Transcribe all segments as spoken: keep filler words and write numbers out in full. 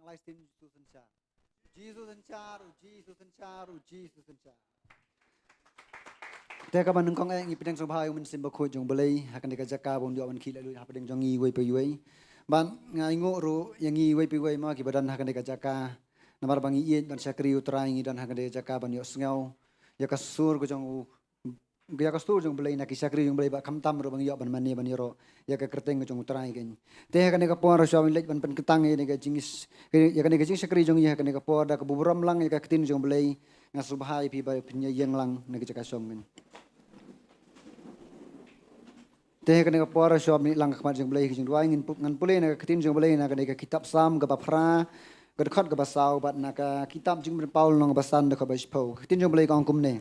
Lai sien Jisu synshar. Jisu synshar, u Jisu synshar, u Jisu synshar. Te kaba nyngkong eh ngi pdiang sngewbha ïa u Mynsiem Bakhuid jong U Blei ha kane ka jaka ba un ïoh ban khih laitluid hapdeng jong ngi iwei pa iwei. Bad nga ainguh ruh ïa ngi iwei pa iwei ma kiba don ha kane ka jaka. Namar ba ngi ïeit ban shakri U Trai ngi don ha kane ka jaka ban ïohsngew ïa ka sur ka jong u ïa ka sur jong U Blei na ki shakri jong U Blei bad khamtam ruh ba ngi ïoh ban mane ban ïaroh ïa ka kyrteng ka jong U Trai keiñ. Te ha kane ka por shuwa ban leit ban pynkyntang ïa kane ka jingis ïa kane ka jingshakri jong ngi ha kane ka por da kaba burom lang ïa ka ktien jong U Blei, nga sngewbha ïa phi ba phin ïeng lang na ka jaka shong keiñ. Te ha kane ka por shuwa ban leit lang ha khmat jong U Blei ka jingduwai ngin pu-, ngan pule na ka ktien jong U Blei na kane ka kitab Salm kaba phra ka dkhot kaba saw bad na ka kitab Jingpynpaw lynnong kaba san dkhot ba shiphew. Ka ktien jong U Blei ka ong kumne.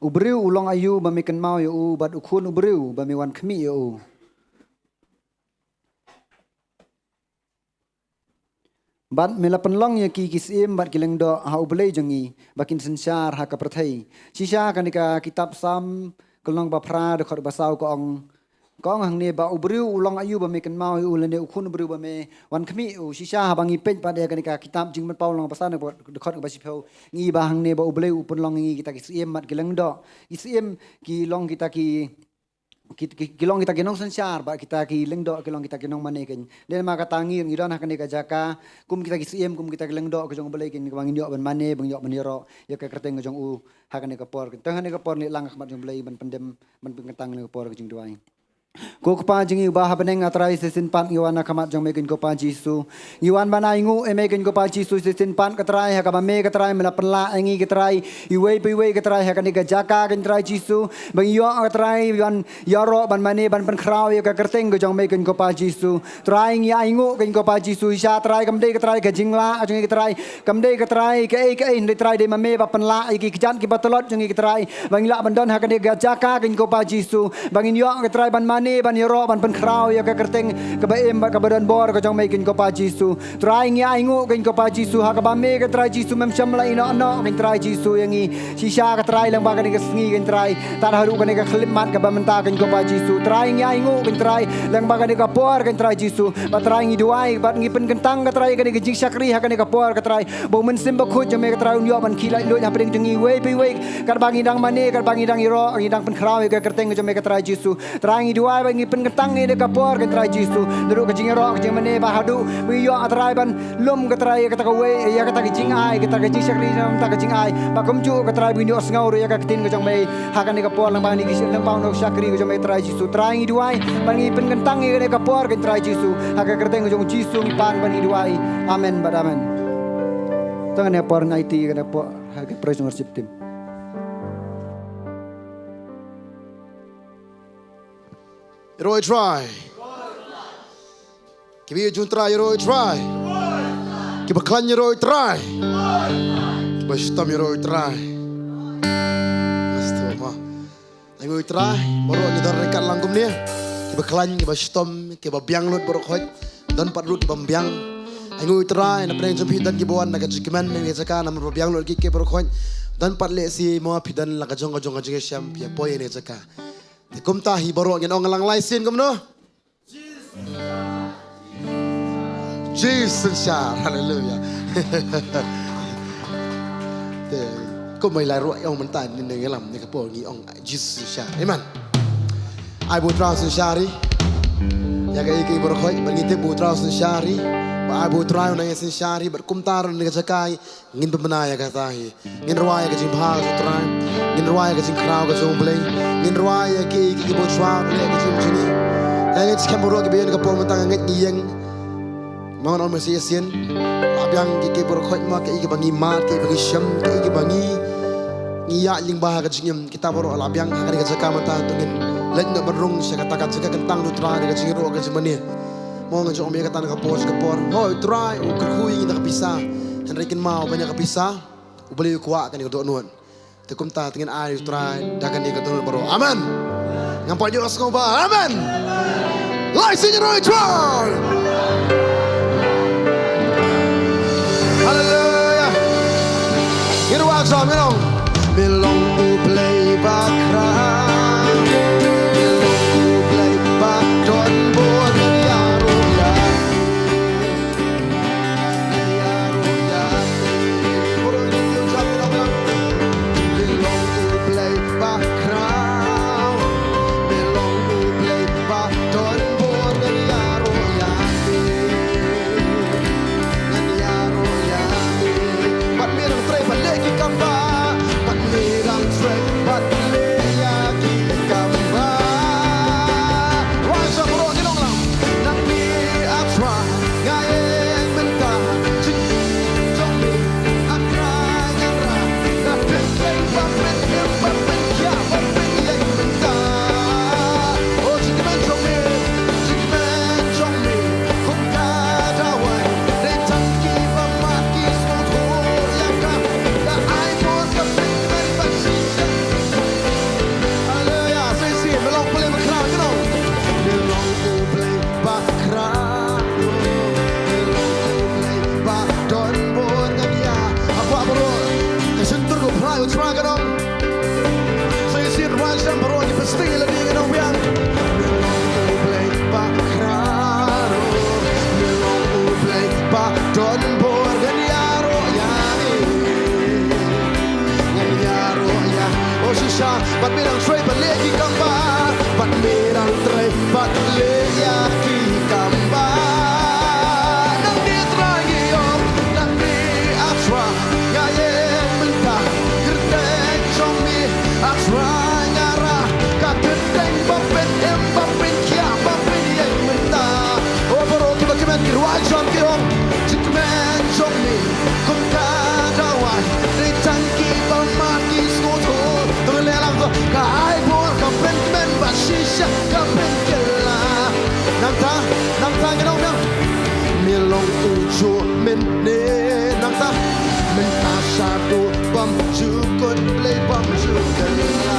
U briew u long aïu ba me kynmaw ïa u, bad u khun u briew ba me wan khmih ïa u? Bad me la pynlong ïa ki, ki syiem bad ki lyngdoh ha U Blei jong ngi, ba kin synshar ha ka pyrthei. Shisha kane ka kitab Salm ka lynnong ba phra dkhot ba saw ka ong, ka ong hangne ba u briew u long aïu ba me kynmaw ïa u lane u khun u briew ba me wan khmih ïa u. Shisha haba ngi peit pat ïa kane ka kitab Jingpynpaw lynnong ba san dkhot ba shiphew, ngi ba hangne ba U Blei u pynlong ngi kita ki syiem bad ki lyngdoh. Ki syiem ki long kita ki ki, ki, ki long kita ki nongsynshar bad kita ki lyngdoh ki long kita ki nongmane keiñ. Dei namar kata ngi, ngi don ha kane ka jaka kum kita ki syiem kum kita ki lyngdoh ka jong U Blei keiñ, ba ngin ïoh ban mane, ba ngin ïoh ban ïaroh ïa ka kyrteng ka jong u ha kane ka por. Te ha kane ka por ngi leit lang ha khmat jong U Blei ban pyndem ban pynkyntang ïa ka por ka jingduwai. Ko Kpa jong ngi uba ha bneng, A Trai, shisien pat ngi wan ha khmat jong me keiñ ko Pa Jisu. Ngi wan ban ainguh ïa me keiñ ko Pa Jisu, shisien pat ko Trai ha kaba me ko Trai me la pynlah ïa ngi ko Trai, iwei pa iwei ko Trai ha kane ka jaka keiñ Trai Jisu, ba ngi ïoh ko Trai ban ïaroh ban mane ban pynkhraw ïa ka kyrteng ka jong me keiñ ko Pa Jisu. Trai ngi ainguh keiñ ko Pa Jisu, shisha Trai kam dei ko Trai ka jinglah jong ngi ko Trai, kam dei ko Trai kaei kaei, hynrei Trai dei ma me ba pynlah ïa ki kjat kiba tlot jong ngi ko Trai, ba ngin lah ban don ha kane ka jaka keiñ ko Pa Jisu, ba ngin ïoh ko Trai ban mane ban ïaroh ban pynkhraw ïa ka kyrteng kaba im bad kaba don bor ka jong me keiñ ko Pa Jisu. Trai ngi ainguh keiñ ko Pa Jisu ha kaba me ko Trai Jisu mem shym la ïehnoh noh keiñ Trai Jisu ïa ngi. Shisha ko Trai lyngba kane ka sngi keiñ Trai, tad haduh kane ka khyllipmat kaba mynta keiñ ko Pa Jisu. Trai ngi ainguh keiñ Trai lyngba kane ka por keiñ Trai Jisu. Bad Trai ngi duwai bad ngi pynkyntang ko Trai kane ka jingshakri ha kane ka por ko Trai, ba u Mynsiem Bakhuid jong me ko Trai un ïoh ban khih laitluid hapdeng jong ngi iwei pa iwei, katba ngi dang mane, katba ngi dang ïaroh, ngi dang pynkhraw ïa ka kyrteng ka jong me ko Trai Jisu. Trai ngi duwai ba ngi pynkyntang ïa ka por keiñ Trai Jisu, naduh ka jingïaroh ka jingmane ba haduh ba ngi ïoh ko Trai ban lum ko Trai ïa kata kawei, ïa kata ka jingai, kata ka jingshakri na kata ka jingai, ba kumjuh ko Trai ba ngin ïohsngew ruh ïa ka ktien ka jong me ha kane ka por lyngba kane ka shi-, lyngba une u shakri ka jong me Trai Jisu. Trai ngi duwai ba ngi pynkyntang ïa kane ka por keiñ Trai Jisu, ha ka kyrteng ka jong Jisu ngi pan ba ngi duwai. Amen bad amen. Tang kane ka por ngi aiti kane ka por ha ka praise and worship team. Ïaroh ïa u Trai. Kiba ïeit jong u Trai ïaroh ïa u Trai. Kiba khlaiñ ïaroh ïa u Trai. Kiba shitom ïaroh ïa u Trai. Astu ma. Ainguh ïa u Trai, baroh ngi don ryngkat lang kumne. Kiba khlaiñ, kiba shitom, kiba biang lut baroh khoit. Don pat ruh kibym biang. Ainguh ïa u Trai, na pdeng jong phi don kiba wan na ka jingkmen na kane ka jaka namar ba biang lut ki, ki baroh khoit. Don pat lehse mo phi don la ka jong ka jong ka jingïashem phi ïa poi na kane ka jaka. Te kumta hi baroh ngin ong lang lai sien kumno? Jisu synshar. Haleluya. Te kumba i la ruh ong mynta ne ngi lam ne ka por ngi ong Jisu synshar. Amen. Ai ba u Trai synshar ïa kaei kaei baroh khoit, ba ngi tip ba u Trai synshar ïa, ba ai ba u Trai u nang synshar ïa, ba kumta ruh ne ka jaka hi. Ngin pynbna ïa kata hi. Ngin rwai ïa ka jingbha ka jong u Trai. Ngin rwai ïa ka jingkhraw ka jong u Blei. Ngin rwai ïa ki, ki, ki bun shuwa, ki, ki jong jong ngi. Ïa ngi skhem baroh kiba ïeng ka por mynta nga ngeit ngi ïeng. Mo ngan ong mynsiem shisien. La biang ki, ki baroh khoit mo ki, ki ba ngi mad, ki, ki ba ngi shem, ki, ki ba ngi, ngi ïaid lyngba ha ka jingim. Kita baroh la biang ha kane ka jaka mynta to ngin leit noh ban rung sha kata ka jaka kyntang jong u Trai, ka jingïaroh ka jingmane. Mo nga jong ong ïa kata na ka por sha ka por. Hooid, u Trai u kyrkhu ïa ngi da ka pisa. Hynrei kynmaw ban ïa ka pisa. U Blei u kwah kane ka dohnud. Te kumta te ngin ai u Trai da kane ka dohnud baroh. Amen. Ngam pat ïohsngew ba. Amen. Lai sien ïaroh ïa u Trai. Haleluya. Ngin rwai jam, ngin ong. Me long U Blei ba khraw. Me long U Blei ba don bor, ïaroh ïa Ngan bor ngan ïaroh ïa me. Ngan ïaroh ïa. O shisha, bad me dang trei ban leh ki kam bha. Bad me dang trei ban leh ïa ki kam bha. Nangne Trai ngi ong, nangne A Trai, nga ïeng mynta. Kyrteng jong me, A Trai nga rah. Ka kyrteng ba pyn im, ba pyn khiah, ba pyn ïeng mynta. O baroh kiba kmen ki rwai jam ki ong, jingkmen jong me kum ka dawai. Dei tang kiba mad ki sngewthuh. To leh lang to. Ka ai bor, ka pynkmen, bad shisha ka pynkylla. Nangta, nangta ngin ong nang. Me long ujuh mynne, nangta. Mynta shaduh bym ju kut, Blei bym ju kylla.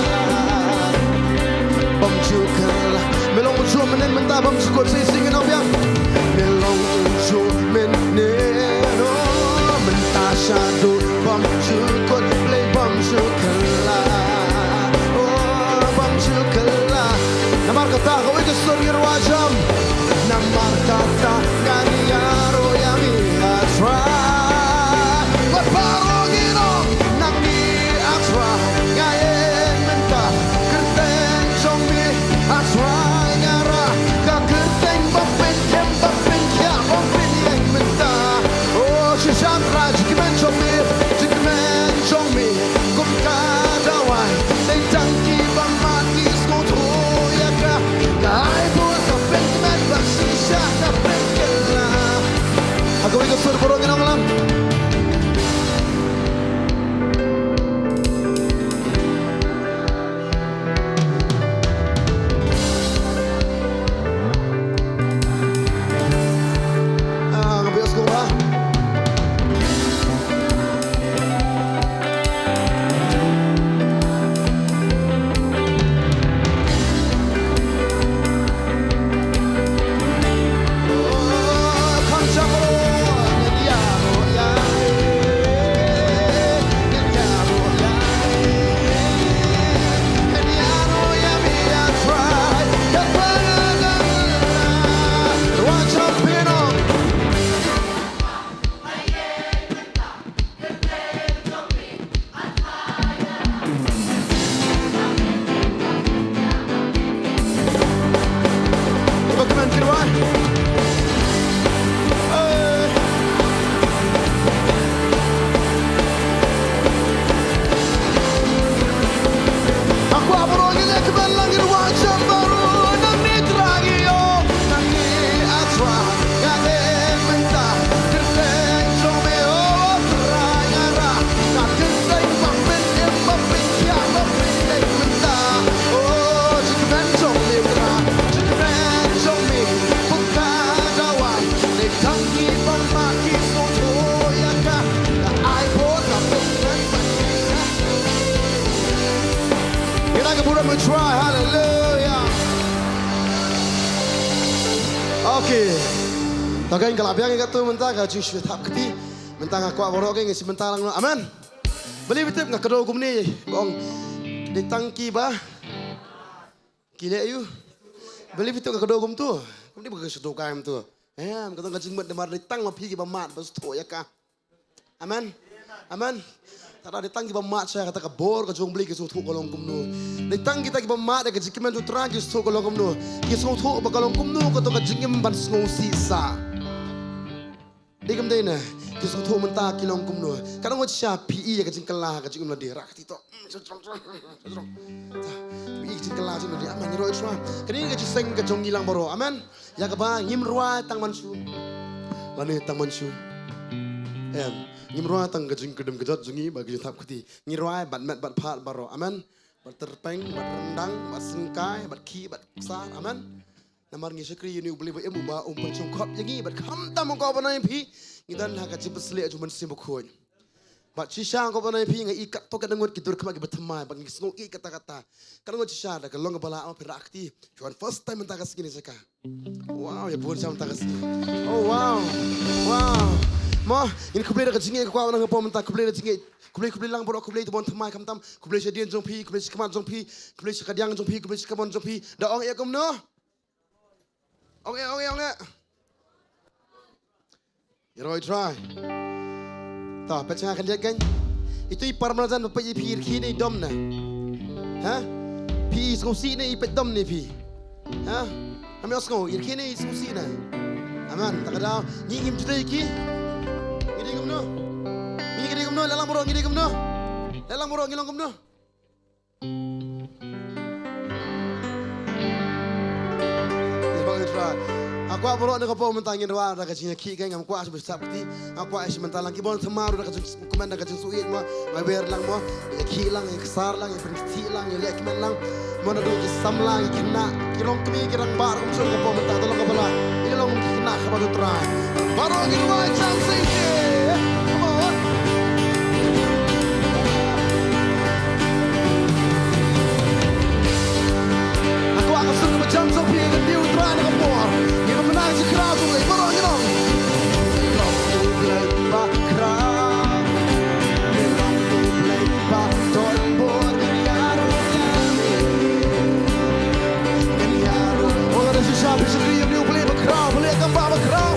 Bym ju kylla. Me long ujuh mynne, mynta bym ju kut, sa shisien ngin ong biang. Me long ujuh mynne, oh, mynta shaduh bym ju kut, Blei bym ju kylla. Oh, bym ju kylla. Namar kata kawei ka sur ngi rwai jam. Namar kata ngan ïaroh ïa me, A Trai. Wat baroh ngin ong, nangne A Trai, nga ïeng mynta. Kyrteng jong me, A Trai nga rah. Ka kyrteng ba pyn im, ba pyn khiah, ba pyn ïeng mynta. O shisha Trai, jingkmen jong me, jingkmen jong me kum ka dawai. Dei tang kiba mad ki sngewthuh ïa ka. Ka ai bor, ka pynkmen, bad shisha ka pynkylla. Ha kawei ka sur baroh ngin ong lang. Ah, ka biang sngewbha. Ïa ka burom u Trai, haleluya. Okay. Tang ka la biang ïa katu mynta ka jingsngewthap kti. Mynta nga kwah baroh ki ngin sa bynta lang noh. Amen. Balei phi tip nga kdew kumne, ba ong dei tang kiba ki leh ïa u. Balei phi tip nga kdew kumtu. Kumne ba ka sngewthuh kumtu. Em, ka tang ka jingmut namar dei tang ma phi kiba mad ba sngewthuh ïa ka. Amen. Amen. Tang dei tang kiba mad sha kata ka bor ka jong u Blei ki sngewthuh ka long kumno. Dei tang kita kiba mad ïa ka jingkmen jong u Trai ki sngewthuh ka long kumno. Ki sngewthuh ba ka long kumno kato ka jingim ban sngewsih sah. Dei kam dei ne, ki sngewthuh mynta ki long kumno. Ka dang wat sha phi ïa ka jingkylla ka jingim lade, rah kti to. Phi ïa ka jingkylla jong lade, amen, ngi roi shuwa. Kane ka jingseng ka jong ngi lang baroh, amen. Ïa kaba ngim rwai tang mynshuwa. Lane tang mynshuwa. Em, ngim rwai tang ka jingkyrduh kjat jong ngi bad ka jingthap kti. Ngi rwai bad met bad phad baroh, amen. Bad tyrpeng, bad ryndang, bad syngkai, bad khih, bad ksar, amen. Namar ngi shakri ïa une u Blei ba im uba um pynshongkhop ïa ngi bad khamtam u Kpa ba nongïalam phi. Ngi don ha ka jingpynshlur jong u Mynsiem Bakhuid. Bad shisha u Kpa ba nongïalam phi nga i katto katne ngut ki dur khmat kiba thymmai bad ngi sngew i kata kata. Katne ngut shisha da ka long kaba lah ma phi rah kti. Shuwa first time mynta ka sngi ne sha ka. Wow, ïa bun sha mynta ka sngi. Oh wow. Wow. Mo, ngin khublei da ka jingïeit ka kwah na nga pom mynta khublei da jingïeit. Khublei khublei lang baroh khublei to ban thymmai khamtam. Khublei sha dien jong phi, khublei sha khmat jong phi, khublei sha kadiang jong phi, khublei sha kamon jong phi. Da ong ïa kumno. Ong eh, ong eh, ong eh. Ïaroh ïa u Trai. Ta, peit sha nga khyndiat kein. Ito i par marjan ba peit ïa phi, i rkhie ne i dom ne? Ha? Phi i sngewsih ne i peit dom ne phi? Ha? Ngam ïohsngew, i rkhie ne i sngewsih ne? Amen. Ta ka daw ngi ngim ju dei ki. Ngi dei kumno? Ngi dei kumno? Leh lang baroh, ngi dei kumno? Leh lang baroh, ngi long kumno? Nga kwah baroh na ka por mynta ngin rwai da ka jingïakhih, ngam kwah shu sap kti. Nga kwah shu mynta lang ki bun thymmai ruh da ka jingkmen, da ka jingsngewsih mo. Nga wer lang mo. Ïakhih lang, ïaksaid lang, ïapynkhiah lang, ïaleh kmen lang. Mo naduh ki samla, ki khynnah, ki longkmie, ki rangbah ruh kumjuh ka por mynta, to long kaba lah. Ngi long ki khynnah kaba U Trai. Baroh ngi rwai jam shisha. Come on. Nga kwah ka sur kaba jam shisha phi, ngi kyntiew U Trai na ka por. Ngi kynmaw ïa ka jingkyrkhu jong U Blei, baroh ngi long. Long U Blei ba khraw. Long U Blei ba don bor, ngan ïaroh ïa me. Ngan ïaroh. Oh, lada shisha phi shakri ïa U Blei ba khraw, U Blei kam ba ba khraw.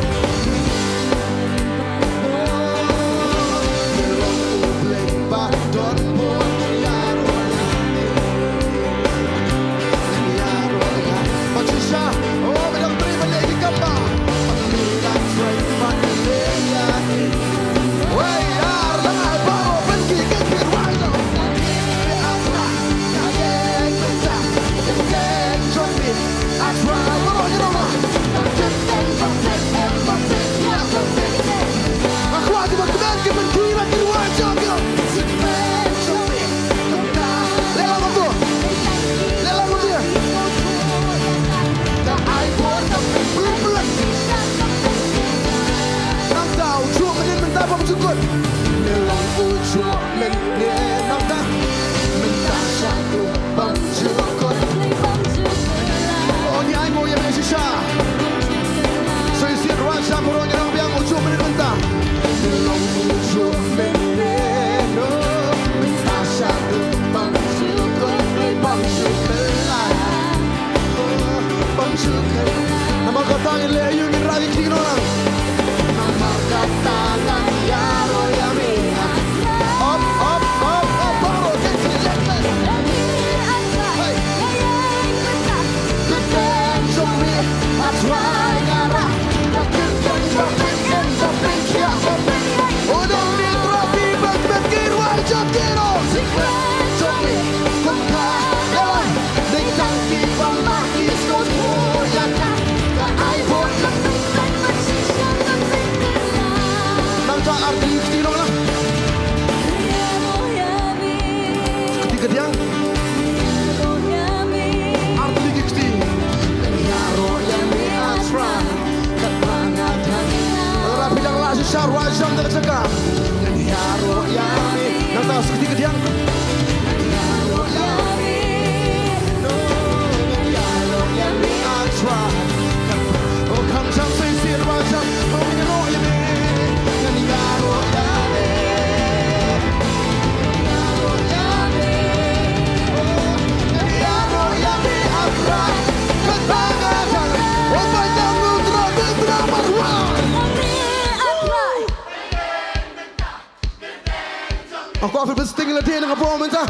Nangta u juh mynnin mynta bym ju kut. Ngi long u juh mynnin nangta. Mynta shaduh bym ju kut. O ngi ai mo ïa me shisha. Sa shisien rwai sham baroh ngi nang biang u juh mynnin mynta. Ngi long u juh mynnin, o, mynta shaduh bym ju kut, bym ju kut. Namar kata ngin leh aïu, ngin rah ïa ki kti noh lang. Namar kata ngan ïaroh ïa me. Up, up, up, up, baroh, get to the left, left. Hey. Nangta ar tylli ki kti noh lang. Kti kadiang. Ar tylli ki kti. Katba nga dang. Lada phi dang lah shisha, rwai sham da ka jaka. Ngan ïaroh ïa me. Nangta sa kti kadiang. Ngan ïaroh ïa me. No, ngan ïaroh ïa me, I try. Oh, kham sham sa shisien, rwai sham. Oh, ngan ïaroh ïa me. Ngan ïaroh ïa me. Nga kwah phi pynshong ïa lade na ka por mynta.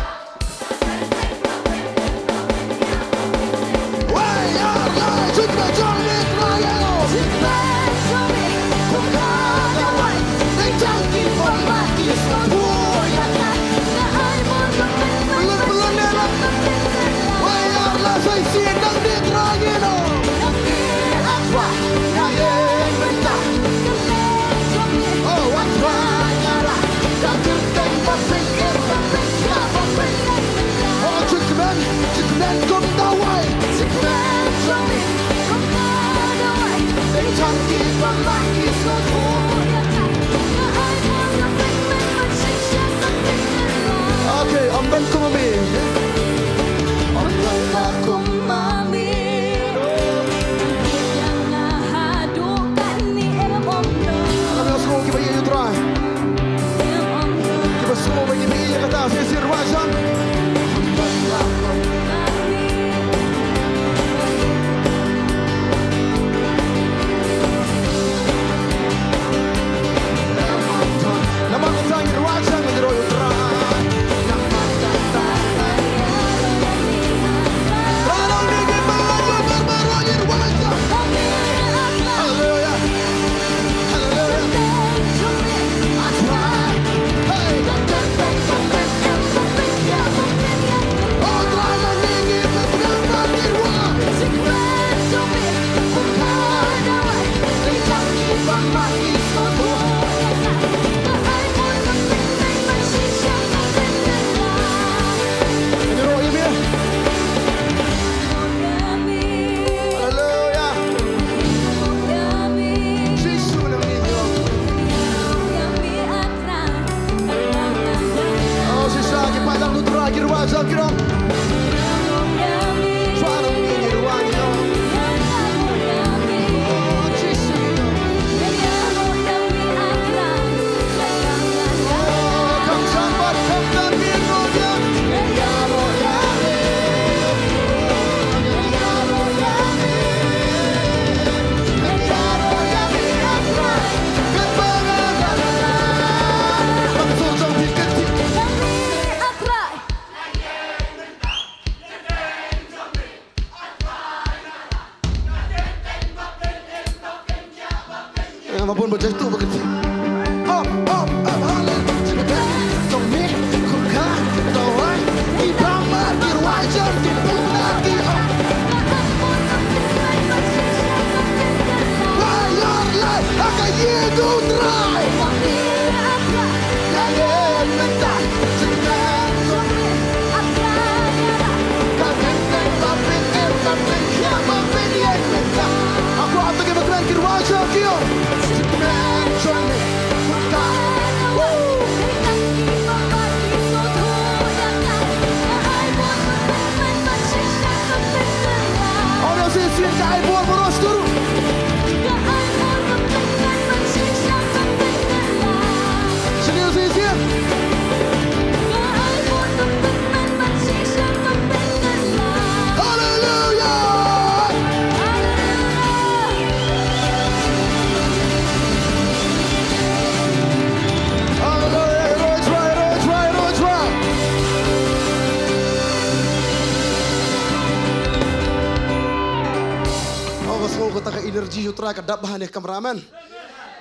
Jisu Trai ka dap bha ha kane ka kamra, amen.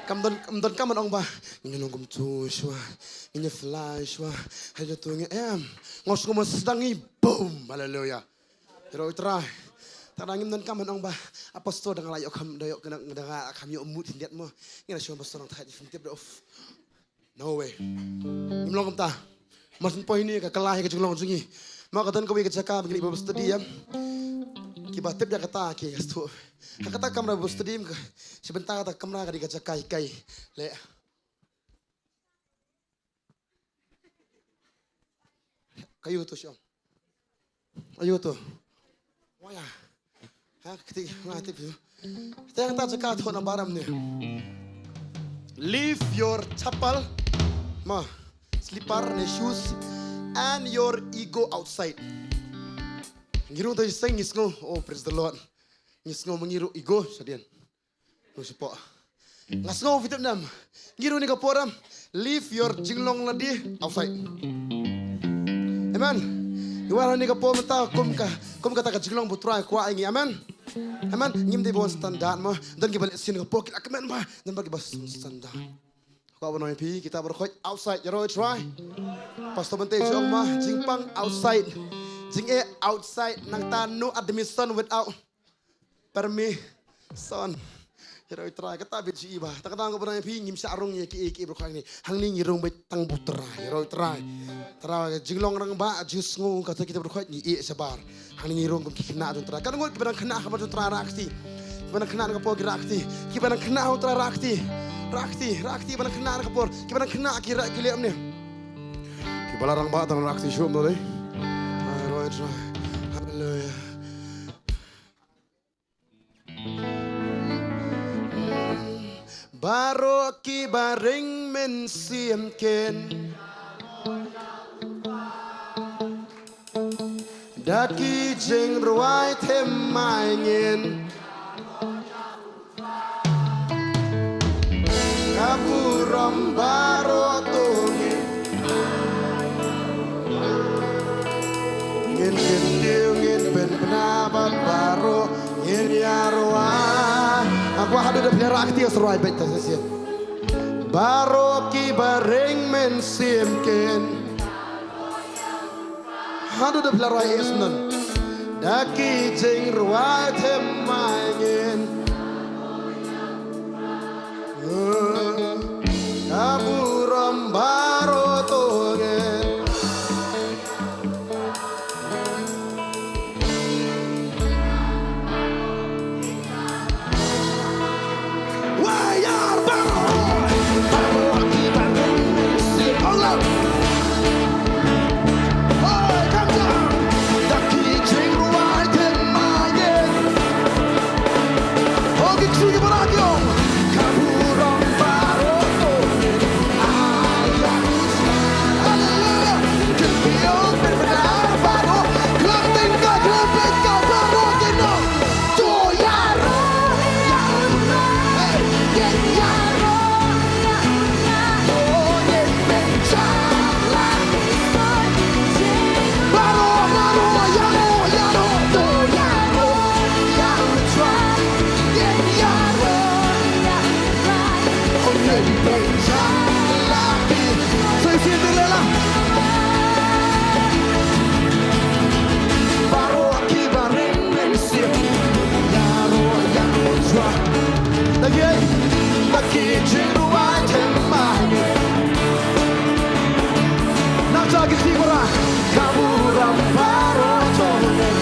Kam don, kam don kam ban ong ba ngin long kumtu shuwa, ngin ïa fly shuwa, ha ïa tu ngin em. Nga sngew ma sdang ngi, boom, haleluya. Ïaroh ïa u Trai. Tang da ngim don kam ban ong ba a pastor da nga la ïoh kham, da ïoh, da nga kham ïoh mut khyndiat mo. Ngin ïa shu pastor nang thait, ngim tip da, of. No way. Ngim long kumta. Mar syn poi hynne ka kylla ïa ka jinglong jong ngi. Ma ka don kawei ka jaka ba ngi leit Bible study, em. Kiba tip ïa kata ki ïa sdang. Ha kata ka kamra Bible study, em, ka, shi bynta kata ka kamra ka dei ka jaka hikai. Le. Kaei to shu ong? Aïu to? Waya. Ha, kti, nga tip ïa u. Te hangta jaka thoh na baram ne. Leave your chappal, ma, slipper ne shoes, and your ego outside. Ngi rung te seng ngi sngew, oh, praise the Lord. Ngi sngew ma ngi rung ego shadien. Nusipok. Nga sngew phi tip ne em. Ngi rung ha kane ka por em. Leave your jinglong lade outside. Amen. Ngi wan ha kane ka por mynta kum ka, kum kata ka jinglong ba u Trai u kwah ïa ngi. Amen. Amen. Ngim dei ba wan standard mo. Don kiba leh sien ha kane ka por ki la kmen bha. Don ba kiba standard. Kwah ban ong ïa phi kita baroh khoit outside, ïaroh ïa u Trai. Pastor Bente u ong ma, jingpang outside. Jingeh outside, nangta no admission without permission. Ïaroh ïa u Trai, kata beit jong i ba. Te kata nga kwah ban ong ïa phi, ngim shah rung ïa kiei kiei baroh khoit hangne. Hangne ngi rung beit tang bad u Trai, ïaroh ïa u Trai. Te ka jinglong rangbah, jingsngew kata kita baroh khoit ngi ïeh shabar. Hangne ngi rung kum ki khynnah jong u Trai. Katno ngut kiba dang khynnah ha khmat jong u Trai rah kti. Kiba dang khynnah ha kane ka por ki rah kti. Kiba dang khynnah ha kane ka por ki rah kti. Rah kti, rah kti, ba dang khynnah ha kane ka por. Kiba dang khynnah ki rah ki leh ne. Kiba la rangbah tang rah kti shuh mo lei. Haleluya. Baroh kiba ring mynsiem kin da ki jingrwai thymmai ngin. Ka burom baroh to ngin. Ngin kyntiew, ngin pynbna bad baroh ngin ïarwai. Nga kwah haduh da phi la rah kti, sa rwai beit ta shisien. Baroh kiba ring mynsiem kin. Haduh da phi la rwai, eh, snem. Da ki jingrwai thymmai ngin. Ka burom baroh to ngin. Wai ïar baroh. Baroh kiba ring mynsiem. Hold up. Hoi, come down. Da ki jingrwai thymmai ngin. Oh, ki kti kiba rah ki ong. Ka burom baroh to ngin. Ai, ai, haleluya. Ki kti ong pynbna baroh. Khlem tyngka, khlem tyngka baroh ki ong. To ïaroh ïa u Trai. Hey, ngin ïaroh ïa u Trai. To ngin pynjah la. Baroh, baroh, ïaroh, ïaroh, to ïaroh ïa u Trai. Ngin ïaroh ïa u Trai. To ngin pynjah la. Sa shisien te leh la. Baroh kiba ring mynsiem, ïaroh ïa u Trai. Da ki, da ki jingrwai thymmai. Nangta ki kti kora. Ka burom baroh to ngin.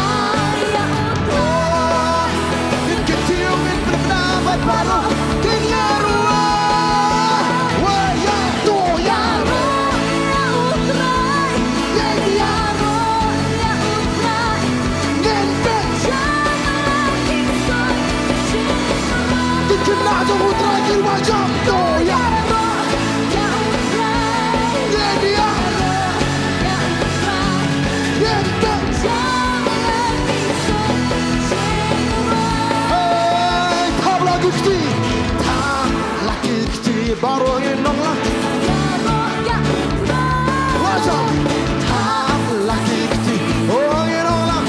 Ai ïa u Trai. Ngin kyntiew, ngin pynbna bad baroh ngin ïaroh. Wai ïa, to ïaroh ïa u Trai. Ngin ïaroh ïa u Trai. Ngin pynjah. Ki khynnah jong u Trai ki wajam. To ïaroh ïa u Trai. Ngin ïaroh ïa u Trai. Ngin pynjah. Hey, thap la ki kti. Thap la ki kti. Baroh ngin ong lang. Wajam. Thap la ki kti. Oh, ngin ong lang.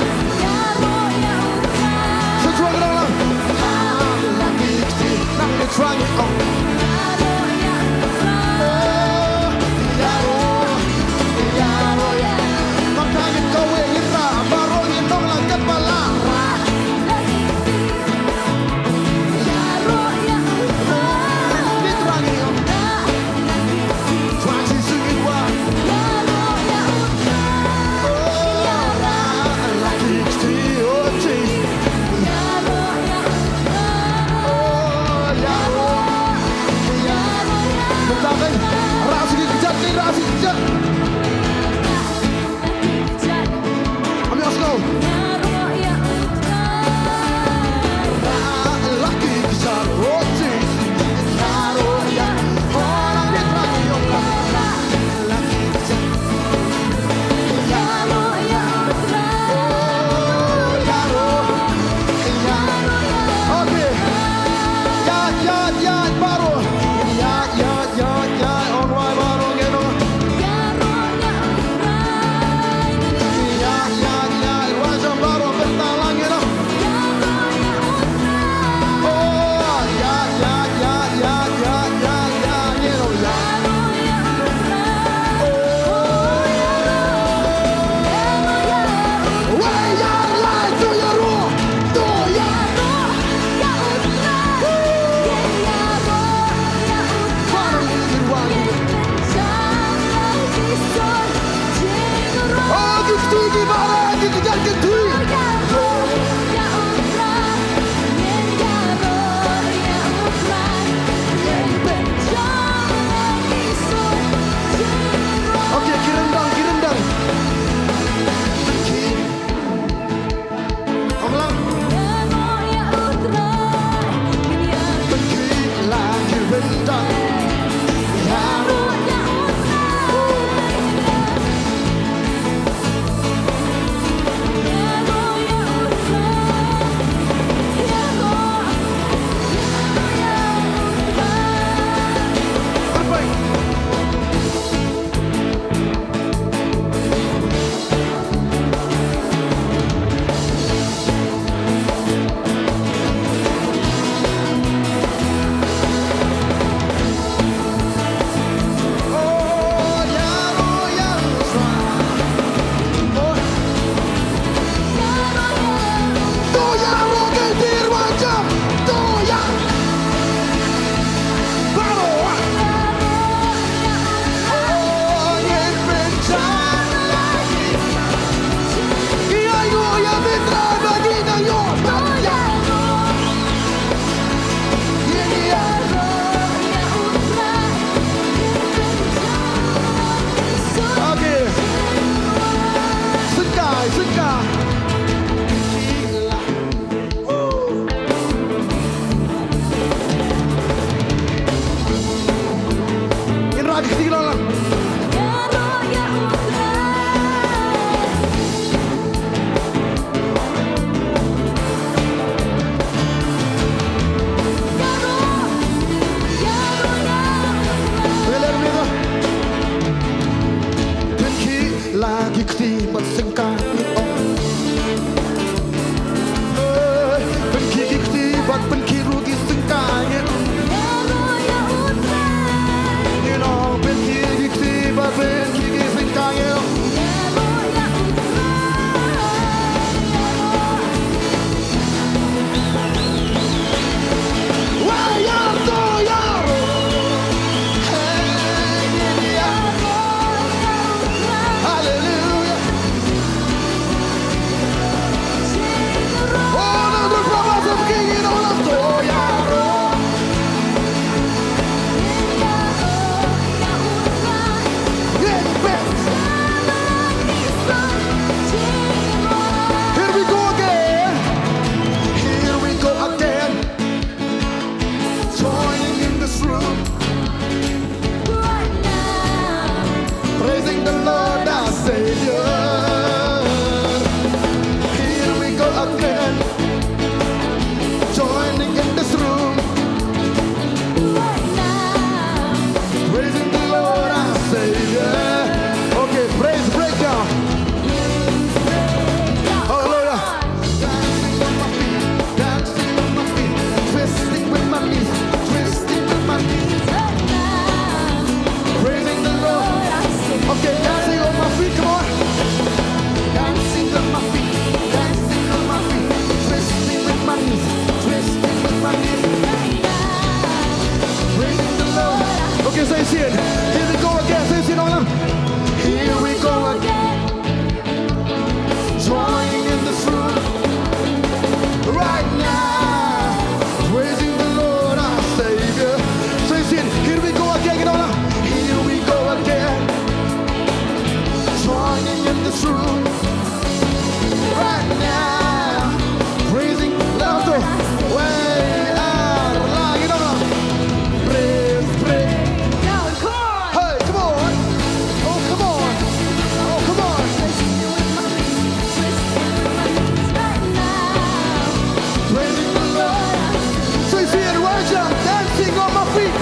Sa shuwa ngin ong lang. Thap Ambiance, go. Okay. Ïaid, ïaid, ïaid, baroh. Ïaid, ïaid, ïaid, ïaid. All right, baroh, ngin ong. Ïaid, ïaid, ïaid. Wan jam baroh, pynta lang, ngin ong. Oh, ïaid, ïaid, ïaid, ngin ong, ïaid. Okay, ki ryndang, ki ryndang. Ong lang. Pynkhih la ki ryndang. Okay. Sengkai, sengkai. Ngin rah ki kti lang lang. Pynkhih la ki kti bad sengkai. Pynkhih ki kti bad pynkhih ruh ki sengkai. Ngin ong pynkhih ki kti bad pynkhih ki sengkai. Hallelujah. Here we go again. Here we go again. Join in this room. Praising the Lord our Savior. Here we go again. Joining in this room. Praising the Lord our Savior. Okay, praise break, y'all. Hallelujah. Dancing on my feet, dancing on my feet, twisting with my knees, twisting Here we go again. Say, say, no, no. Here we go again. Joining in this room right now. Praising the Lord, our Savior. Say, say, here we go again. You know, here we go again. Joining in this room right now. Praising louder. Way out loud. You know, praise, praise. Come on. Hey, come on. Oh, come on. Oh, come on. Praising the Lord. So you see it right here. Dancing on my feet.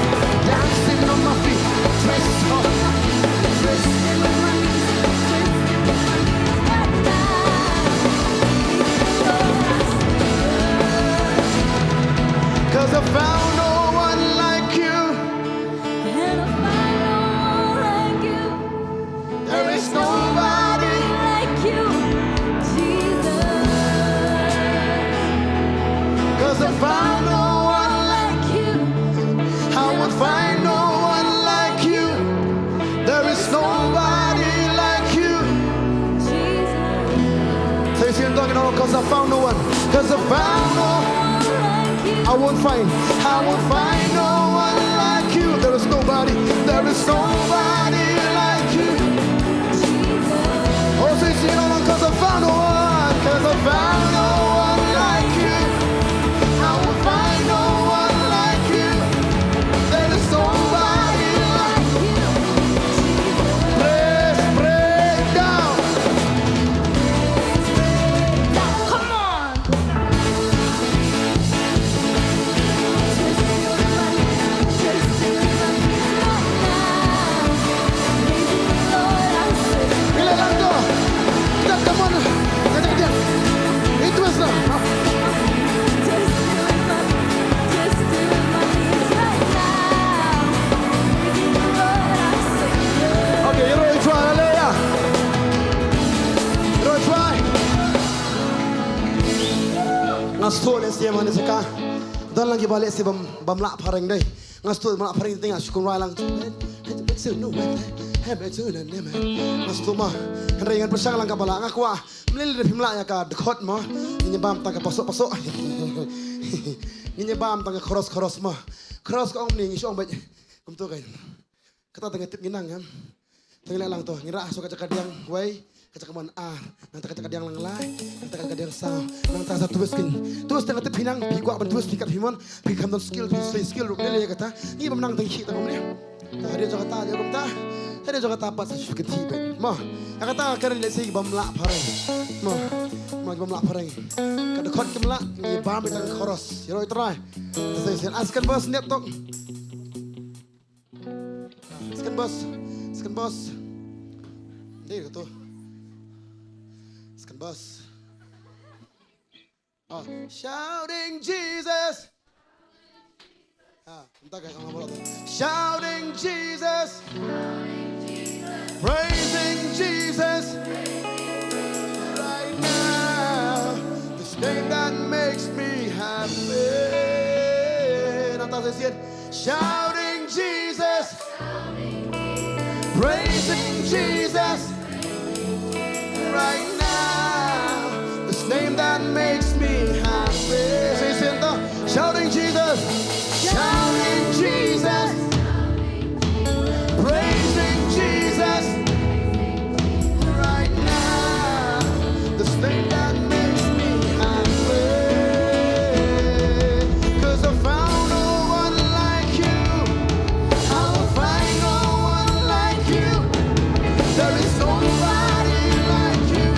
Dancing on my feet. Dressed up. Dressed in my 'Cause I found no one like you. And I find no one like you. There is nobody like you, Jesus. 'Cause I found no one like you. I will find no one like you. There is nobody like you. Jesus. Say, say, don't, you know, 'cause I found no one. 'Cause I found no one like you. I won't find. I won't find no one like you. There is nobody. There is nobody like you. Oh, say, say, no, no, 'cause I found no one. 'Cause I found no one like you. I will find no one like you. There is nobody like you. Praise breakdown. Come on. Okay, ïaroh try, haleluya. Ïaroh try. Nga sngewthuh lehse ma ne saka. Don lang kiba lehse bym, bym lah phareng dei. Nga sngewthuh bym lah phareng te nga shu kum rwai lang. Nga sngewthuh ma. Hynrei ngan pyrshang lang kaba lah, nga kwah. Ym lei lei da phim lah ïa ka dkhot ma. Ngin ïa bam tang ka pasoh pasoh. Ngin ïa bam tang ka chorus chorus ma. Chorus ka ong mynne, ngi shu ong beit. Kumto kein. Kata tang ka tip ngi nang, em. Tang leh lang to. Ngi rah shuh ka jaka diang wei, ka jaka mon ar, nangta ka jaka diang lang lai, nangta ka jaka diang saw, nangta sa twist kein. Twist tang ka tip phi nang, phi kwah ban twist phi kat phi mon, phi kham don skill, phi slei skill ruh leh leh kata. Ngi bym nang tang hi tang kumne. Ta ha ri jaka ta, ïa kumta. Ha ri jaka ta pat sa shu kynti beit. Mo. Ïa kata ka ri lehse bym lah phareng. Mo. Mo bym lah phareng. Ka dkhot kim lah, ngi bam beit tang chorus. Ïaroh try. Sa sien askan bos net tok. Second verse. Second verse. Dei ka tu. Second verse. Oh, shouting Jesus. Ah, mynta ka ong apa tu? Shouting Jesus. Praising Jesus. Right now. This name that makes me happy. Nangta sa sien. Shouting Jesus. Praising Jesus. Right now. This name that makes me happy. Sa sien to. Shouting Jesus. Shouting Jesus. Praising Jesus. Right now, this thing that makes me happy. 'Cause I found no one like you. I will find no one like you. There is nobody like you.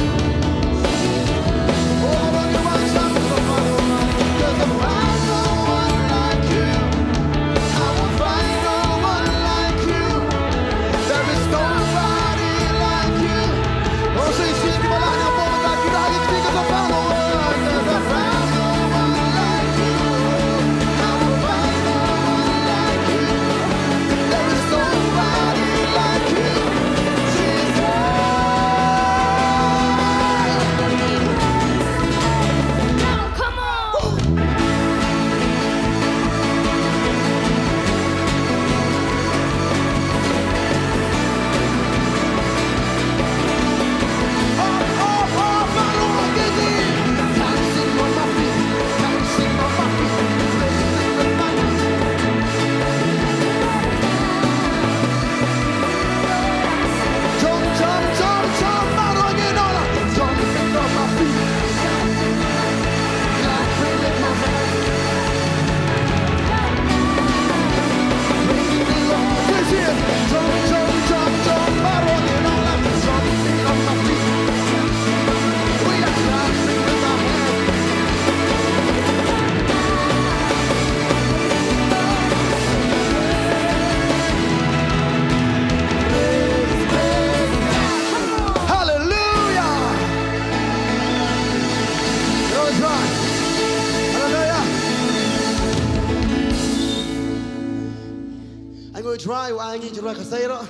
Ai ngi jingrwai Khasi ruh,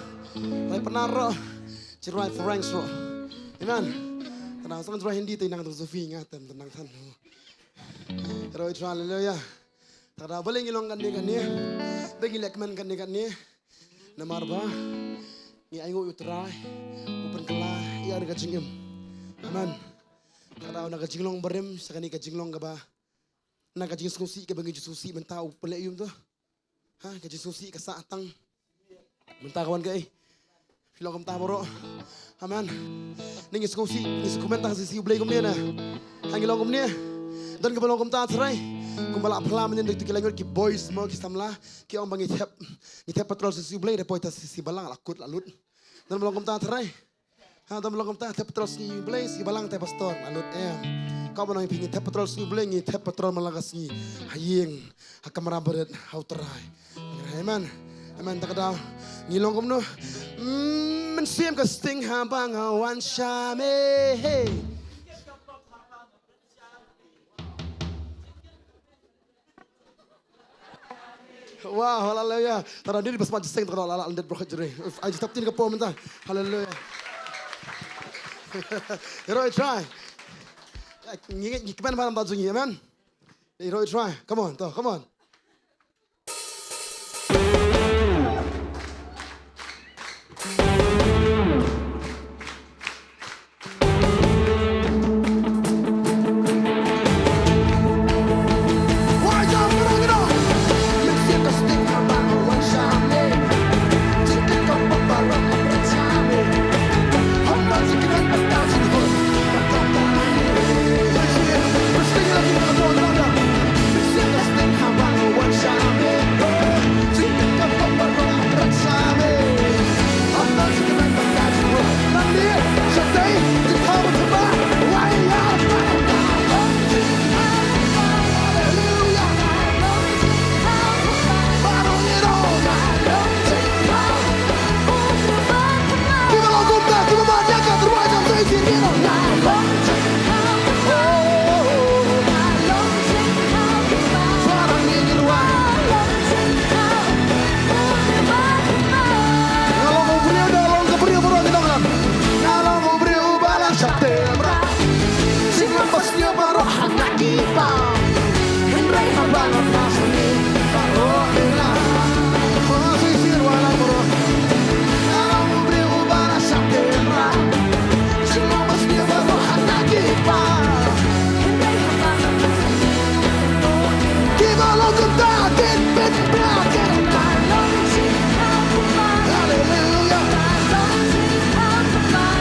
rwai Pnar ruh, jingrwai Phareng ruh. Amen. Tang song jingrwai Hindi te nang tu Sufi nga tem tang than. Hero Israel, haleluya. Tang da balei ngi long kane kane, balei ngi leh kmen kane kane. Namar ba ngi ainguh ïa U Trai, u pynkylla ïa ka jingim. Amen. Tang da na ka jinglong barim sha kane ka jinglong kaba, na ka jingsngewsih kaba ngi jingsngewsih mynta u pynleh ïum tu. Ha, ka jingsngewsih ka sah tang. Mynta ka wan kaei? Phi long kumta baroh. Amen. Ngi sngewsih, ngi sngewsih mynta shisha U Blei kumne na. Ha, ngi long kumne. Don kaba long kumta trai. Kumba la phla mynnin da kitu ki langwit ki boys mo ki samla. Ki ong ba ngi thep, ngi thep petrol shisha U Blei da poi ta shisha balang la kut la lut. Don ba long kumta trai. Ha, don ba long kumta thep petrol sngi Blei, sngi balang te pastor, la lut em. Ka ba nang phi ngi thep petrol sngi Blei, ngi thep petrol man la ka sngi. Ha ïing, ha kamra barit, ha U Trai. Amen. Amen, ta ka daw. Ngi long kumno. Mm, mynsiem ka sting ha ba nga wan sha me. Hey. Wow, haleluya. Tara diri bas maj sing tara la la ndet bro jere. Ai jitap tin ka pom ta. Haleluya. Hero Israel. Ngi ngi kmen ba nam ta jungi, amen. Hero Israel. Come on, to, come on. Nga long u briew, nga long ka briew baroh ngi nong ngan. Nga long u briew uba la shah tem rah. Sngewbha sngewbha baroh ha nga ki pang. Hynrei haba nga phah sngewbha baroh ngi nang. Ko shisien wa la baroh. Nga long u briew uba la shah tem rah. Sngewbha sngewbha baroh ha nga ki pang. Hynrei haba nga phah sngewbha baroh ngi nang. Ki ba long kumta kin pynbna kin. Haleluya.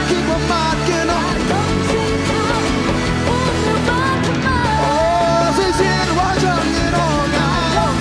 Ki ba mad kin. Oh, shisien wa jong ngi nong nga long.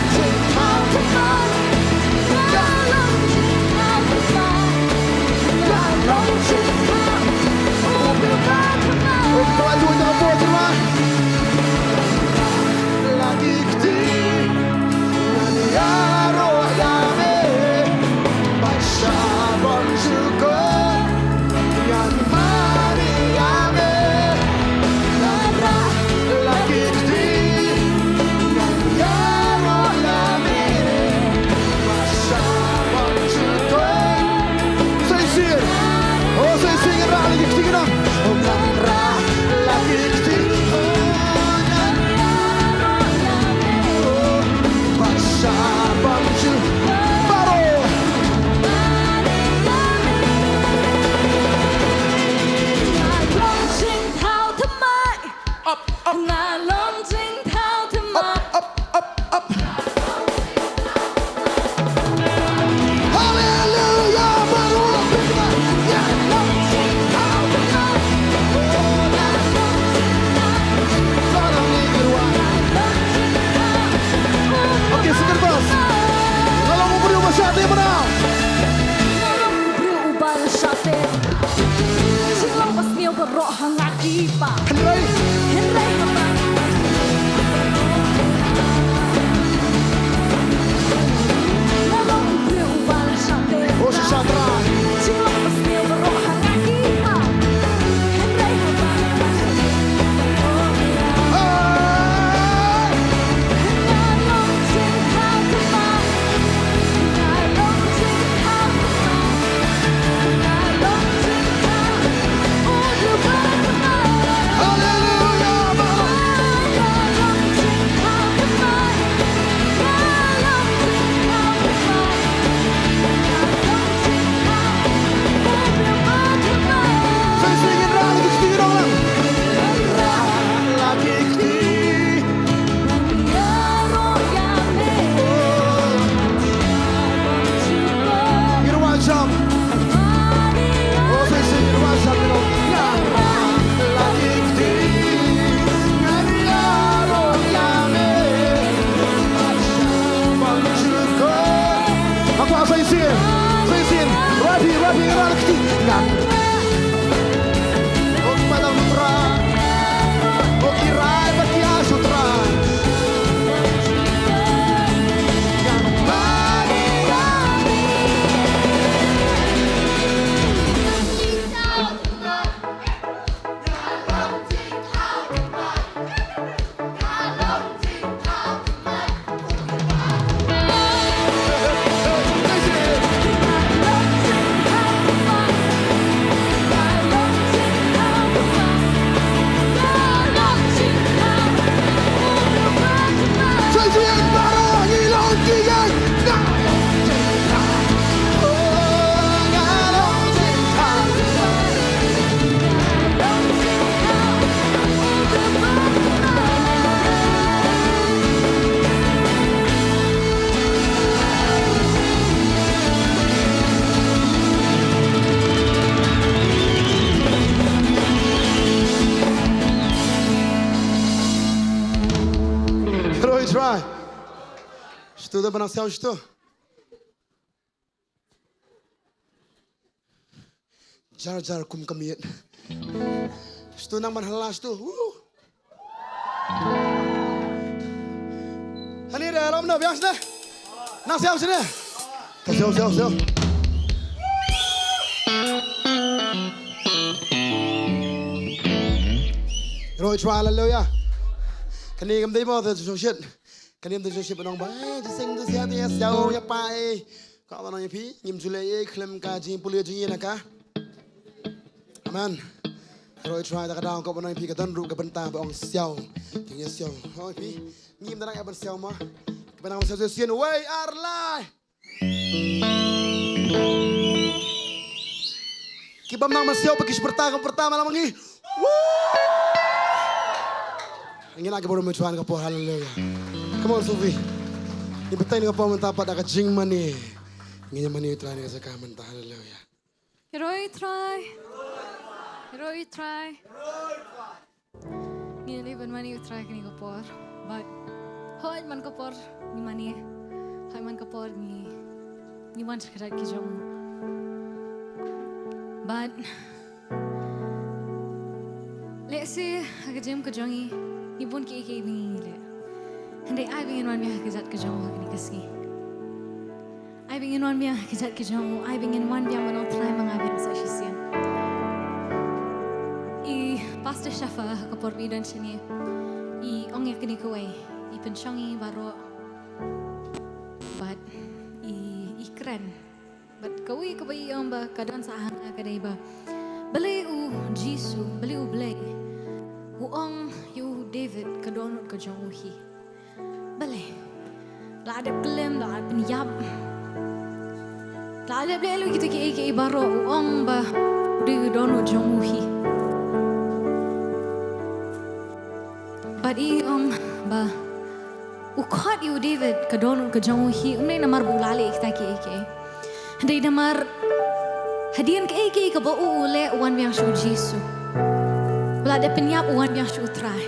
Shisien. Oh, shisien ngan rah la ki kti ki nong. Oh, ngan rah la ki kti. Oh, ngan rah la ki kti. Oh, ba sha bam shu. Baroh. Up, up. Nga long jingthaw thymmai. Up, up, up, up. Hallelujah, baroh, big man. Yeah. Okay, second verse. Nga long u briew ba shah tem rah. Nga long u briew uba shah tem. Jinglong ba sniew baroh ha nga ki pang. Hynrei. Hynrei haba. Nga long u briew uba la shah tem. Oh, shisha trai. Jinglong ba sniew baroh ha nga ki pang. Hynrei haba. Hey! Nga long jingthaw thymmai. Nga long jingthaw Hero i trai. Shto da ban nang siaw shto. Jar jar kum ka miet. Shto nang ban hala shto. Woo. Hani da lam no biang shne. Nang siaw shne. Ta siaw siaw siaw. Hero i trai, hallelujah. Kane kam dei mo ta jong shit. Kane kam dei jong shit ba nong ba, eh, jising tu siaw tu ya siaw ya pa, eh. Ka ba nong ya phi, ngim ju leh, eh, khlem ka jingpule jong i na ka. Amen. Hero i trai, da ka daw ka ba nong ya phi ka don ruh ka bynta ba ong siaw. Jong ya siaw. Hero i phi, ngim da nang ya ban siaw mo. Ka ba nang siaw siaw sian wei ar lai. Ki bym nang ban siaw ba ki shu pyrta ka pyrta ma la ma ngi. Woo! Ngin ïa ki burom ïa u Trai ha kane ka por, haleluya. Come on, Sophie. Ngin bteng ha kane ka por mynta pat da ka jingmane. Ngin ïa mane ïa u Trai ha kane ka jaka mynta, haleluya. Hero i Trai. Hero i Trai. Ngi leh ban mane ïa u Trai ha kane ka por. Bad hooid man ka por ngi mane. Hooid man ka por ngi, ngi wan sha kjat ki jong u. Bad lehse ha ka jingim ka jong ngi, ngi bun kiei kiei ba ngi leh. Hynrei ai ba ngin wan biang ha kjat ka jong u ha kane ka sngi. Ai ba ngin wan biang ha kjat ki jong u, ai ba ngin wan biang ban ong Trai ma nga biang sa shisien. I Pastor Shafa ha ka por ba i don shane, i ong ïa kane kawei, i pynshong ïa ngi baroh. Bad i, i kren. Bad kawei kaba i ong ba ka don sa ha nga ka dei ba, balei u Jisu, balei U Blei u ong ïa u David ka dohnud ka jong u hi. Balei? La dep klim, la dep pynïap, la dep leh lut kita kiei kiei baroh, u ong ba u dei u dohnud jong u hi. Bad i ong ba u khot ïa u David ka dohnud ka jong u hi, um dei namar ba u la leh kita kiei kiei. Hynrei namar hadien kaei kaei kaba u, u leh, u wan biang sha u Jisu. U la dep pynïap, u wan biang sha u Trai.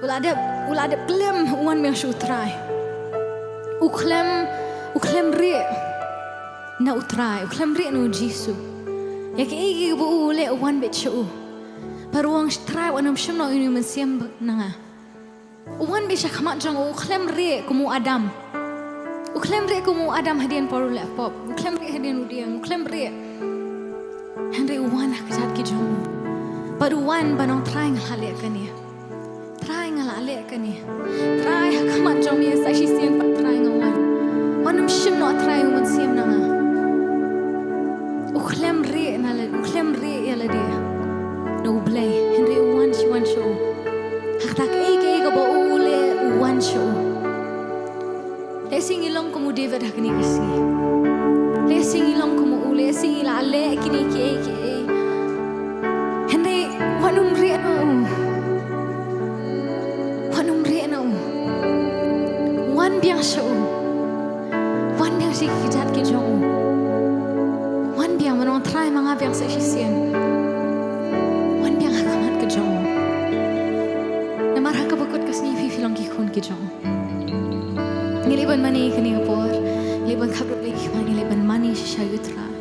U la dep, u la dep klim, u wan biang sha u Trai. U khlem, u khlem rieh na u Trai, u khlem rieh na u Jisu. Ïa kaei kaei kaba u, u leh, u wan beit sha u. Bad u ong, Trai, wat nym shim noh ïa une u mynsiem na nga. U wan beit sha khmat jong u, u khlem rieh kum u Adam. U khlem rieh kum u Adam hadien por u leh pop. U khlem rieh hadien u dieng, u khlem rieh. Hynrei u wan ha kjat ki jong u. Bad u wan ban ong, Trai, nga la leh kane. Trai, nga la leh kane. Trai, ha khmat jong me sa shisien pat Trai nga wan. Wat nym shim noh Trai u mynsiem na nga. U khlem rieh na la, u khlem rieh ïa lade na U Blei, hynrei u wan shi wan sha u. Ha kata kaei kaei kaba u, u leh, u wan sha u. Lehse ngi long kum u David ha kane ka sngi. Lehse ngi long kum u, lehse ngi la leh kine kiei kiei. Hynrei wat nym rieh na u. Wat nym rieh na u. Wan biang sha u. Wan biang sha ki kjat ki jong u. Wan biang, ban ong Trai ma nga biang sa shisien. Wan biang ha khmat ka jong u. Namar ha kaba kut ka sngi phi, phi long ki khun ki jong u. Ngi leh ban mane kane ka por. Ngi leh ban khap rep leh ki khmat, ngi leh ban mane shisha ïa u Trai.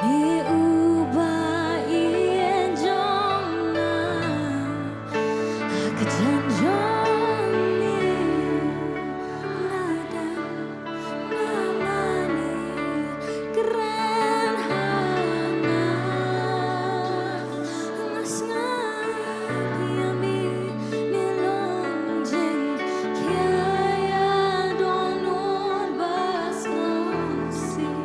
Uba ïeit jong nga, ha ka jan jong me nga dang, nga mane, kren ha nga, nga sngew ïa me, me long jingkhia ïa dohnud ba sngewsih.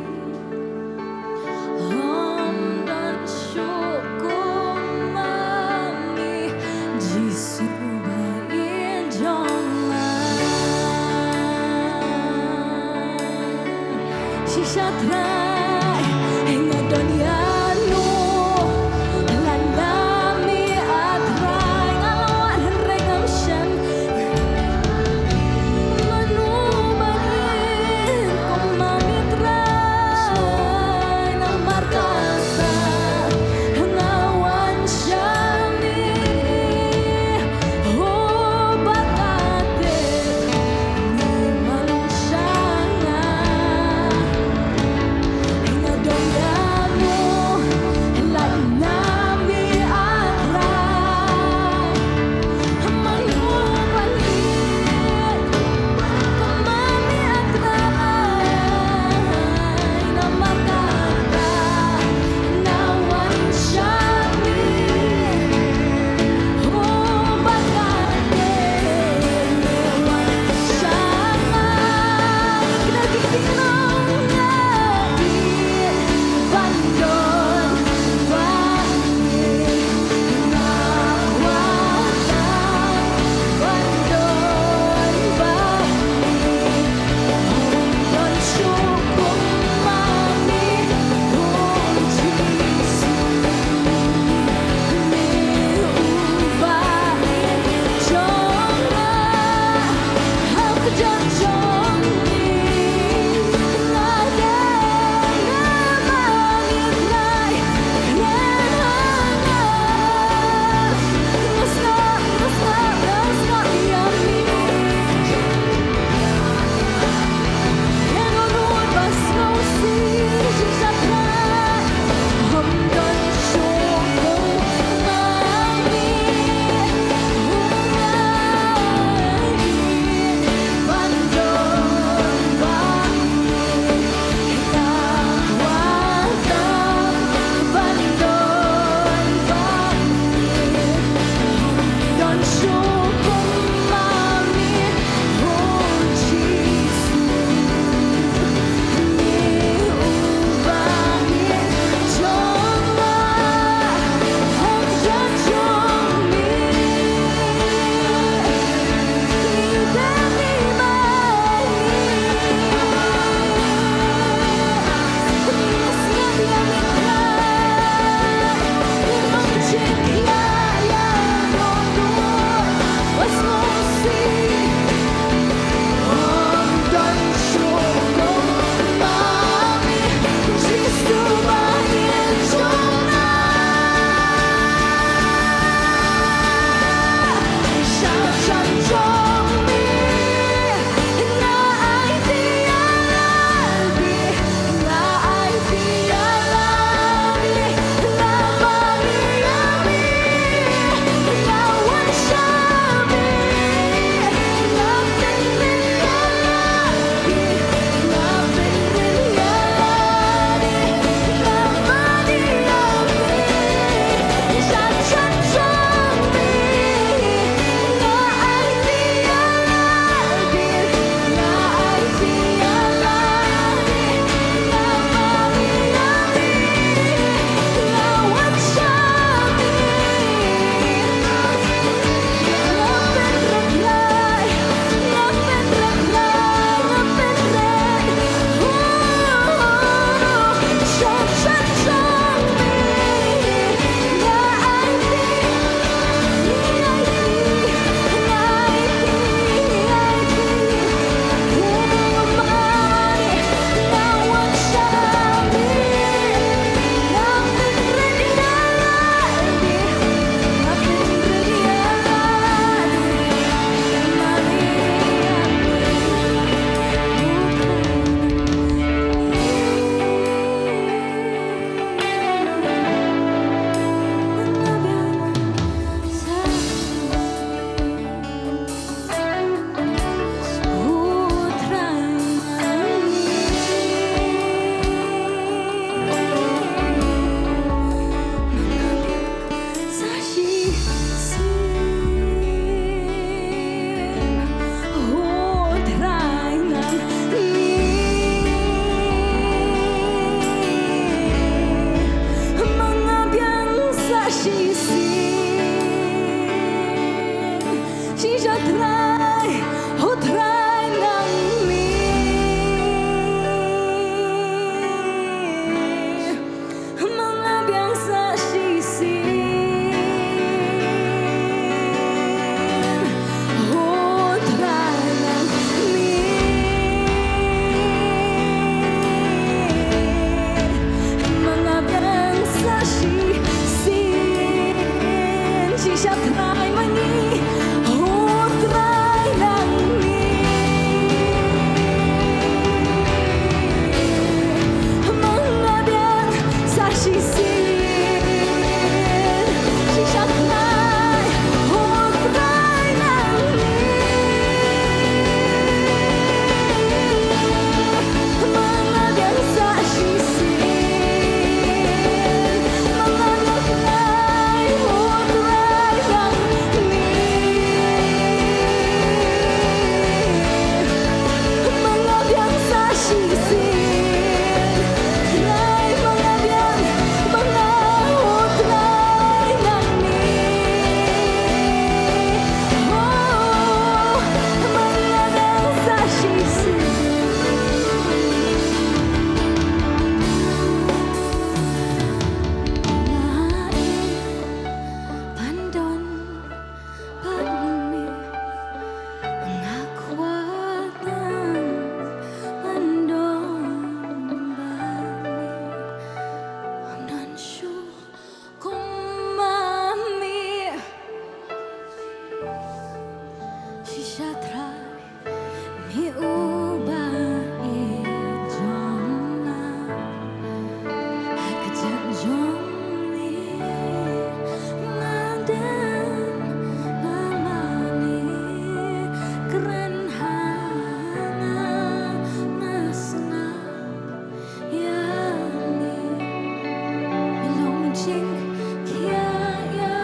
Jingkhia ïa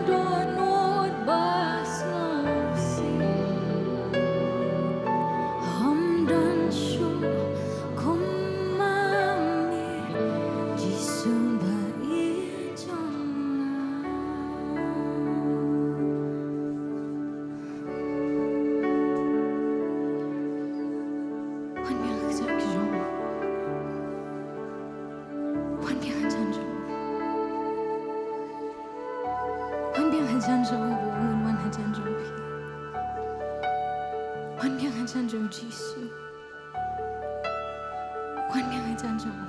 dohnud ba sngewsih. Ym don shuh kum ma me, Jisu ba ïeit jong nga. Wan biang ha kjat ka jong u. Wan biang hajan jong u. Wan biang hajan jong u, u wan hajan jong phi. Wan biang hajan jong u Jisu. Wan biang hajan jong u.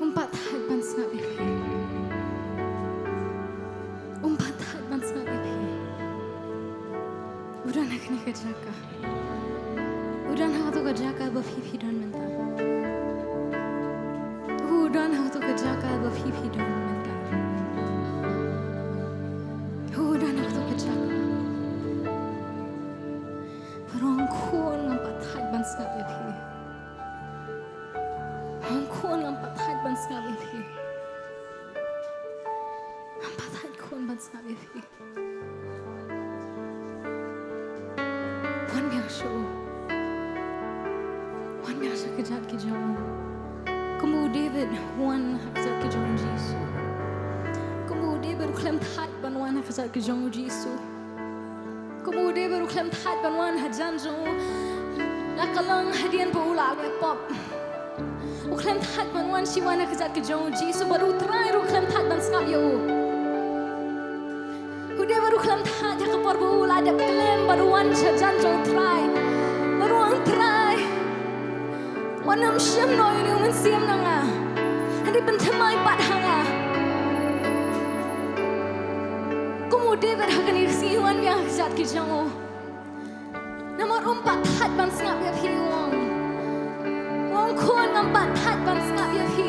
Um pat thait ban sngap ïa phi. Um pat thait ban sngap ïa phi. U don ha kane ka jaka. U don ha kato ka jaka ba phi phi don mynta. U don ha kato ka jaka ba phi phi don mynta. U don ha kato ka jaka. Rong khun, ngam pat thait ban sngap ïa phi. Rong khun, ngam pat thait ban sngap ïa phi. Ngam pat thait khun ban sngap ïa phi. Wan biang sha u. Wan biang sha ka kjat ka jong u. Kum u David wan ha ka kjat ka jong u Jisu. Kum u David u khlem thait ban wan ha ka kjat ka jong u Jisu. Kum u David u khlem thait ban wan hajan jong u. La ka long hadien ba u la leh pop. U khlem thait ban wan shi wan ha ka kjat ka jong u Jisu, bad u Trai ruh u khlem thait ban sngap ïa u. U David u khlem thait ha ka por ba u la dep khlem bad u wan sha jan jong u Trai. Bad u ong Trai, wat nym shim noh ïa une u mynsiem na nga. Hynrei pynthymmai pat ha nga. Kum u David ha kane ka sngi wan biang ha ka kjat ka jong u. Namar um pat thait ban sngap ïa phi u ong. U ong khun ngam pat thait ban sngap ïa phi.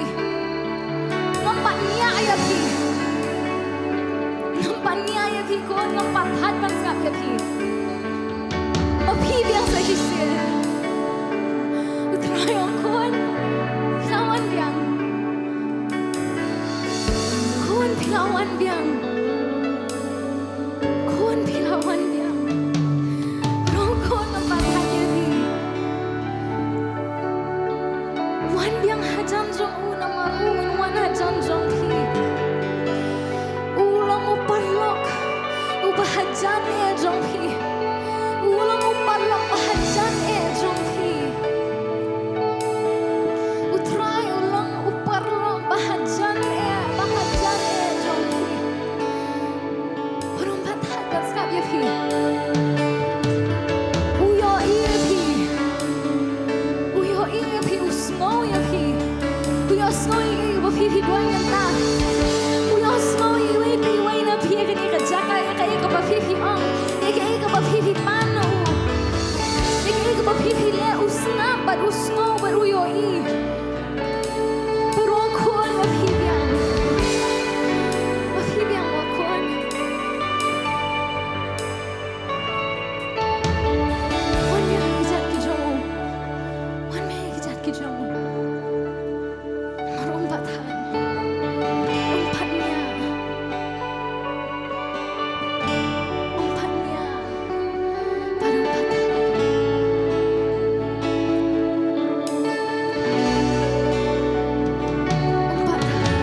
Ngam pat ngiah ïa phi. Ngam pat ngiah ïa phi khun ngam pat thait ban sngap ïa phi. Ma phi biang sa shisien. U Trai u ong khun. Phi la wan biang. Khun phi la wan biang. Khun phi la wan biang. Rong khun ngam pat thait ïa phi. Wan biang hajan jong u namar u wan hajan jong phi. U long u paralok uba hajan eh jong phi. U long u paralok ba hajan eh jong phi. U Trai u long u paralok ba hajan eh, ba hajan eh jong phi. Bad um pat thait ban sngap ïa phi. U ïohi ïa phi. U ïohi ïa phi, u sngew ïa phi. U ïohsngew ïa kaei kaba phi phi duwai mynta. U ïohsngew ïa iwei pa iwei na phi ha kane ka jaka, ïa kaei kaba phi phi ong, ïa kaei kaba phi phi pan na u. Ïa kaei kaba phi phi leh u sngap bad u sngew bad u ïohi. Bad u ong khun ma phi biang. Ma phi biang u ong khun. Wan biang ha ka kjat ka jong u. Wan biang ha ka kjat ka jong u. Namar um pat thait. Um pat ngiah. Um pat ngiah. Bad um pat thait. Um pat thait.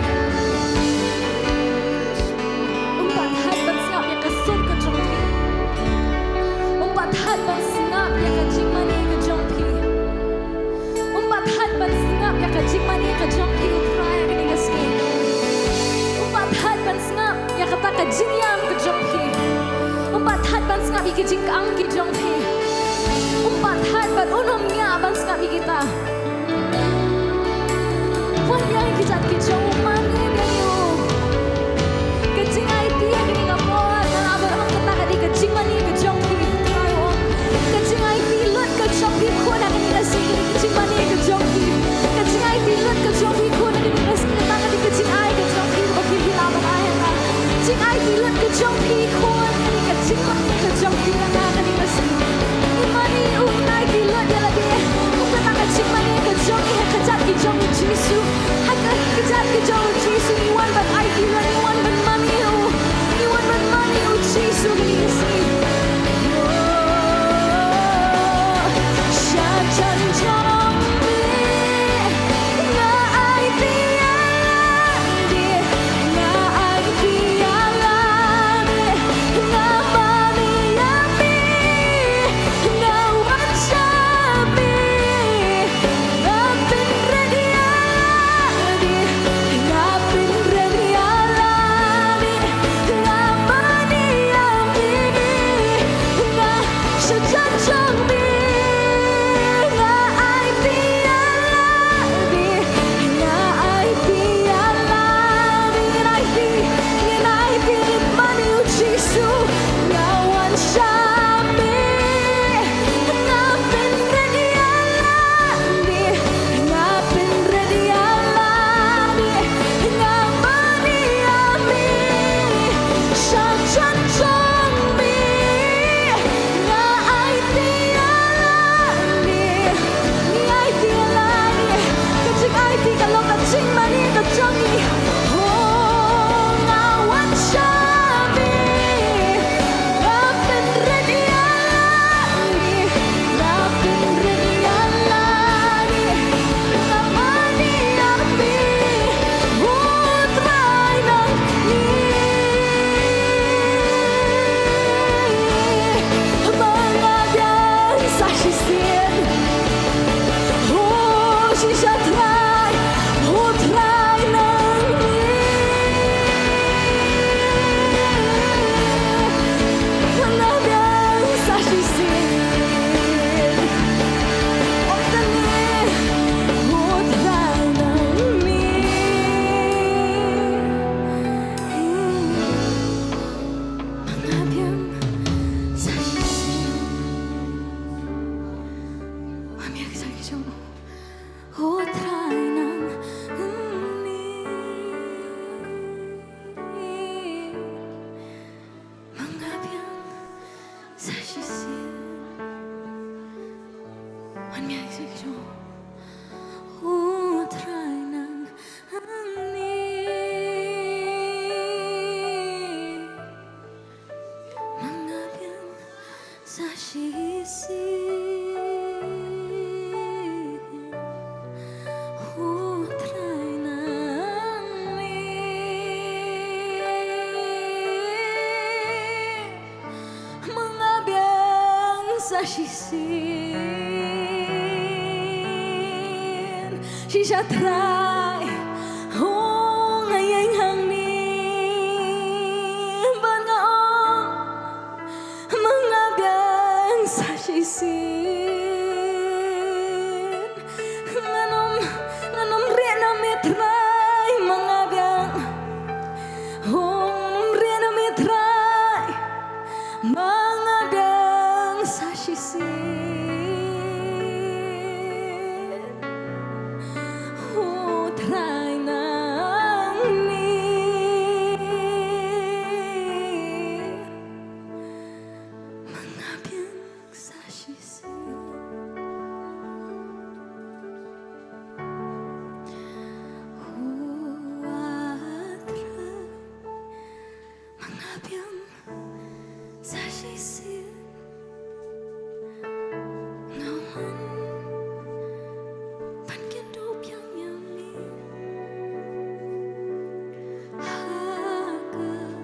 Um pat thait ban sngap ïa ka sur ka jong phi. Um pat thait ban sngap ïa ka jingmane ka jong phi. Um pat thait ban sngap ïa ka jingmane ka jong phi, u Trai, ha kane ka sngi. Um pat thait ban sngap ïa kata ka jingïam ka jong phi. Um pat thait ban sngap ïa ki jingkang ki jong phi. Um pat thait bad un ym ngiah ban sngap ïa kita. Wan biang ïa ki jait ki jong u, mane biang ïa u. Ka jingaiti ha kane ka por, nga lah ban ong kata ka dei ka jingmane ka jong phi, Trai u ong. Ka jingaiti lut ka jong phi khun ha kane ka sngi ka dei ka jingmane ka jong phi. Ka jingaiti lut ka jong phi khun ha kane ka sngi kata ka dei ka jingai ka jong phi kaba phi phi lah ban ai ha nga. Jingaiti lut ka jong phi khun ka dei ka jingmane ka jong phi ha nga ha kane ka sngi. I mane u, i aiti lut ïa lade. Um kata ka jingmane Shisha Trai, u Trai nang ni. Nga biang sa shisien. Ong tang ni, u Trai nang ni. Nga biang sa shisien. Wan biang sa shisien. U Trai nang ni. Ma nga biang sa shisien. Wan biang sa shisien. U Trai nang ni. Ma nga biang sa shisien. U Trai nang ni. Ma nga biang sa shisien. Shisha Trai, u nga ïeng hangne. Bad nga ong, ma nga biang sa shisien. Ngan ym, ngan ym rieh na me Trai, ma nga biang. U ngan ym rieh na me Trai, ma nga biang sa shisien. U Trai nang ni. Ma nga biang sa shisien. U Trai, ma nga biang sa shisien. Nga wan ban kynduh biang ïa me ha kane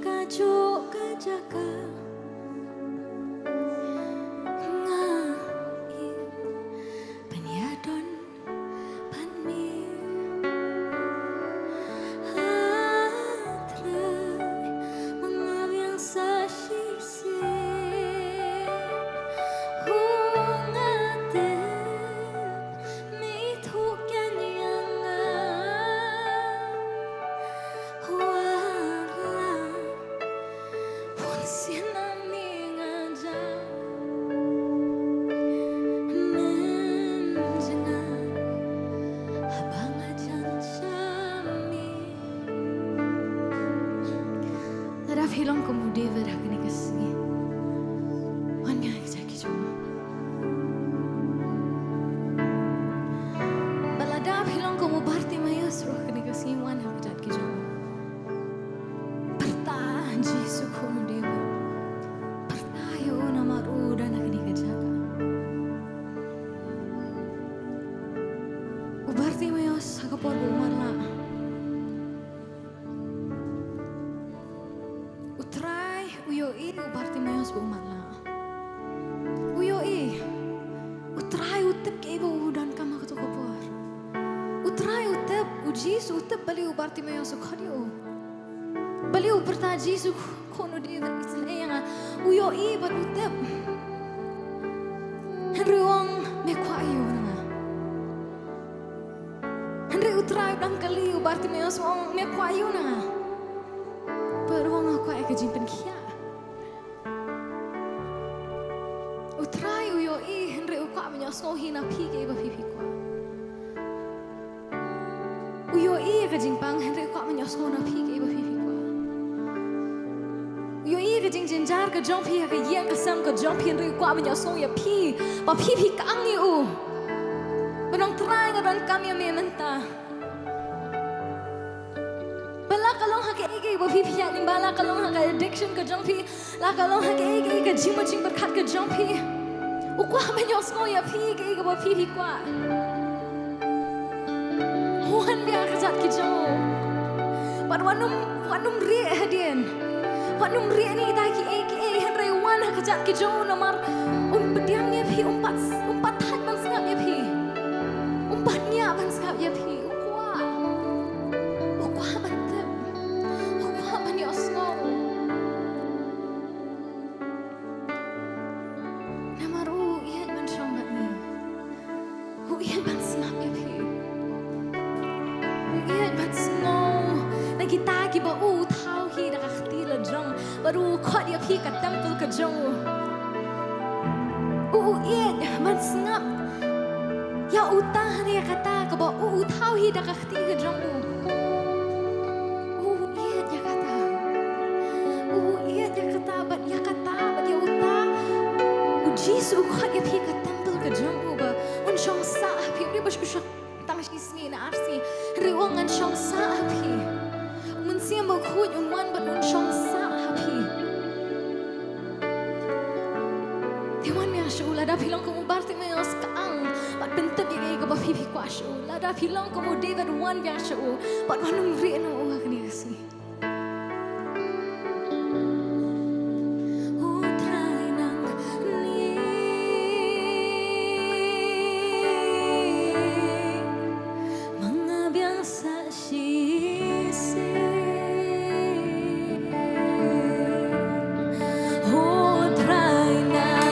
kajuh ka jaka. Nga ïeit ban ïadon bad me. Ah Trai, ma nga biang sa shisien. U nga tip me ithuh keiñ ïa nga. Wat la bun sien na me nga jam, men jngai haba nga jan sha me. Lada phi long kum u David ha kane ka sngi, wan biang ha ka jaka jong nga. Bad lada phi long kum u Bartimaeus ruh ha kane ka sngi, wan ha ka jaka jong nga. Pyrta ïa u Jisu, khun u David. Pyrta ïa u namar u don ha kane ka jaka. U Bartimaeus ha ka por ba u matlah, u Trai u ïohi ïa u Bartimaeus ba u matlah. U ïohi. U Trai u tip kaei ba u donkam ha kato ka por. U Trai u tip, u Jisu u tip balei u Bartimaeus u khot ïa u. Balei u pyrta, Jisu, khun u David, isynei ïa nga. U ïohi bad u tip. Hynrei u ong, me kwah ïa u na nga? Hynrei u Trai u dang kylli ïa u Bartimaeus, u ong, me kwah ïa u na nga? Bad u ong, nga kwah ïa ka jingpynkhiah. U Trai u ïohi, hynrei u kwah ban ïohsngew hi na phi kaei ba phi phi kwah. U ïohi ïa ka jingpang, hynrei u kwah ban ïohsngew na phi kaei ba phi phi kwah. U ïohi ïa ka jingjynjar ka jong phi ha ka ïing ka sem ka jong phi, hynrei u kwah ban ïohsngew ïa phi ba phi phi kang ïa u. Ba u ong, Trai, nga donkam ïa me mynta. Ba la ka long ha kaei kaei ba phi phi ïaid lyngba, la ka long ha ka addiction ka jong phi, la ka long ha kaei kaei ka jingmut jingpyrkhat ka jong phi, u kwah ban ïohsngew ïa phi kaei kaba phi phi kwah. Wan biang ha ka jaka jong u. Bad wat nym, wat nym rieh hadien. Wat nym rieh ïa kita kiei kiei, hynrei wan ha ka jaka jong u namar un pdiang ïa phi, um pat, um pat thait ban sngap ïa phi. Ïeit ban sngap ïa phi. U ïeit ban sngew na kita kiba u thaw hi da ka kti la jong, bad u khot ïa phi ka temple ka jong u. U ïeit ban sngap ïa uta ne ïa kata kaba u thaw hi da ka kti ka jong u. U ïeit ïa kata. U ïeit ïa kata bad ïa kata bad ïa uta. U Jisu u khot ïa phi ka temple ka jong u ba un shong sah ha phi. Ym dei ba u shong tang shi sngi ne ar sngi. Hynrei u ong ngan shong sah ha phi. U Mynsiem Bakhuid un wan bad un shong sah ha phi. Te wan biang sha u lada phi long kum u Bartimaeus, ka ang bad pyntip ïa kaei kaba phi phi kwah sha u. Lada phi long kum u David, wan biang sha u bad wan ym rieh noh u ha kane ka sngi. U Trai nangne ma nga biang sa shisien. U Trai nangne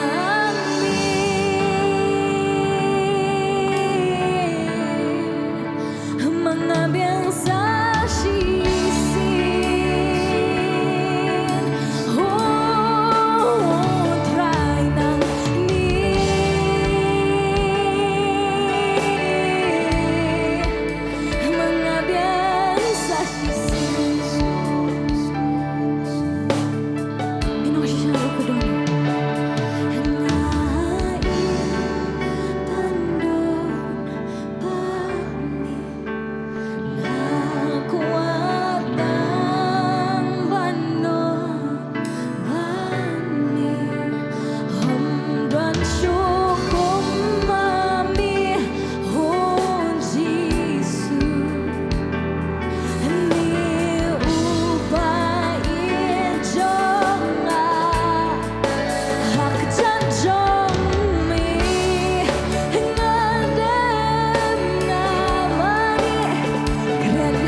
ma nga biang sa shisien. U Trai nangne ma nga biang sa shisien. Ïa nong shisha ruh ka don. Nga ïeit ban don bad me. Nga kwah tang ban don bad me. Ym don shuh kum ma me, O Jisu. Me uba ïeit jong nga. Ha ka kjat jong me nga dem, nga mane kren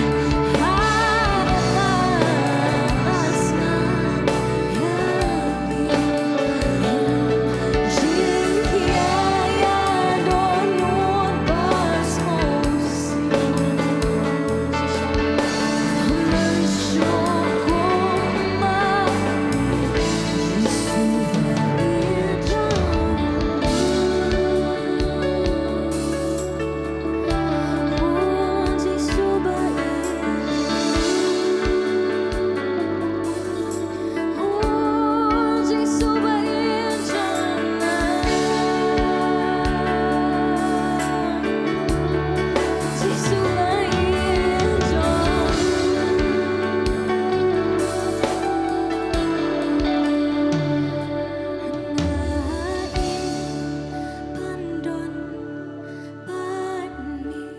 ha nga, nga sngap ïa me. Jingkhia ïa dohnud ba sngewsih.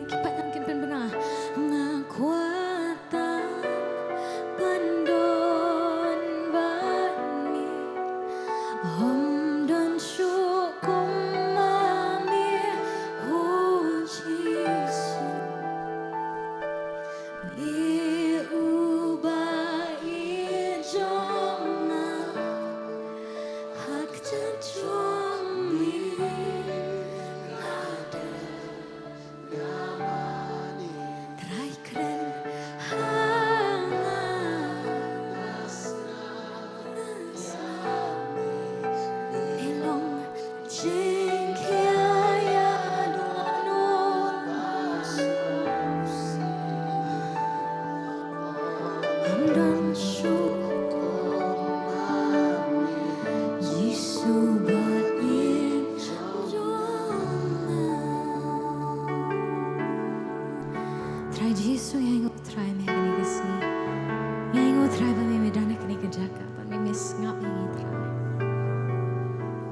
Ki paid ngan kin pynbna. Nga kwah tang ban don bad me. Ym don shuh kum ma me, O Jisu. Me uba ïeit jong nga. Ha ka kjat jong me nga dem, nga mane. Trai kren ha nga, nga sngap ïa me. Me long jingkhia ïa dohnud ba sngewsih. Ym don shuh kum ma me, Jisu ba ïeit jong nga. Trai Jisu, ïa ngi Trai, me ha kane ka sngi. Ïa ngi Trai, ba me, me don ha kane ka jaka, ba me, me sngap ïa ngi Trai.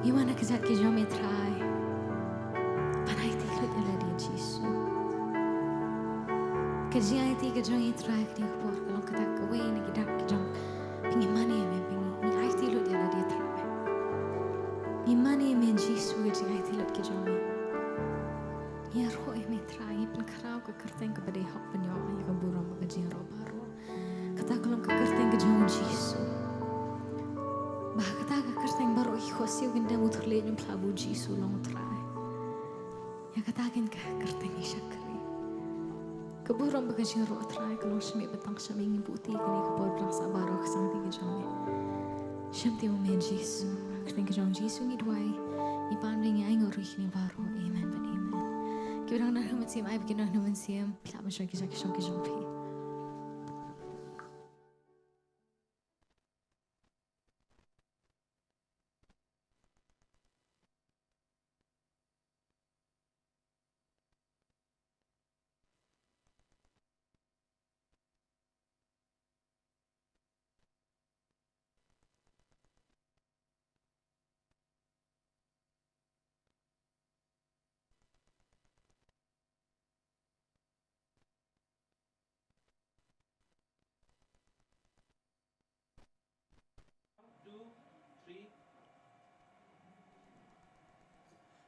Ngi wan ha ka jaka jong me Trai. Ban aiti lut ïa lade Jisu. Ka jingaiti ka jong ngi Trai, kane ka por ka long kata kawei na ki dak ki jong phi. Ngi mane ïa me, phi, ngi aiti lut ïa lade Trai. Ngi mane ïa me Jisu, ka jingaiti lut ka jong ngi. Ngi ïaroh ïa me Trai, ngi pynkhraw ka kyrteng kaba dei hok ban ïoh ïa ka burom bad ka jingïaroh baroh. Kata ka long ka kyrteng ka jong u Jisu. Ba kata ka kyrteng baroh ki khohsiew kin dem, u thylliej, u phylla, ba u Jisu u long u Trai. Kata keiñ ka kyrteng ngi shakri. Ka burom bad ka jingïaroh, Trai, ka long sha me, ba tang sha me ngi buh ïa kane ka por, ba la sah baroh ka sangti ka jong me. Sha me, U Jisu, ha ka kyrteng ka jong U Jisu ngi duwai. Ngi pan, ngi ainguh ruh ïa kine baroh. Amen bad amen. Ki ba dang nang ha mynsiem, ai ba kin nang ha mynsiem. Phi lah ban shong ki jaka, shong ki jong phi.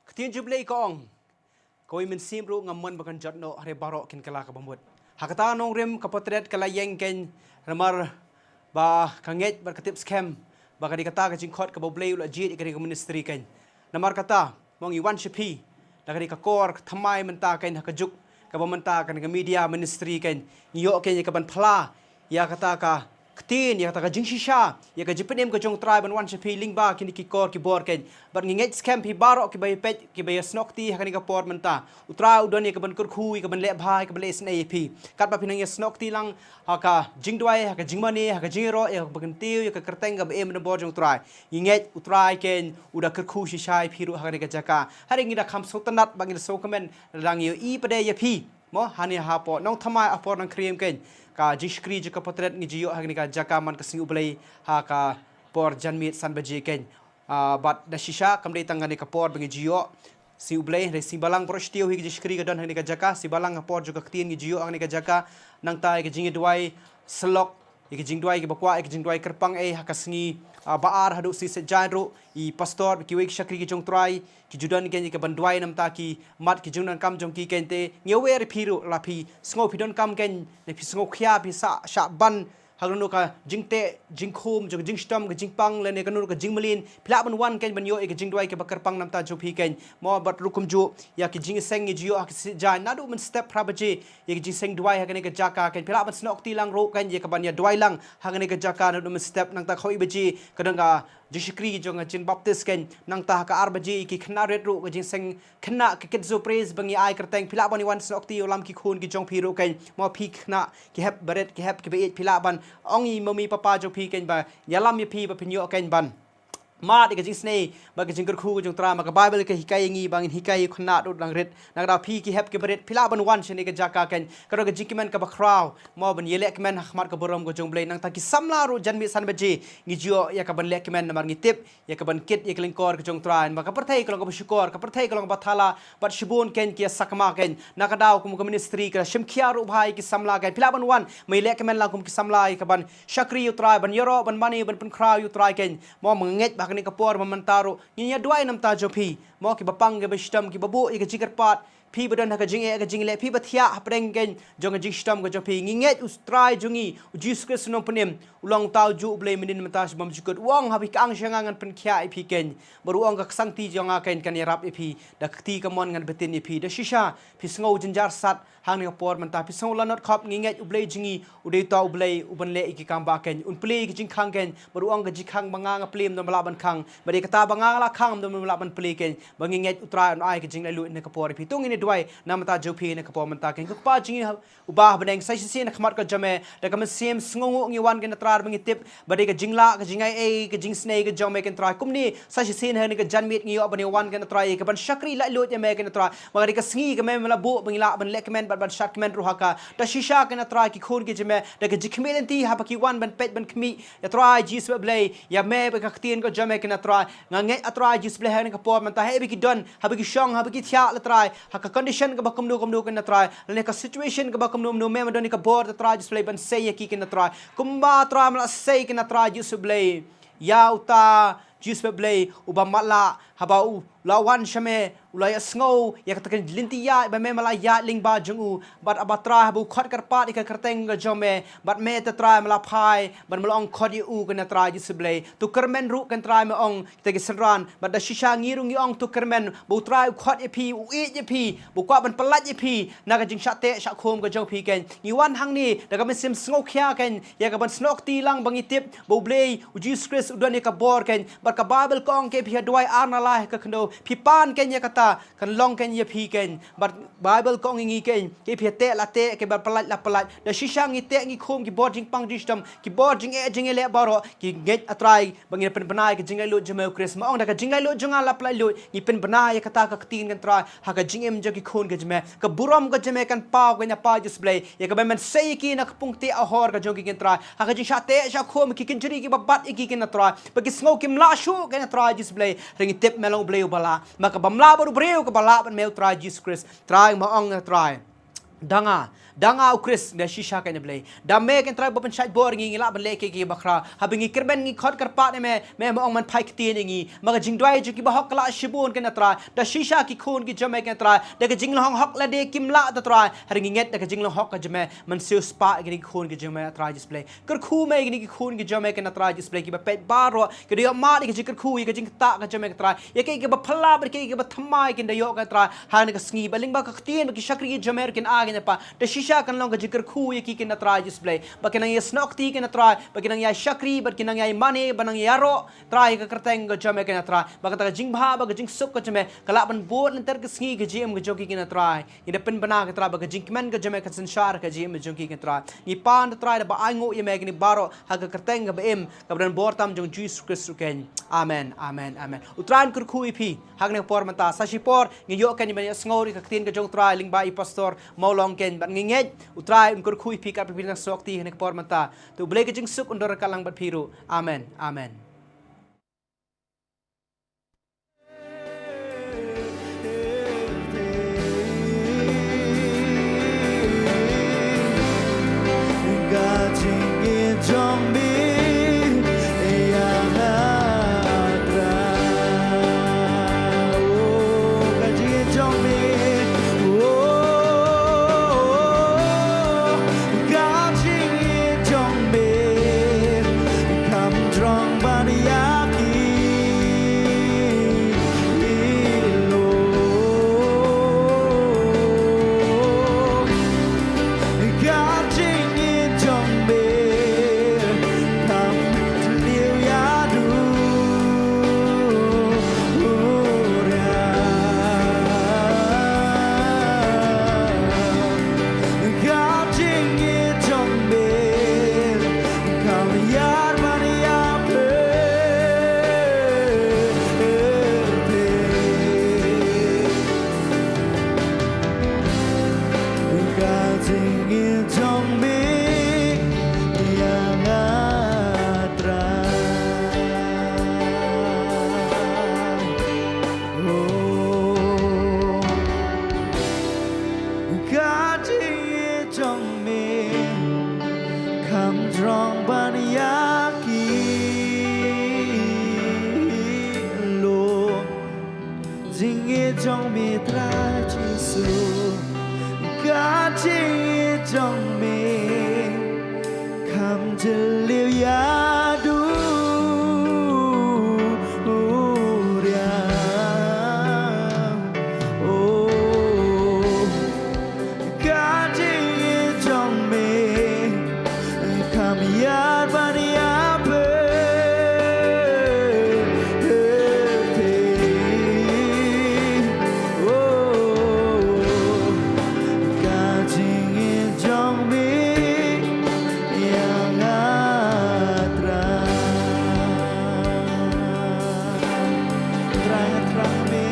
Ka ktien jong U Blei ka ong, kawei mynsiem ruh ngam mon ba kan jot noh, hynrei baroh kin kylla ka bamut. Ha kata ka nongrim ka portrait ka la ïeng keiñ, namar ba ka ngeit bad ka tip skhem ba ka dei kata ka jingkhot kaba U Blei u la jied ïa ka dei ka ministry keiñ. Namar kata, mo, ngi wan sha phi da ka dei ka kor ka thymmai mynta keiñ, ha ka juk kaba mynta, ka dei ka media ministry keiñ. Ngi ïoh keiñ ïa ka ban phla ïa kata ka ktien, ïa kata ka jingshisha, ïa ka jingpynim ka jong U Trai ban wan sha phi lyngba kine ki kor ki bor keiñ. Bad ngi ngeit skhem phi baroh kiba ïa peit, kiba ïa snoh kti ha kane ka por mynta, U Trai u don ïa ka ban kyrkhu, ïa ka ban leh bha, ïa ka ban leh isynei ïa phi. Katba phi nang ïa snoh kti lang ha ka jingduwai, ha ka jingmane, ha ka jingïaroh, ïa ka ba kyntiew ïa ka kyrteng kaba im na bor jong U Trai, ngi ngeit U Trai keiñ u da kyrkhu shisha ïa phi ruh ha kane ka jaka. Hynrei ngi da kham sngewtynnat bad ngi da sngewkmen lada ngi ïohi pat de ïa phi, mo, hangne hapoh Nongthymmai, hapoh Nongkrem keiñ. Ka jingshakri jong ka portrait ngi ju ïoh ha kane ka jaka man ka Sngi U Blei ha ka por janmiet san baje keiñ. Ah, bad da shisha kam dei tang kane ka por ba ngi ju ïoh Sngi U Blei, hynrei Sngi Balang baroh shi taïew hi ka jingshakri ka don ha kane ka jaka. Sngi Balang ha por jong ka ktien ngi ju ïoh ha kane ka jaka. Nangta ïa ka jingduwai syllok, ïa ka jingduwai kaba kwah, ïa ka jingduwai kyrpang, eh, ha ka sngi, ah, ba ar haduh Sngi Saitjaiñ ruh, i pastor, kiwei ki shakri ki jong U Trai ki ju don keiñ ïa ka ban duwai namar ki mat ki jingdonkam jong ki keiñ. Te ngi wer ïa phi ruh, la phi sngew phi donkam keiñ, la phi sngew khia, phi sah shah ban ha kano ka jingteh jingkhum jong ka jingshitom, ka jingpang, lane kano ka jingmlien, phi lah ban wan keiñ ban ïoh ïa ka jingduwai kaba kyrpang namar jong phi keiñ, mo. Bad ruh kumjuh ïa ka jingïaseng ngi ju ïoh ha ka Sngi Saitjaiñ naduh mynstep phra baje, ïa ka jingseng duwai ha kane ka jaka keiñ. Phi lah ban snoh kti lang ruh keiñ ïa ka ban ïa duwai lang ha kane ka jaka naduh mynstep. Nangta kawei baje ka don ka jingshakri jong ka jingpaptis keiñ. Nangta ha ka ar baje ïa ki khynnah rit ruh ka jingseng khynnah, ka Kids' Praise ba ngi ai kyrteng. Phi lah ban ïa wan snoh kti ïalam ki khun ki jong phi ruh keiñ, mo. Phi khynnah ki hep barit, ki hep kiba ïeit, phi lah ban ong ïa i mummy papa jong phi keiñ ba ïalam ïa phi ba phin ïoh keiñ ban mad ïa ka jingisynei bad ka jingkyrkhu ka jong U Trai. Ma ka Baibl ka hikai ïa ngi ba ngin hikai ïa u khynnah u dang rit. Nangta phi ki hep kiba rit, phi lah ban wan shane ka jaka keiñ. Ka don ka jingkmen kaba khraw, mo, ban ïaleh kmen ha khmat ka burom ka jong U Blei. Nangta ki samla ruh janmiet san baje ngi ju ïoh ïa ka ban leh kmen namar ngi tip ïa ka ban kit ïa ka lyngkor ka jong U Trai. Namar ka pyrthei ka long kaba shukor, ka pyrthei ka long kaba thala, bad shibun keiñ ki ïa sakma keiñ. Na ka daw kum ka ministry ka shim khia ruh bha ïa ki samla keiñ. Phi lah ban wan ban ïaleh kmen lang kum ki samla ïa ka ban shakri ïa U Trai, ban ïaroh, ban mane, ban pynkhraw ïa U Trai keiñ. Mo, ma nga ngeit ba ha kane ka por ba mynta ruh ngin ïa duwai namar jong phi, mo, kiba pang, kiba shitom, kiba buh ïa ka jingkyrpad, phi ba don ha ka jingeh ka jingleh, phi ba thiah hapdeng keiñ jong ka jingshitom ka jong phi. Ngi ngeit U Trai jong ngi U Jisu Khrist u Nongpynim u long uta ujuh U Blei mynhynnin mynta sha bymjukut. U ong, haba phi kang sha nga ngan pynkhiah ïa phi keiñ. Bad u ong, ka ksangti jong nga keiñ kan ïarap ïa phi, da ka kti kamon ngan btin ïa phi. Da shisha phi sngew jynjar sat hangne ka por mynta, phi sngew lanot khop, ngi ngeit U Blei jong ngi u dei uta U Blei u ban leh ïa ki kam ba keiñ. Un plie ïa ki jingkhang keiñ. Bad u ong, ka jingkhang ba nga nga plie ym don ba lah ban khang, bad ïa kata ba nga nga la khang ym don ba lah ban plie keiñ. Bad ngi ngeit U Trai un ai ka jinglaitluid ha kane ka por ïa phi. To ngin ïa duwai namar jong phi ha kane ka por mynta keiñ. Ko Kpa jong ngi uba ha bneng, sa shisien ha khmat ka jong me da ka mynsiem sngewnguh ngi wan keiñ, Trai, ba ngi tip ba dei ka jinglah, ka jingai ei, ka jingisynei ka jong me keiñ, Trai. Kumne sa shisien ha kane ka janmiet ngi ïoh ban ïa wan keiñ, Trai, ïa ka ban shakri laitluid ïa me keiñ, Trai. Ba ka dei ka sngi kaba me la buh ba ngi lah ban leh kmen bad ban shad kmen ruh ha ka. Da shisha keiñ, Trai, ki khun ki jong me da ka jingkhmih lynti haba ki wan ban peit ban khmih ïa, Trai Jisu Blei, ïa me bad ka ktien ka jong me keiñ, Trai. Nga ngeit, ah, Trai Jisu Blei, ha kane ka por mynta, haba ki don, haba ki shong, haba ki thiah, la Trai, ha ka condition kaba kumno kumno keiñ, Trai, lane ka situation kaba kumno kumno, me ma don ïa ka bor, Trai Jisu Blei, ban sei ïa ki keiñ, Trai. Kumba, Trai, me la sei keiñ, Trai Jisu Blei, ïa uta Jisu Blei uba matlah haba u la wan sha me, u la ïa sngew ïa kata ka lynti ïaid ba me me la ïaid lyngba jong u. Bad A Trai, haba u khot kyrpad ïa ka kyrteng ka jong me, bad me te Trai me la phai, bad me la ong khot ïa u, kane Trai Jisu Blei. To kyrmen ruh, kane Trai, me ong kita ki synran, bad da shisha ngi ruh ngi ong to kyrmen, ba u Trai u khot ïa phi, u ïeit ïa phi, ba u kwah ban pyllait ïa phi na ka jingshah teh shah khum ka jong phi, kane. Ngi wan hangne da ka mynsiem sngewkhia, kane, ïa ka ban snoh kti lang ba ngi tip ba U Blei, U Jisu Khrist, u don ïa ka bor, kane. Bad ka Baibl ka ong, kaei phi ha duwai, ar na lai ha ka khyndew, phi pan, kane, ïa kata, kan long, kane, ïa phi, kane. Bad Baibl ka ong ïa ngi, kane, kaei phi ha teh la teh, kaei ba pyllait la pyllait. Da shisha ngi teh ngi khum ki bor jingpang jingshitom, ki bor jingeh jingïaleh baroh, ngi ngeit, A Trai, ba ngin pynbna ïa ka jinglaitluid jong me U Khrist. Me ong da ka jinglaitluid jong nga la pyllait luid, ngi pynbna ïa kata ka ktien, kane Trai, ha ka jingim jong ki khun ka jong me. Ka burom ka jong me kan paw, kane, Pa Jisu Blei, ïa kaba men sei ïa ki na ka pung teh ahor ka jong ki, kane Trai, ha ka jingshah teh shah khum, ki kynjri kiba bat ïa ki, kane Trai, ba ki sngew kim lah shuh, kane Trai Jisu Blei. Hynrei ngi tip me long U Blei uba lah, ma ka bym lah bad u briew, kaba lah bad me, U Trai Jisu Khrist. Trai, me ong, kane Trai, da nga, da nga U Khrist, da shisha, kane Blei, da me, kane Trai, ba pynshait bor ïa ngi, ngi lah ban leh kiei kiei bakhraw. Haba ngi kyrmen ngi khot kyrpad ïa me, me, me ong men phai ktien ïa ngi. Ma ka jingduwai jong ki bahok ka lah shibun, kane Trai, da shisha ki khun ki jong me, kane Trai, da ka jinglong hok lade kim lah, kane Trai. Hynrei ngi ngeit da ka jinglong hok ka jong me men siewspah ïa kine ki khun ki jong me, Trai Jisu Blei. Kyrkhu me ïa kine ki khun ki jong me, kane Trai Jisu Blei, kiba peit baroh, ki da ïohmad ïa ka jingkyrkhu, ïa ka jingktah ka jong me, kane Trai, ïa kaei kaba phylla bad kaei kaba thymmai kin da ïoh, kane Trai, ha kane ka sngi, ba lyngba ka ktien, ba ki shakri ki jong me ruh kin ai, kane Pa, da shisha kan long ka jingkyrkhu ïa ki, kane Trai Jisu Blei, ba kin nang ïa snoh kti, kane Trai, ba kin nang ïa shakri, ba kin nang ïa mane, ba nang ïaroh, Trai, ïa ka kyrteng ka jong me, kane Trai, ba kata ka jingbha, ba ka jingsuk ka jong me ka lah ban bud lynter ka sngi ka jingim ka jong ki, kane Trai. Ngi da pynbna, kane Trai, ba ka jingkmen ka jong me kan synshar ka jingim jong ki, kane Trai. Ngi pan, kane Trai, da ba ainguh ïa me ïa kine baroh ha ka kyrteng kaba im, kaba don bor tam jong U Jisu Khrist ruh, kane. Amen, amen, amen. U Trai un kyrkhu ïa phi ha kane ka por mynta. Sa shipor ngin ïoh, kane, ban ïa sngew ïa ka ktien ka jong U Trai lyngba i Pastor Mawlong, kane, bad ngi ngeit U Trai un kyrkhu ïa phi katba phi dang snoh kti ha kane ka por mynta. To U Blei ka jingsuk un don ryngkat lang bad phi ruh. Amen, amen. Ka jingïeit jong me, oh, ka jingïeit jong me kham jrong ban ïa ki, ki lum. Ka jingïeit jong me kham jylliew ïa duh. Ka jingïeit jong me kham ïar ban ïapher. Ka jingïeit jong me ïa nga Trai. Oh, ka jingïeit jong me kham jrong ban ïa ki lum. Jingïeit jong me Trai Jisu, ka jingïeit jong me kham jylliew ïa duriaw. Oh, ka jingïeit jong me kham ïar ban ïapher. Oh, ka jingïeit jong me ïa nga Trai. Trai nga thrang me.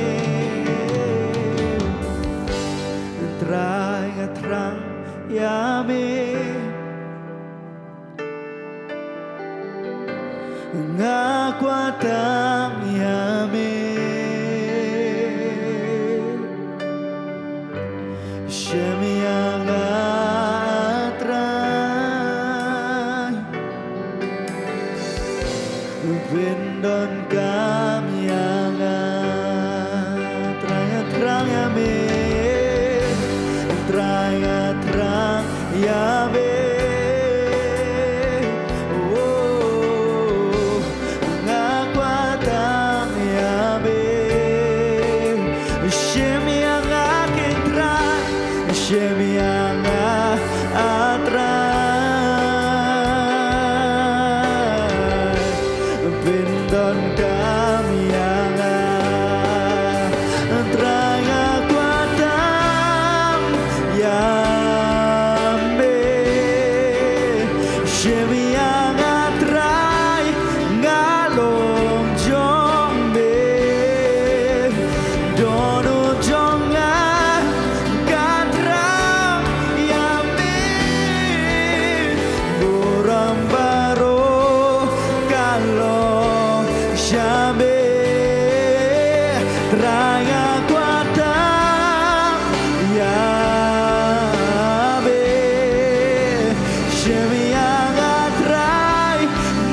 Trai nga thrang ïa me. Nga kwah tang ïa me. Shem ïa nga Trai. Pyndonkam ïa nga. Trai nga thrang ïa me. Oh, nga kwah tang ïa me. Shim ïa nga kin Trai, shim ïa nga a Trai. Pyndonkam ïa nga, Trai nga kwah tang ïa me. Shim ïa nga Trai, nga long jong me. Dohnud jong nga ka thrang ïa me. Burom baroh ka long sha me. Trai nga kwah tang ïa me. Shim ïa nga Trai,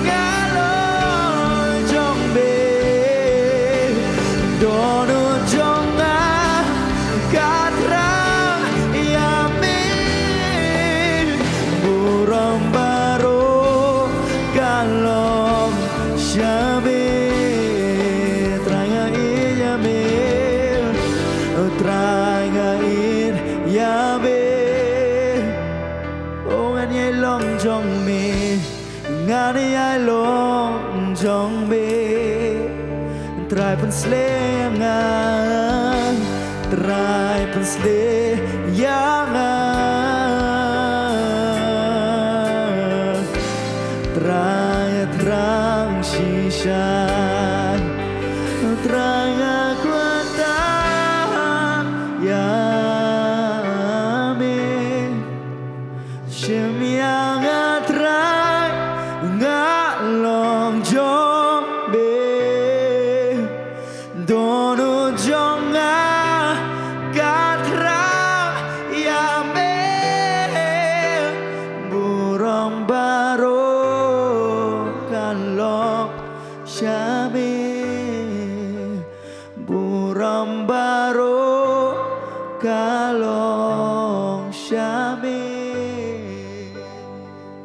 nga long jong me. Dohnud jong nga ka thrang ïa me. Burom baroh ka long sha me. Trai nga ïeit ïa me. Trai nga ïeit ïa me. Oh, ngan ïai long jong me. Ngan ïai long jong me. Trai pynshlei ïa nga. Trai pynshlei ïa nga. Trai thrang shisha. Trai nga kwah tang ïa me. Shim ïa nga Trai, nga long jong me. Dohnud jong nga ka thrang ïa me. Burom baroh ka long sha me. Burom baroh ka long sha me.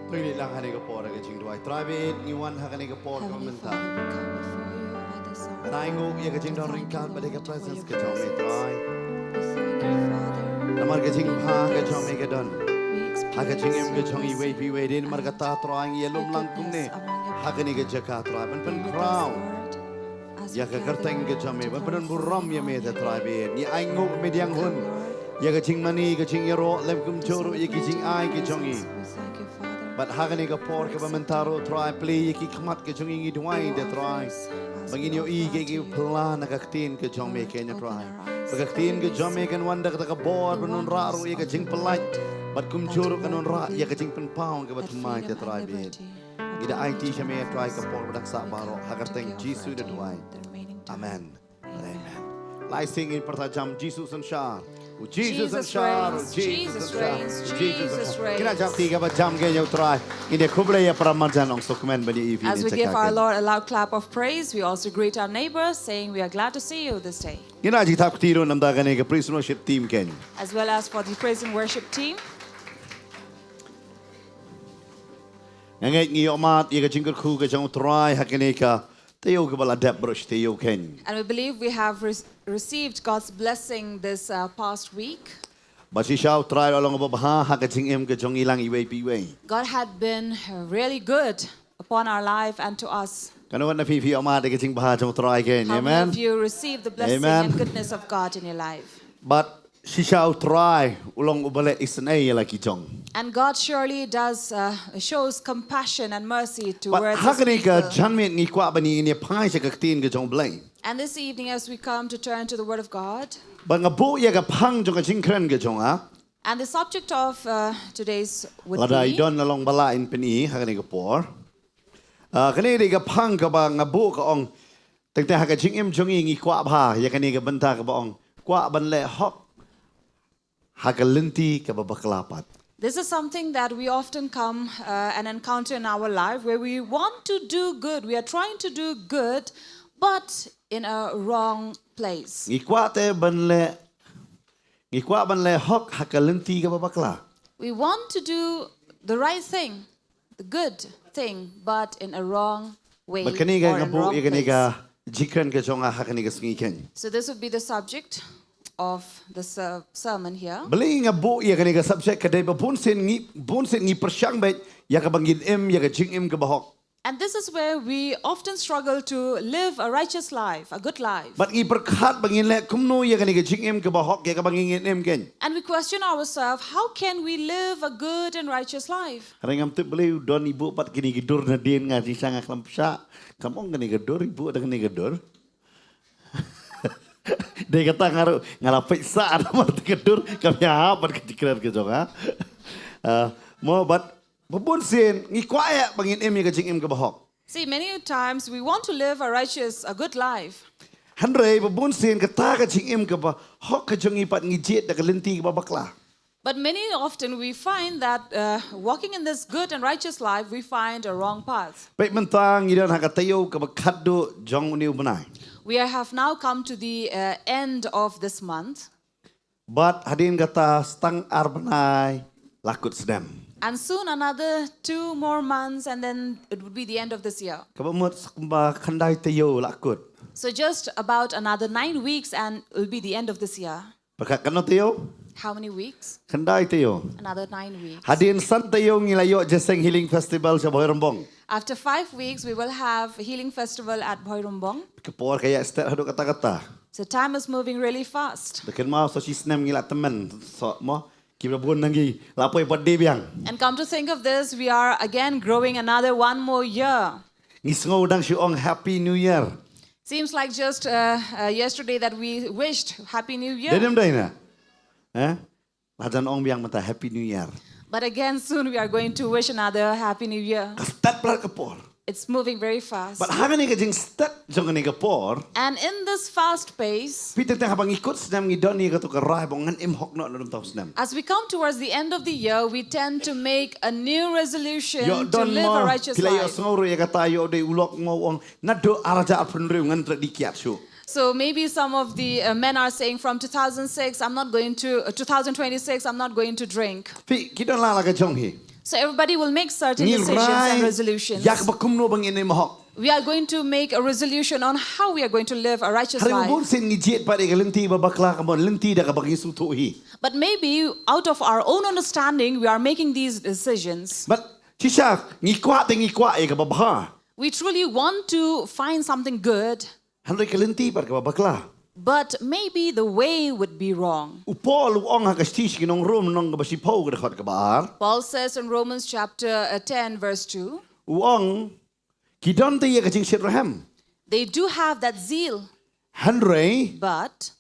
To ngin ïalang ha kane ka por ha ka jingduwai. Trai bad ngi wan ha kane ka por ka mynta. Heavenly Father, we come before you at this hour. Ngi ainguh ïa ka jingdon ryngkat bad ïa ka presence ka jong me Trai. We thank you, Father. Namar ka jingbha ka jong me ka don ha ka jingim ka jong iwei pa iwei. Dei namar kata Trai ngi ïalum lang kumne ha kane ka jaka Trai ban pynkhraw ïa ka kyrteng ka jong me, ban pynburom ïa me te Trai bad ngi ainguh ba me dang hun ïa ka jingmane, ka jingïaroh lem kumjuh ruh ïa ki jingai ka jong ngi. Bad ha kane ka por kaba mynta ruh Trai, plie ïa ki khmat ka jong ngi, ngi duwai te Trai ba ngin ïohi ïa ki phylla na ka ktien ka jong me keiñ Trai. Ba ka ktien ka jong me kan wan da kata ka bor ban wanrah ruh ïa ka jingpyllait bad kumjuh ruh kan wanrah ïa ka jingpynpaw kaba thymmai te Trai bad ngi da aiti sha me Trai ka por ba dang sah baroh, ha ka kyrteng Jisu da duwai. Amen. Amen. Lai sing in pyrta jam, Jisu synshar. U Jisu synshar, u Jisu synshar, u Jisu synshar. Kine jam ti kaba jam ke ïa u Trai. Ngin ïa khublei ïa para marjan, ong sngewkmen ban ïa i. As we give our Lord a loud clap of praise, we also greet our neighbors, saying, "We are glad to see you this day." Ngin ïa jingthap kti ruh namar kane ka praise and worship team keiñ. As well as for the praise and worship team. Nga ngeit ngi ïohmad ïa ka jingkyrkhu ka jong u Trai ha kane ka taïew kaba la dep baroh shi taïew keiñ. And we believe we have re- received God's blessing this uh, past week. Bad shisha u Trai u la long babha ha ka jingim ka jong ngi lang iwei pa iwei. God had been uh, really good upon our life and to us. Katno na phi phi ïohmad ïa ka jingbha jong u Trai keiñ? Amen. How many of you receive the blessing and goodness of God in your life? Bad shisha u Trai u long uba leh isynei ïa la ki jong. And God surely does uh, shows compassion and mercy towards his people. Bad ha kane ka janmiet ngi kwah ban ïa phai sha ka ktien ka jong u Blei. And this evening, as we come to turn to the Word of God, bad nga buh ïa ka phang jong ka jingkren ka jong nga. And the subject of uh, today's would be, lada i don, la long ba lah in pyni ha kane ka por. Uh, kane dei ka phang kaba nga buh, ka ong, teng teng ha ka jingim jong ngi ngi kwah bha ïa kane ka bynta kaba ong, kwah ban leh hok ha ka lynti kaba bakla pat. This is something that we often come uh, and encounter in our life, where we want to do good, we are trying to do good, but in a wrong place. Ngi kwah te ban leh Ngi kwah ban leh hok ha ka lynti kaba bakla. We want to do the right thing, the good thing, but in a wrong way. Bad kane ka Or nga in buh wrong ïa kane place. Ka jingkren ka jong nga ha kane ka sngi khein. So this would be the subject of the ser- sermon here. Balei nga buh ïa kane ka subject ka dei ba bun sien ngi, bun sien ngi pyrshang beit ïa kaba ngin im ïa ka jingim kaba hok. And this is where we often struggle to live a righteous life, a good life. Bad ngi pyrkhat ba ngin leh kumno ïa kane ka jingim kaba hok ïa kaba ngin im khein. And we question ourselves, how can we live a good and righteous life? Hynrei ngam tip balei u don i buh pat kine ki dur nadien, nga jingshisha nga khlem pyrshah. Kam ong kane ka dur, i buh da kane ka dur. Dei kata nga ruh nga la pyrshah namar kata ka dur kam ïahap bad ka jingkren ka jong nga. Ah, mo bad ba bun sien ngi kwah ïa ba ngin im ïa ka jingim kaba hok. See, many times we want to live a righteous, a good life. Hynrei ba bun sien kata ka jingim kaba hok ka jong ngi pat ngi jied da ka lynti kaba bakla. But many often we find that uh, walking in this good and righteous life, we find a wrong path. Peit mynta ngi don ha ka taïew kaba khatduh jong une u bnai. We have now come to the uh, end of this month. Bad hadien kata sa tang ar bnai la kut snem. And soon another two more months, and then it would be the end of this year. Kaba mut sa kumba khyndai taïew la kut. So just about another nine weeks, and it will be the end of this year. Pyrkhat katno taïew? How many weeks? Khyndai taïew. Another nine weeks. Hadien san taïew ngi la ïoh jingïaseng Healing Festival sha Bhoirymbong. After five weeks, we will have Healing Festival at Bhoirymbong. Ka por ka ïa stet haduh katta katta. So time is moving really fast. Da kynmaw sa shi snem ngi la tymmen, so mo, kiba bun na ngi la poi birthday biang. And come to think of this, we are again growing another one more year. Ngi sngew dang shu ong Happy New Year. Seems like just uh, uh, yesterday that we wished Happy New Year. Dei ne em dei ne? Eh? La jan ong biang mynta Happy New Year. But again, soon we are going to wish another Happy New Year. Ka stet palat ka por. It's moving very fast. Bad ha kane ka jingstet jong kane ka por, And in this fast pace, phi teng teng haba ngi kut snem ngi don ïa kato ka rai ba ngan im hok noh na ka bynta u snem. As we come towards the end of the year, we tend to make a new resolution Ïoh to don live a mo, righteous phi la ïoh life. sngew ruh ïa kata, ïoh dei u lok mo, u ong naduh ar hajar arphew hynriew ngan rat die kiad shuh. So maybe some of the uh, men are saying, "From two thousand six, I'm not going to, uh, two thousand twenty-six, I'm not going to drink." Phi, ki don la la ka jong hi. So everybody will make certain Ngi decisions and rai resolutions. ïa kaba kumno ba ngin im hok. We are going to make a resolution on how we are going to live a righteous Hynrei ba bun life. sien ngi jied pat ïa ka lynti ba bakla, ka mon lynti da kaba ngi sngewthuh hi. But maybe out of our own understanding, we are making these decisions. Bad shisha ngi kwah te ngi kwah ïa kaba bha. We truly want to find something good, Hynrei ka lynti pat kaba bakla. but maybe the way would be wrong. U Paul u ong ha ka shithi sha ki nong Rom, lynnong kaba shiphew, ka dkhot kaba ar. Paul says in Romans chapter uh, ten, verse two, U ong ki don te ïa ka jingshit rhem. They do have that zeal, Hynrei but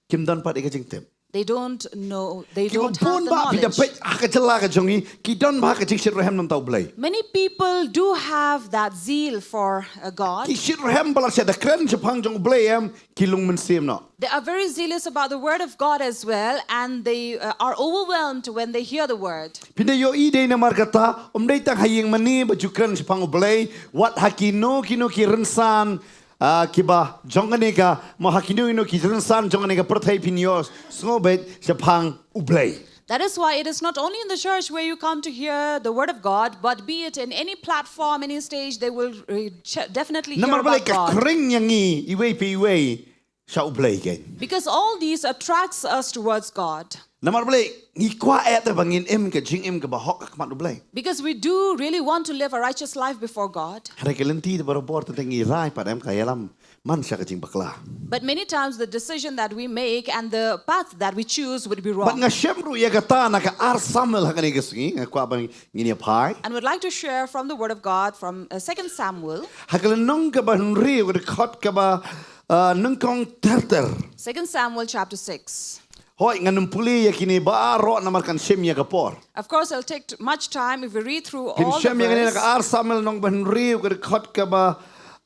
kim don pat ïa ka jingtip. they don't know, they Kiba don't have bun the bha, phi da knowledge. peit ha ka jylla ka jong ngi, ki don bha ka jingshit rhem na ka bynta u Blei. Many people do have that zeal for uh, God. Ki shit rhem palat sha, da kren shaphang jong u Blei em ki lung mynsiem noh. They are very zealous about the word of God as well, and they uh, are overwhelmed when they hear the word. Phin da ïohi dei namar kata, ym dei tang ha ïing mane ba ju kren shaphang u Blei, wat ha kino kino ki rynsan, ah, kiba jong kane ka, mo, ha kino kino ki rynsan jong kane ka pyrthei phin ïohsngew beit shaphang u Blei. That is why it is not only in the church where you come to hear the word of God, but be it in any platform, any stage, they will uh, ch- definitely hear Namar balei about ka God. Khring ïa ngi iwei pa iwei sha u Blei keiñ. Because all these attracts us towards God. Namar balei ngi kwah eh te ba ngin im ka jingim kaba hok ha khmat u Blei. Because we do really want to live a righteous life before God. Hynrei ka lynti te barabor te ngi rai pat em ka ïalam man sha ka jingbakla. But many times the decision that we make and the path that we choose would be Bad wrong. Nga shem ruh ïa kata na ka ar Samuel ha kane ka sngi, nga kwah ba ngin ïa phai. And would like to share from the word of God from uh, Second Samuel. Ha ka lynnong kaba hynriew, ka dkhot kaba, ah, nyngkong ter ter. Second Samuel chapter six. Hooid, ngan ym pule ïa kine baroh namar kan shim ïa ka por. Of course, it'll take t- much time if we read through Phin all the shim ïa kane na verse. ka ar Samuel lynnong ba hynriew, ka dkhot kaba,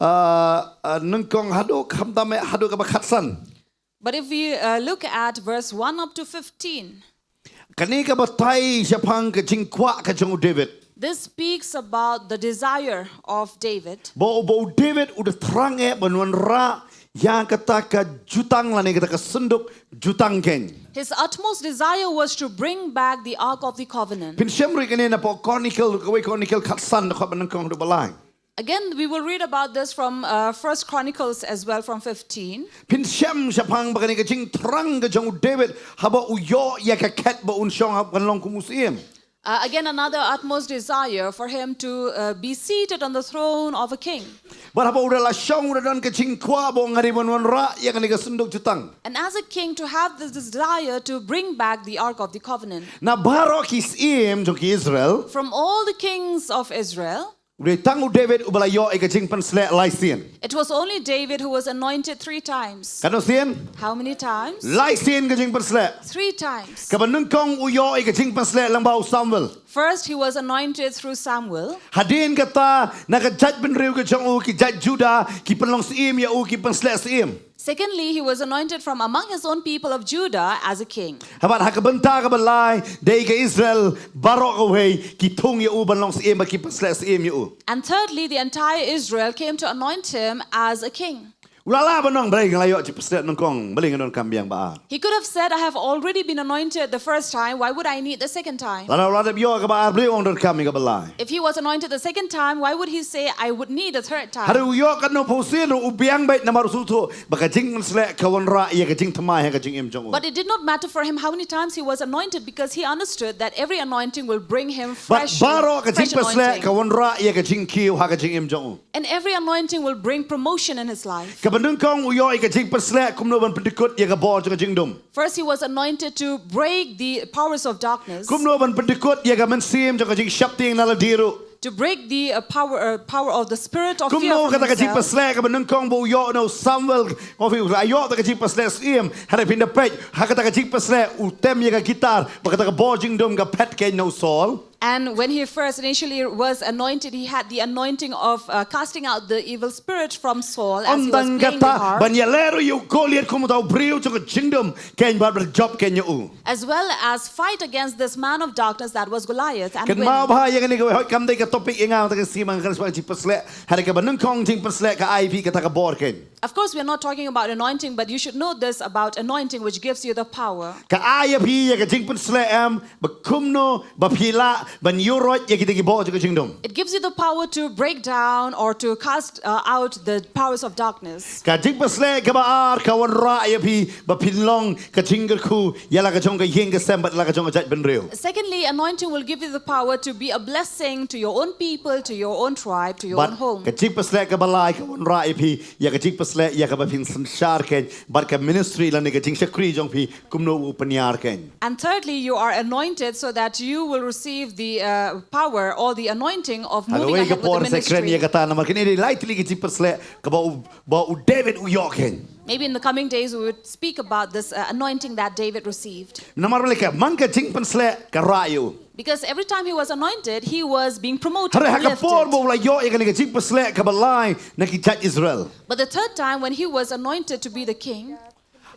ah, ah, nyngkong haduh, khamtam eh haduh kaba khatsan. But if we uh, look at verse one up to fifteen, Kane ka batai shaphang ka jingkwah ka jong u David. This speaks about the desire of David. Ba u, ba u David u da thrang eh ban wanrah ïa kata ka jutang lane kata ka synduk jutang kein. His utmost desire was to bring back the Ark of the Covenant. Phin shem ruh ïa kane napoh Chronicle, kawei Chronicle khatsan, dkhot banyngkong haduh balai. Again, we will read about this from uh, First Chronicles as well, from fifteen. Phin shem shaphang ba kane ka jingthrang ka jong u David haba u ïoh ïa ka khet ba un shong ha ban long kum u syiem. Uh, again, another utmost desire for him to uh, be seated on the throne of a king. Bad haba u da la shong, u da don ka jingkwah ba u ngi dei ban wanrah ïa kane ka synduk jutang. And as a king, to have this desire to bring back the Ark of the Covenant. Na baroh ki syiem jong ki Israel, From all the kings of Israel, u dei tang u David uba la ïoh ïa ka jingpynshlur lai sien. It was only David who was anointed three times. Katno sien? How many times? Lai sien ka jingpynshlur. Three times. Kaba nyngkong u ïoh ïa ka jingpynshlur lyngba u Samuel. First, he was anointed through Samuel. Hadien kata na ka jaitbynriew ka jong u, ki jait Judah ki pynlong syiem ïa u, ki pynshlur syiem. Secondly, he was anointed from among his own people of Judah as a king. Haba ha ka bynta kaba lai, dei ka Israel baroh kawei ki thung ïa u ban long syiem bad ki pynsleh syiem ïa u. And thirdly, the entire Israel came to anoint him as a king. U la lah ban ong, balei nga la ïoh jingpynsleh nyngkong, balei nga donkam biang ba ar. He could have said, "I have already been anointed the first time. Why would I need the second time?" Lada u la dep ïoh kaba ar, balei u ong donkam ïa kaba lai. If he was anointed the second time, why would he say, "I would need a third time?" Hynrei u ïoh katno phi sien ruh, u biang beit namar u sngewthuh ba ka jingpynsleh ka wanrah ïa ka jingthymmai ha ka jingim jong u. But it did not matter for him how many times he was anointed, because he understood that every anointing will bring him Bad fresh, baroh ka fresh jingpynsleh anointing. ka wanrah ïa ka jingkiew ha ka jingim jong u. And every anointing will bring promotion in his life. Kaba nyngkong u ïoh ïa ka jingpynsleh kumno ban pyndykut ïa ka bor jong ka jingdum. First, he was anointed to break the powers of darkness, Kumno ban pyndykut ïa ka mynsiem jong ka jingsheptieng na lade ruh. to break the uh, power, uh, power of the spirit of fear Kumno from kata ka himself. Jingpynsleh kaba nyngkong ba u ïoh na u Samuel, u ïoh kata ka jingpynsleh syiem, hynrei phin da peit ha kata ka jingpynsleh u tem ïa ka gitar, ba kata ka bor jingdum ka phet kein na u Saul. And when he first initially was anointed, he had the anointing of uh, casting out the evil spirit from Saul as he Ym was tang playing the kata, harp. Ban ïaleh ruh ïa u Goliath kum uta u briew jong ka jingdum kein bad ban jop kein ïa u. As well as fight against this man of darkness that was Goliath. And Kynmaw win. Bha, ïa kane kawei, hooid, kam dei ka topic ïa nga, tang ka sngi ma nga kren shaphang jingpynsleh. Hynrei kaba nyngkong jingpynsleh ka ai ïa phi kata ka bor kein. Of course, we're not talking about anointing, but you should know this about anointing, which gives you the power. Ka ai ïa phi ïa ka jingpynsleh em, ba kumno ba phi lah ban ïuh roit ïa kita ki bor jong ka jingdum. It gives you the power to break down or to cast uh, out the powers of darkness. Ka jingpynsleh kaba ar ka wanrah ïa phi ba phin long ka jingkyrkhu ïa la ka jong ka ïing ka sem bad la ka jong ka jaitbynriew. Secondly, anointing will give you the power to be a blessing to your own people, to your own tribe, to your own Bad home. Ka jingpynsleh kaba lai ka wanrah ïa phi ïa ka jingpynsleh ïa kaba phin synshar kein, bad ka ministry lane ka jingshakri jong phi kumno u pynïar kein. And thirdly, you are anointed so that you will receive the uh, power or the anointing of Ha moving kawei ka ahead por with the sa kren ïa ministry. kata, namar kane dei lai tylli ki jingpynsleh kaba u, ba u David u ïoh kein. Maybe in the coming days we would speak about this uh, anointing that David received. Namar balei? Ka man ka jingpynsleh ka rah ïa u. Because every time he was anointed, he was being promoted, Hynrei ha ka por ba lifted. u la ïoh ïa kane ka jingpynsleh kaba lai na ki jait Israel, But the third time when he was anointed to be the king,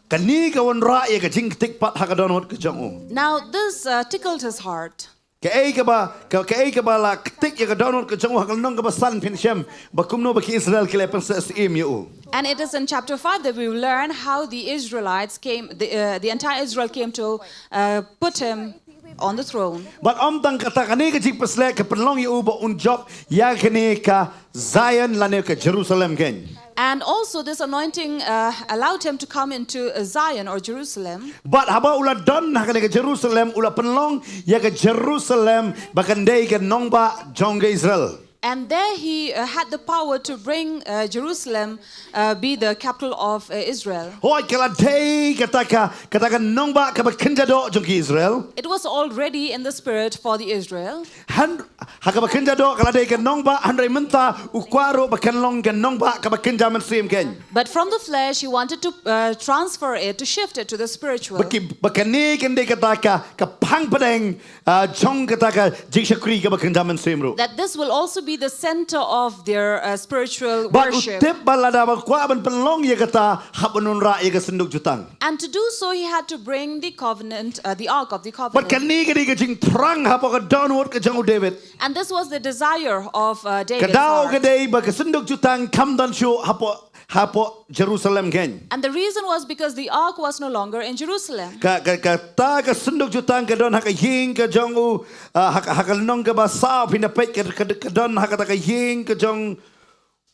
kane ka wanrah ïa ka jingktik pat ha ka dohnud ka jong u. now this uh, tickled his heart. Kaei kaba, ka, kaei kaba la ktik ïa ka dohnud ka jong u ha ka lynnong kaba san, phin shem ba kumno ba ki Israel ki la pynsleh syiem ïa u. And it is in chapter five that we learn how the Israelites came, the, uh, the entire Israel came to uh, put him on the throne. Bad ym tang kata, kane ka jingpynsleh ka pynlong ïa u ba un jop ïa kane ka Zion lane ka Jerusalem kein. And also, this anointing uh, allowed him to come into uh, Zion or Jerusalem. Bad haba u la don ha kane ka Jerusalem, u la pynlong ïa ka Jerusalem ba kan dei ka nongbah jong ka Israel. And there he uh, had the power to bring uh, Jerusalem uh, be the capital of uh, Israel. Hooid, ka la dei kata ka, kata ka nongbah kaba kynja doh jong ki Israel. It was already in the spirit for the Israel. Han, ha kaba kynja doh ka la dei ka nongbah, hynrei mynta u kwah ruh ba kan long ka nongbah kaba kynja mynsiem kein. But from the flesh, he wanted to uh, transfer it, to shift it to the spiritual. Ba ki, ba kane kan dei kata ka, ka phang pdeng, ah, jong kata ka jingshakri kaba kynja mynsiem ruh. That this will also be the center of their uh, spiritual Bad u worship. Tip ba lada ba kwah ban pynlong ïa kata, hap ban wanrah ïa ka synduk jutang. And to do so, he had to bring the covenant, uh, the ark of the Bad covenant. kane ka dei ka jingthrang hapoh ka dohnud ka jong u David. And this was the desire of uh, Ka David's daw ka heart. Dei ba ka synduk jutang kam don shuh hapoh, hapoh Jerusalem kein. And the reason was because the ark was no longer in Jerusalem. Ka, ka, kata ka sanduk jutang ka don ha ka ïing ka jong u, ah, ha, ka- ha ka lynnong kaba saw, phin da peit ka, ka, ka don ha kata ka ïing ka jong,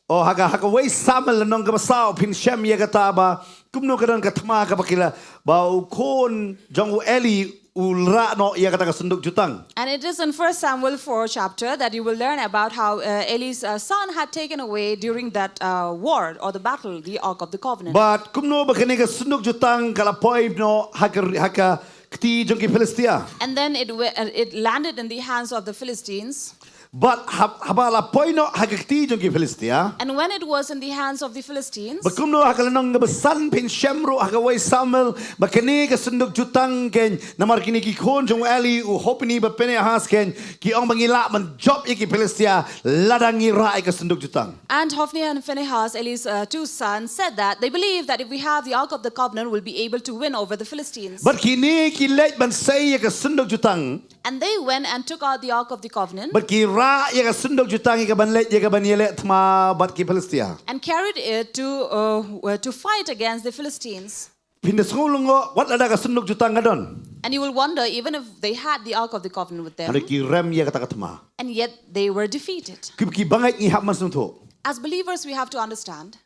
oh, ha ka, ha kawei Samuel lynnong kaba saw, phin shem ïa kata ba kumno ka don ka thma kaba ki la, ba u khun jong u Eli u rah noh ïa kata ka sanduk jutang. And it is in First Samuel four chapter that you will learn about how uh, Eli's uh, son had taken away during that uh, war or the battle, the Ark of the Covenant. Bad kumno ba kane ka sanduk jutang ka la poi noh ha ka, ha ka kti jong ki Philistia. And then it, wa- uh, it landed in the hands of the Philistines. Bad hab, haba la poi noh ha ka kti jong ki Philistia. And when it was in the hands of the Philistines, Ba kumno ha ka lynnong kaba san phin shem ruh ha kawei Samuel ba kane ka sanduk jutang kein, namar kine ki khun jong u Eli, u Hophni bad Phinehas kein, ki ong ba ngi lah ban jop ïa ki Philistia lada ngi rah ïa ka sanduk jutang. And Hophni and Phinehas, Eli's uh, two sons, said that they believe that if we have the Ark of the Covenant, we'll be able to win over the Philistines. Bad kine ki leit ban sei ïa ka sanduk jutang. And they went and took out the Ark of the Covenant Bad ki rah ïa ka sanduk jutang ïa ka ban leit, ïa ka ban ïaleh thma bad ki Philistia. and carried it to, uh, uh, to fight against the Philistines. Phin da sngew lyngngoh wat lada ka sanduk jutang ka don. And you will wonder, even if they had the Ark of the Covenant with them, Hynrei ki rem ïa kata ka thma. And yet they were defeated. Ki, ki bangeit ngi hap ban sngewthuh. As believers, we have to understand.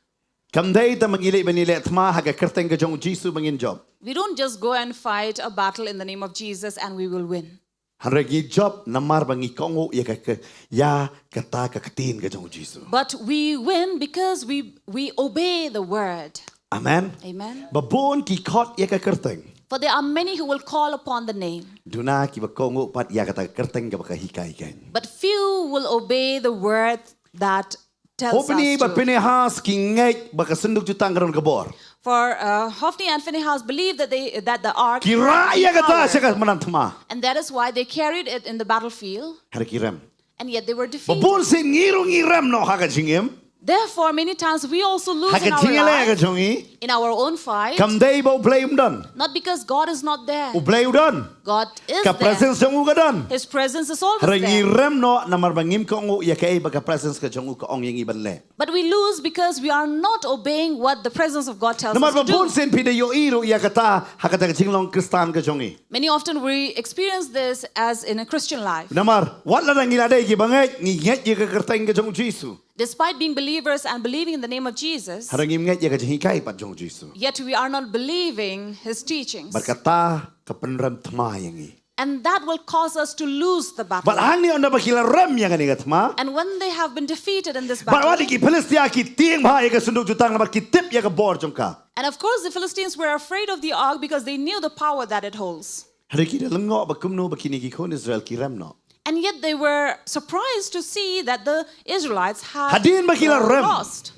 Kam dei tang ba ngi leit ban ïaleh thma ha ka kyrteng ka jong u Jisu ba ngin jop. We don't just go and fight a battle in the name of Jesus and we will win. Hynrei ngi jop namar ba ngi kohnguh ïa ka, ka, ïa kata ka ktien ka jong u Jisu. But we win because we, we obey the word. Amen. Amen. Ba bun ki khot ïa ka kyrteng. For there are many who will call upon the name, Duna ki ba kohnguh pat ïa kata ka kyrteng kaba ka hikai kein. But few will obey the word that tells Hophni us ba to. Phinehas ki ngeit ba ka sanduk jutang ka don ka bor. For uh, Hophni and Phinehas believed that they that the ark Ki had rah ïa kata power. Sha ka madan thma. And that is why they carried it in the battlefield. Hynrei ki rem. And yet they were Ba defeated. bun sien ngi ruh ngi rem noh ha ka jingim. Therefore, many times we also lose Ha in ka our jingïaleh ka life, jong ngi. In our own fight, Kam dei ba u Blei um don. Not because God is not there. U Blei u don. God is Ka there. Presence jong u ka don. His presence is always Hynrei ngi there. Rem noh namar ba ngim kohnguh ïa kaei ba ka presence ka jong u ka ong ïa ngi ban leh. But we lose because we are not obeying what the presence of God tells Namar us ba to do. Bun sien phi da ïohi ruh ïa kata ha kata ka jinglong Khristan ka jong ngi. Many often we experience this as in a Christian life. Namar wat lada ngi la dei ki bangeit ngi ngeit ïa ka kyrteng ka jong u Jisu. Despite being believers and believing in the name of Jesus, Hynrei ngim ngeit ïa ka jinghikai pat jong u Jisu. Yet we are not believing his teachings. Bad kata ka pynrem thma ïa ngi. And that will cause us to lose the battle. Bad hangne ynda ba ki la rem ïa kane ka thma. And when they have been defeated in this Bad wat battle, ki Philistia ki tieng bha ïa ka sanduk jutang namar ki tip ïa ka bor jong ka. And of course, the Philistines were afraid of the ark because they knew the power that it holds. Hynrei ki da lyngngoh ba kumno ba kine ki khun Israel ki rem noh. And yet they were surprised to see that the Israelites had Hadien ba ki la uh, rem. Lost.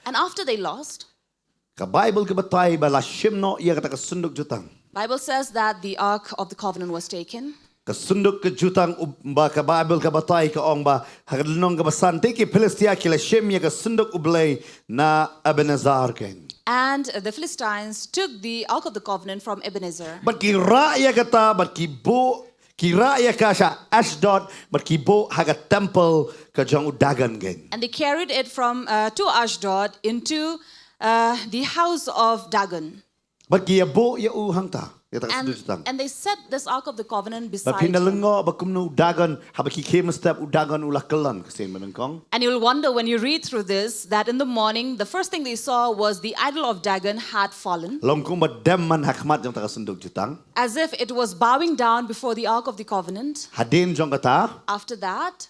And after they lost, Ka Bible ka batai ba la shim noh ïa kata ka sanduk jutang. Bible says that the ark of the covenant was taken. Ka sanduk ka jutang u- ba ka Bible ka batai ka ong ba ha ka lynnong kaba san te ki Philistia ki la shim ïa ka sanduk u Blei na Ebenezer kein. And the Philistines took the ark of the covenant from Ebenezer. Bad ki rah ïa kata bad ki buh ki rah ïa ka sha Ashdod bad ki buh ha ka temple ka jong u Dagon kein. And they carried it from uh, to Ashdod into uh, the house of Dagon. Bad ki ïa buh ïa u hangta ïa kata ka And, sanduk jutang. And they set this ark of the covenant Bad beside phin da him. Lyngngoh ba kumno u Dagon haba ki khie mynstep u Dagon u la kyllon ka sien ba nyngkong. And you'll wonder when you read through this that in the morning, the first thing they saw was the idol of Dagon had fallen, Long kumba dem man ha khmat jong kata ka sanduk jutang. As if it was bowing down before the ark of the covenant. Hadien jong kata. After that,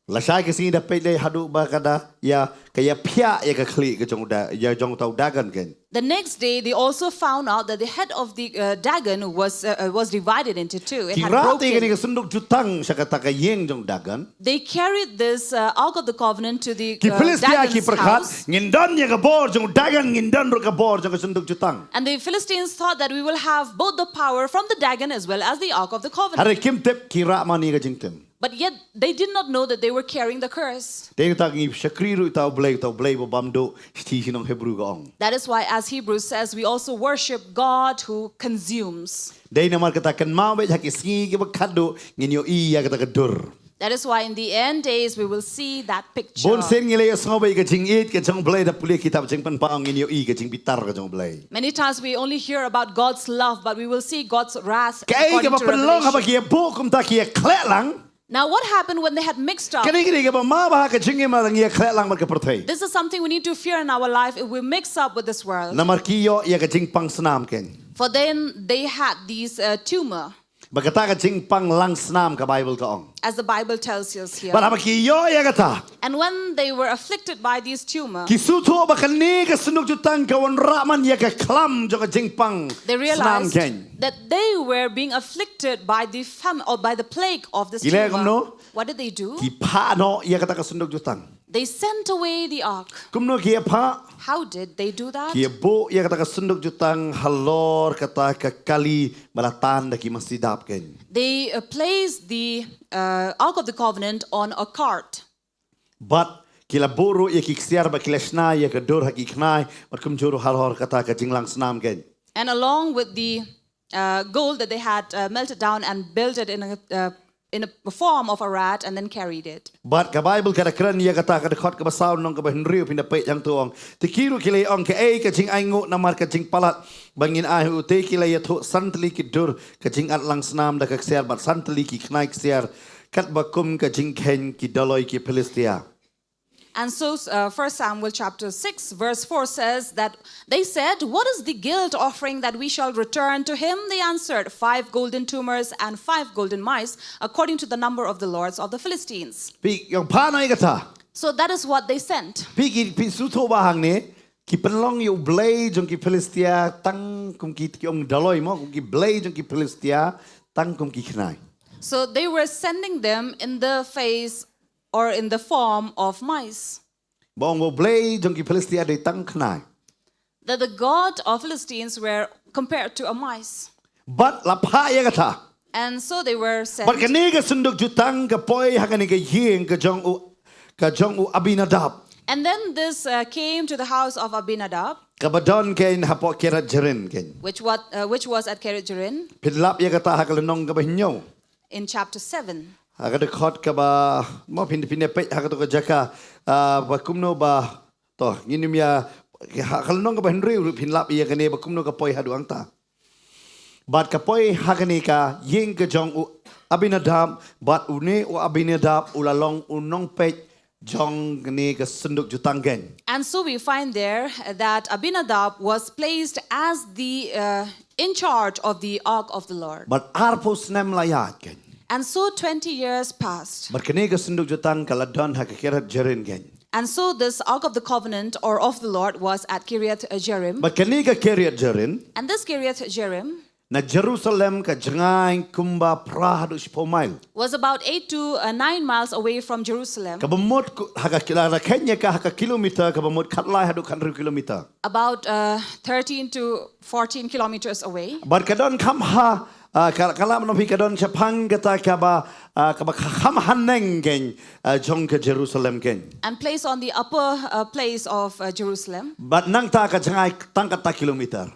Lashai ka sngi da peit lei haduh ba ka da ïa ka ïa phiah ïa ka khlieh ka jong u Da ïa jong uta u Dagon kein. The next day, they also found out that the head of the uh, Dagon was uh, uh, was divided into two. It Ki had rah te kane broken. Ka sanduk jutang sha kata ka ïing jong u Dagon. They carried this uh, ark of the covenant to the Ki uh, Philistia ki Dagon's pyrkhat house. Ngin don ïa ka bor jong u Dagon ngin don ruh ka bor jong ka sanduk jutang. And the Philistines thought that we will have both the power from the Dagon as well as the ark of the covenant. Hynrei kim tip ki rah man ïa ka jingtim. But yet they did not know that they were carrying the curse. Te uta ngi shakri ruh uta u Blei, uta u Blei ba bam duh, shithi shnong Hebru ka ong. That is why, as Hebrews says, we also worship God who consumes. Dei namar kata kynmaw beit ha ki sngi kiba khadduh ngin ïohi ïa kata ka dur. That is why in the end days we will see that picture. Bun sien ngi la ïohsngew ba ïa ka jingïeit ka jong U Blei, da pule kitab Jingpynpaw ngin ïohi ka jingbitar ka jong U Blei. Many times we only hear about God's love, but we will see God's wrath. Kaei According kaba to pynlong haba Revelation. Ki ïa buh kumta, ki ïa khleh lang? Now, what happened when they had mixed up? Kane ka dei kaba map ha ka jingim ba ngi ïa khleh lang bad ka pyrthei. This is something we need to fear in our life if we mix up with this world. Namar ki ïoh ïa ka jingpang snam kein. For then they had these uh, tumor, Ba kata ka jingpang lang snam ka Bible ka ong. As the Bible tells us here. Bad haba ki ïoh ïa kata, And when they were afflicted by these tumor, ki sngewthuh ba kane ka synduk jutang ka wanrah man ïa ka khlam jong ka jingpang they snam realized kein. That they were being afflicted by the famine or by the plague of this Ki leh tumor. Kumno? What did they do? Ki phah noh ïa kata ka synduk jutang. They sent away the ark. Kumno ki ïa phah? How did they do that? Ki ïa buh ïa kata ka synduk jutang halor kata ka kali ba la tan da ki masi dap kein. They uh, placed the uh, Ark of the Covenant on a cart. Bad ki la buh ruh ïa ki ksiar bad ki la shna ïa ka dur ha ki khnai, bad kumjuh ruh halor kata ka jinglang snam kein. And along with the uh, gold that they had uh, melted down and built it in a, uh, in a form of a rat and then carried it. Bad ka Bible ka da kren ïa kata, ka dkhot kaba saw, lynnong kaba hynriew, phin da peit hangto, ong: Te ki ruh ki la ong, kaei ka jingainguh namar ka jingpalat ba ngin ai ha u? Te ki la ïathuh, san tylli ki dur ka jingatlang snam da ka ksiar bad san tylli ki khnai ksiar, katba kum ka jingkheiñ ki dolloi ki Philistia. And so, uh, First Samuel chapter six, verse four says that they said, "What is the guilt offering that we shall return to him?" They answered, "Five golden tumors and five golden mice, according to the number of the lords of the Philistines." Phi ong, phah noh ïa kata. So that is what they sent. Phi ki, phi sngewthuh ba hangne ki pynlong ïa u blei jong ki Philistia tang kum ki, ki ong dolloi mo, kum ki blei jong ki Philistia tang kum ki khnai. So they were sending them in the face or in the form of mice. Ba ong ba u blei jong ki Philistia dei tang khnai. That the god of Philistines were compared to a mice. Bad la phah ïa kata. And so they were sent. Bad kane ka synduk jutang ka poi ha kane ka ïing ka jong u, ka jong u Abinadab. And then this uh, came to the house of Abinadab, Kaba don kein hapoh Kiriath Jearim kein. Which was, uh, which was at Kiriath Jearim. Phin lap ïa kata ha ka lynnong kaba hynñiew. In chapter seven. Ha ka dkhot kaba, mo, phin, phin ïa peit ha kato ka jaka, ah, ba kumno ba, to, ngin ym ïa, ha ka lynnong kaba hynriew ruh phin lap ïa kane ba kumno ka poi haduh hangta. Bad ka poi ha kane ka ïing ka jong u Abinadab, bad une u Abinadab u la long u nongpeit jong kane ka synduk jutang kein. And so we find there that Abinadab was placed as the uh, in charge of the ark of the Lord. Bad arphew snem la ïaid kein. And so twenty years passed. Bad kane ka synduk jutang ka la don ha ka Kiriath Jearim kein. And so this ark of the covenant or of the Lord was at Kiriath Jearim. Bad kane ka Kiriath Jearim. And this Kiriath Jearim Na Jerusalem ka jngai kumba phra haduh shiphew mail. Was about eight to uh, nine miles away from Jerusalem. Kaba mut ku-, ha ka kila-, la kheiñ ïa ka ha ka kilometer kaba mut khatlai haduh khathynriew kilometer. About uh, thirteen to fourteen kilometers away. Bad ka don kham ha, ah, ka, ka la mynno phi, ka don shaphang kata kaba, ah, kaba kha-, kham haneng kein, ah, jong ka Jerusalem kein. And placed on the upper uh, place of uh, Jerusalem. Bad nangta ka jngai tang kata kilometer.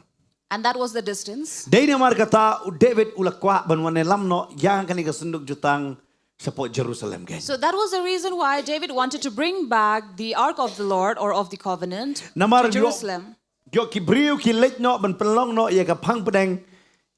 And that was the distance. Dei namar kata u David u la kwah ban wan ïalam noh ïa kane ka synduk jutang shapoh Jerusalem kein. So that was the reason why David wanted to bring back the ark of the Lord or of the covenant Namar to Jerusalem. Ïoh ki briew ki leit noh ban pynlong noh ïa ka phang pdeng,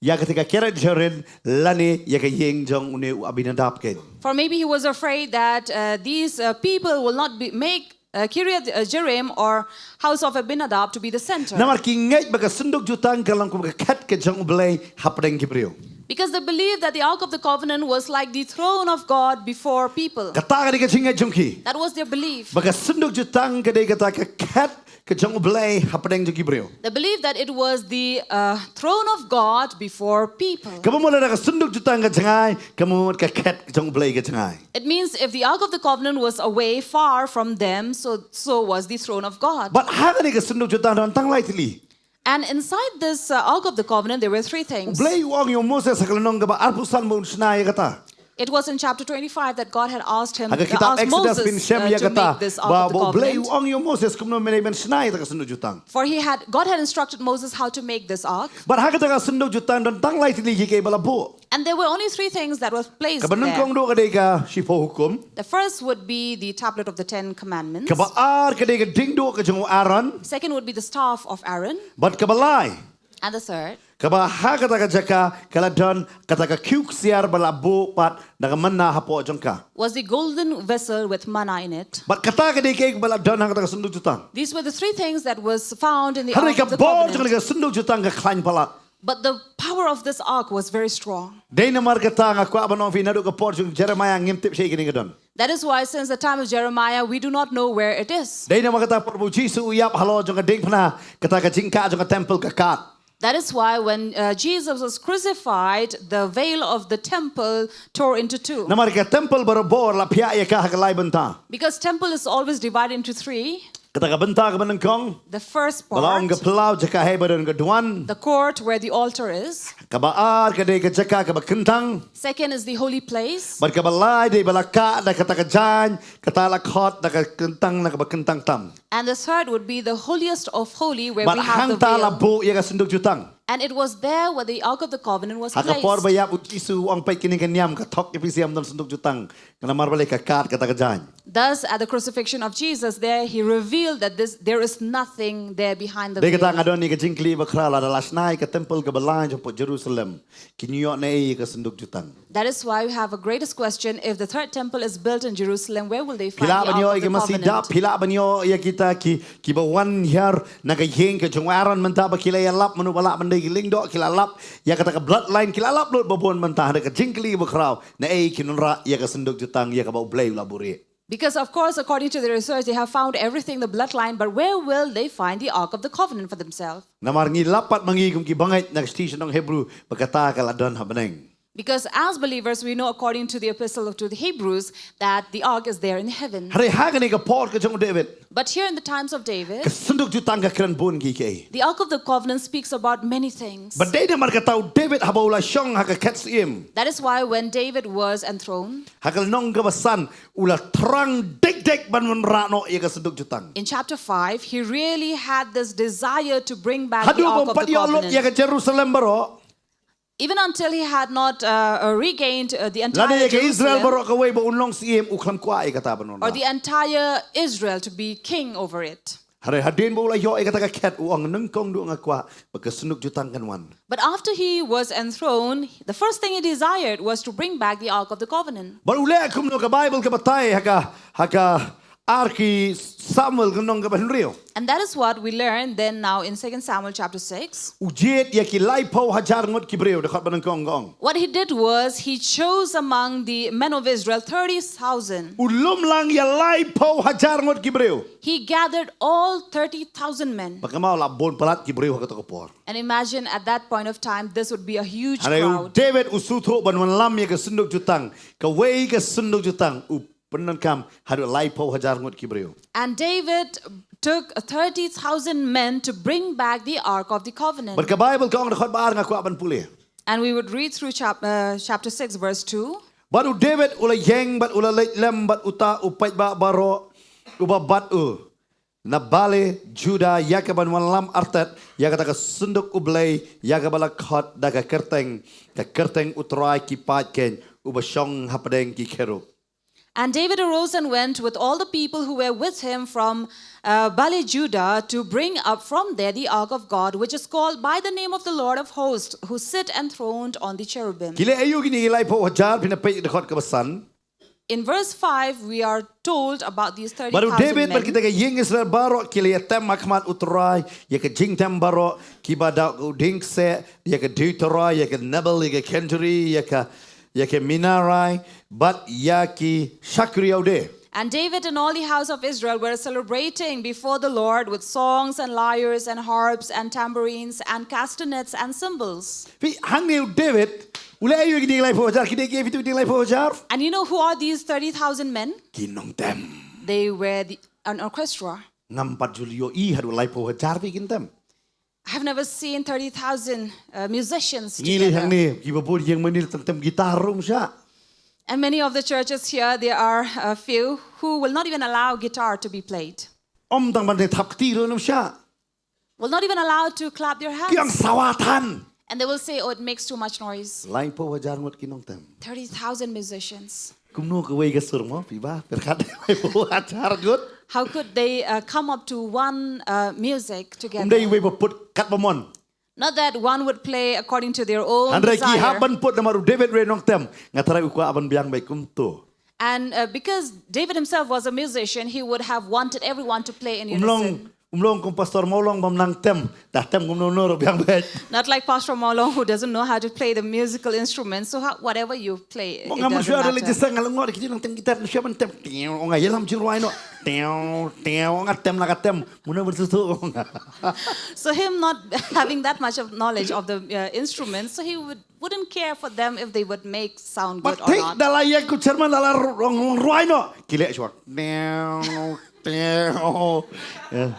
ïa kata ka Kiriath Jearim lane ïa ka ïing jong une u Abinadab kein. For maybe he was afraid that uh, these uh, people will not be, make uh, Kiriath uh, Jearim or house of Abinadab to be the center. Namar ki ngeit ba ka synduk jutang ka long kum ka khet ka jong u Blei hapdeng ki briew. Because they believed that the Ark of the Covenant was like the throne of God before people. Kata ka dei ka jingngeit jong ki. That was their belief. Ba ka synduk jutang ka dei kata ka khet ka jong u Blei hapdeng jong ki briew. They believed that it was the uh, throne of God before people. Kaba mut lada ka synduk jutang ka jngai, kaba mut ka khet ka jong u Blei ka jngai. It means if the Ark of the Covenant was away far from them, so so was the throne of God. Bad ha kane ka synduk jutang don tang lai tylli. And inside this uh, Ark of the Covenant, there were three U things. Blei u ong ïa u Moses ha ka lynnong kaba arphew san ba un shna ïa kata. It was in chapter twenty-five that God had asked him, Ha ka kitab asked Exodus Moses, phin shem uh, ïa to kata, make this ark ba, of the ba U Blei u covenant. Ong ïa u Moses kumno men ai ban shna ïa kata ka synduk jutang. For he had, God had instructed Moses how to make this ark. Bad ha kata ka synduk jutang don tang lai tylli ki kaei ba la buh. And there were only three things that were placed there. Kaba nyngkong duh ka dei ka shiphew hukum. The first would be the tablet of the Ten Commandments. Kaba ar ka dei ka dieng duh ka jong u Aaron. Second would be the staff of Aaron. Bad kaba lai. And the third. Kaba ha kata ka jaka ka la don kata ka khiew ksiar ba la buh pat da ka manna hapoh jong ka. Was the golden vessel with manna in it. Bad kata ka dei kaei ba la don ha kata ka synduk jutang. These were the three things that was found in the ark of the covenant. Hynrei ka bor jong ka synduk jutang ka khlaiñ palat. But the power of this ark was very strong. Dei namar kata nga kwah ban ong ïa phi naduh ka por jong Jeremiah ngim tip shaei kane ka don. That is why since the time of Jeremiah, we do not know where it is. Dei namar kata por ba u Jisu u ïap halor jong ka diengphna, kata ka jingkah jong ka temple ka kad. That is why when, uh, Jesus was crucified, the veil of the temple tore into two. Namar ka temple barabor la phiah ïa ka ha ka lai bynta. Because temple is always divided into three. Kata ka bynta kaba nyngkong. The first part. Ba la ong ka phyllaw, jaka heh ba don ka duwan. The court where the altar is. Kaba ar ka dei ka jaka kaba kyntang. Second is the holy place. Bad kaba lai dei ba la kah da kata ka jaiñ, kata la khot da ka kyntang na kaba kyntang tam. And the third would be the holiest of holy, where we have the veil. Bad hangta la buh ïa ka synduk jutang. And it was there where the ark of the covenant was placed. Ha ka por ba ïap u Jisu u ong peit kine ki niam ka thok ïa phi sha ym don synduk jutang. Namar balei ka kad kata ka jaiñ. Thus, at the crucifixion of Jesus, there he revealed that this, there is nothing there behind the veil. Dei kata nga don ïa ka jingkylli ba khraw, lada la shna ïa ka temple kaba lai jong pdeng Jerusalem, kin ïoh naei ïa ka synduk jutang. That is why we have a greatest question. If the third temple is built in Jerusalem, where will they find the ark of the covenant? Phi lah ban ïoh ïa ka masi dap, phi lah ban ïoh ïa kita ki, kiba wan hiar na ka ïing ka jong u Aaron mynta ba ki la ïalap, mano ba lah ban dei ki lyngdoh, ki la lap ïa kata ka bloodline, ki la lap lut ba bun mynta, hynrei ka jingkylli ba khraw, naei kin wanrah ïa ka synduk jutang ïa kaba U Blei u la buhrieh. Because, of course, according to the research, they have found everything, the bloodline, but where will they find the Ark of the Covenant for themselves? Namar ngi lap pat ma ngi kum ki bangeit na ka shnong Hebru ba kata ka la don ha bneng. Because as believers, we know according to the epistle to the Hebrews that the ark is there in heaven. Hynrei ha kane ka por ka jong u David, but here in the times of David, ka synduk jutang ka kren bun kiei kiei. The Ark of the Covenant speaks about many things. Bad dei namar kata u David haba u la shong ha ka khet syiem. That is why when David was enthroned, ha ka lynnong kaba san, u la thrang dik dik ban wanrah noh ïa ka synduk jutang. In chapter five, he really had this desire to bring back the Ark of the Covenant. Haduh ba u pat ïoh lut ïa ka Jerusalem baroh. Even until he had not, uh, uh, regained, uh, the entire Jerusalem. Lane ïa ka Israel baroh kawei ba un long syiem, u khlem kwah ïa kata ban wanrah. Or the entire Israel to be king over it. Hynrei hadien ba u la ïoh ïa kata ka khet, u ong, nyngkong duh nga kwah ba ka synduk jutang kan wan. But after he was enthroned, the first thing he desired was to bring back the Ark of the Covenant. Bad u leh kumno, ka Baibl ka batai ha ka, ha ka Ar ki Samuel ka lynnong kaba hynriew. And that is what we learn then now in Second Samuel chapter six. U jied ïa ki laiphew hajar ngut ki briew, dkhot ba nyngkong ka ong. What he did was he chose among the men of Israel thirty thousand. U lum lang ïa laiphew hajar ngut ki briew. He gathered all thirty thousand men. Bad kumno la bun palat ki briew ha kato ka por. And imagine at that point of time, this would be a huge crowd. Hynrei u David u sngewthuh ban wanlam ïa ka synduk jutang, kawei ka synduk jutang, u pyndonkam haduh laiphew hajar ngut ki briew. And David took thirty thousand men to bring back the Ark of the Covenant. Bad ka Baibl ka ong, dkhot ba ar nga kwah ban pule. And we would read through chap-, uh, chapter six, verse two. Bad u David u la ïeng bad u la leit lem bad uta u paidbah baroh uba bad u na bale Judah ïa kaban wanlam artat ïa kata ka synduk U Blei ïa kaba la khot da ka kyrteng, ka kyrteng U Trai ki paid keiñ, uba shong hapdeng ki kherub. And David arose and went with all the people who were with him from, uh, Baale Judah to bring up from there the ark of God, which is called by the name of the Lord of hosts, who sit enthroned on the cherubim. Ki leh aïu kine ki laiphew hajar, phin ïa peit dkhot kaba san. In verse five, we are told about these thirty thousand men. Bad u David bad kita ka ïing Israel baroh ki la ïatem ha khmat U Trai ïa ka jingtem baroh, kiba da u dieng kseh, ïa ka deuterai, ïa ka nebel, ïa ka kenturi, ïa ka, ïa ka minerai, bad ïa ki shakri ïa u dei. And David and all the house of Israel were celebrating before the Lord with songs and lyres and harps and tambourines and castanets and cymbals. Phi, hangne u David u leh aïu ïa kine ki laiphew hajar, ki dei kiei phi tip kine ki laiphew hajar? And you know who are these thirty thousand men? Ki nongtem. They were the, an orchestra. Ngam pat ju ïohi haduh laiphew hajar phi ki nongtem. I have never seen thirty thousand, uh, musicians together. Ngi leit hangne, kiba bun ïeng mane tang tem guitar ruh ym shah. And many of the churches here, there are a few who will not even allow guitar to be played. Ym tang ban dei thap kti ruh ym shah. Will not even allow to clap their Ki ong hands. Sawa than. And they will say, "Oh, it makes too much noise." Laiphew hajar ngut ki nongtem. Thirty thousand musicians. Kumno kawei ka sur mo, phi ba, pyrkhat laiphew hajar ngut. How could they uh, come up to one uh, music Ym dei together? Wei ba put katba mon. Not that one would play according to their own Hynrei ki hap desire. Ban put namar u David u dei nongtem. Nga tharai u kwah ban biang beit kumto. And uh, because David himself was a musician, he would have wanted everyone to play in Ym long, unison. Ym long kum Pastor Mawlong bym nang tem. Da tem kumno kumno ruh biang beit. Not like Pastor Mawlong, who doesn't know how to play the musical instruments. So how, whatever you play, it Mo nga mun doesn't shuwa da lei matter. Jingïaseng, nga long ngot ki nongtem guitar, shuwa ban tem. Tiaw, nga ïalam jingruwai noh. Tiaw, tiaw, nga tem la ka tem. Muna bersusu. So him not having that much of knowledge of the uh, instruments, so he would, wouldn't care for them if they would make sound good But or thik not. Da la ïa ku chairman da la rong ruwai noh. Ki leh shuwa. Tiaw, tiaw. Yeah.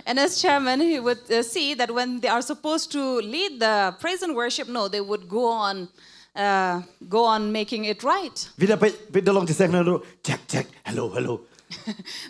And as chairman, he would uh, see that when they are supposed to lead the praise and worship, no, they would go on, uh, go on making it right. Phi da phi, phi da long Jingïaseng na ruh. Check, check. Hello, hello.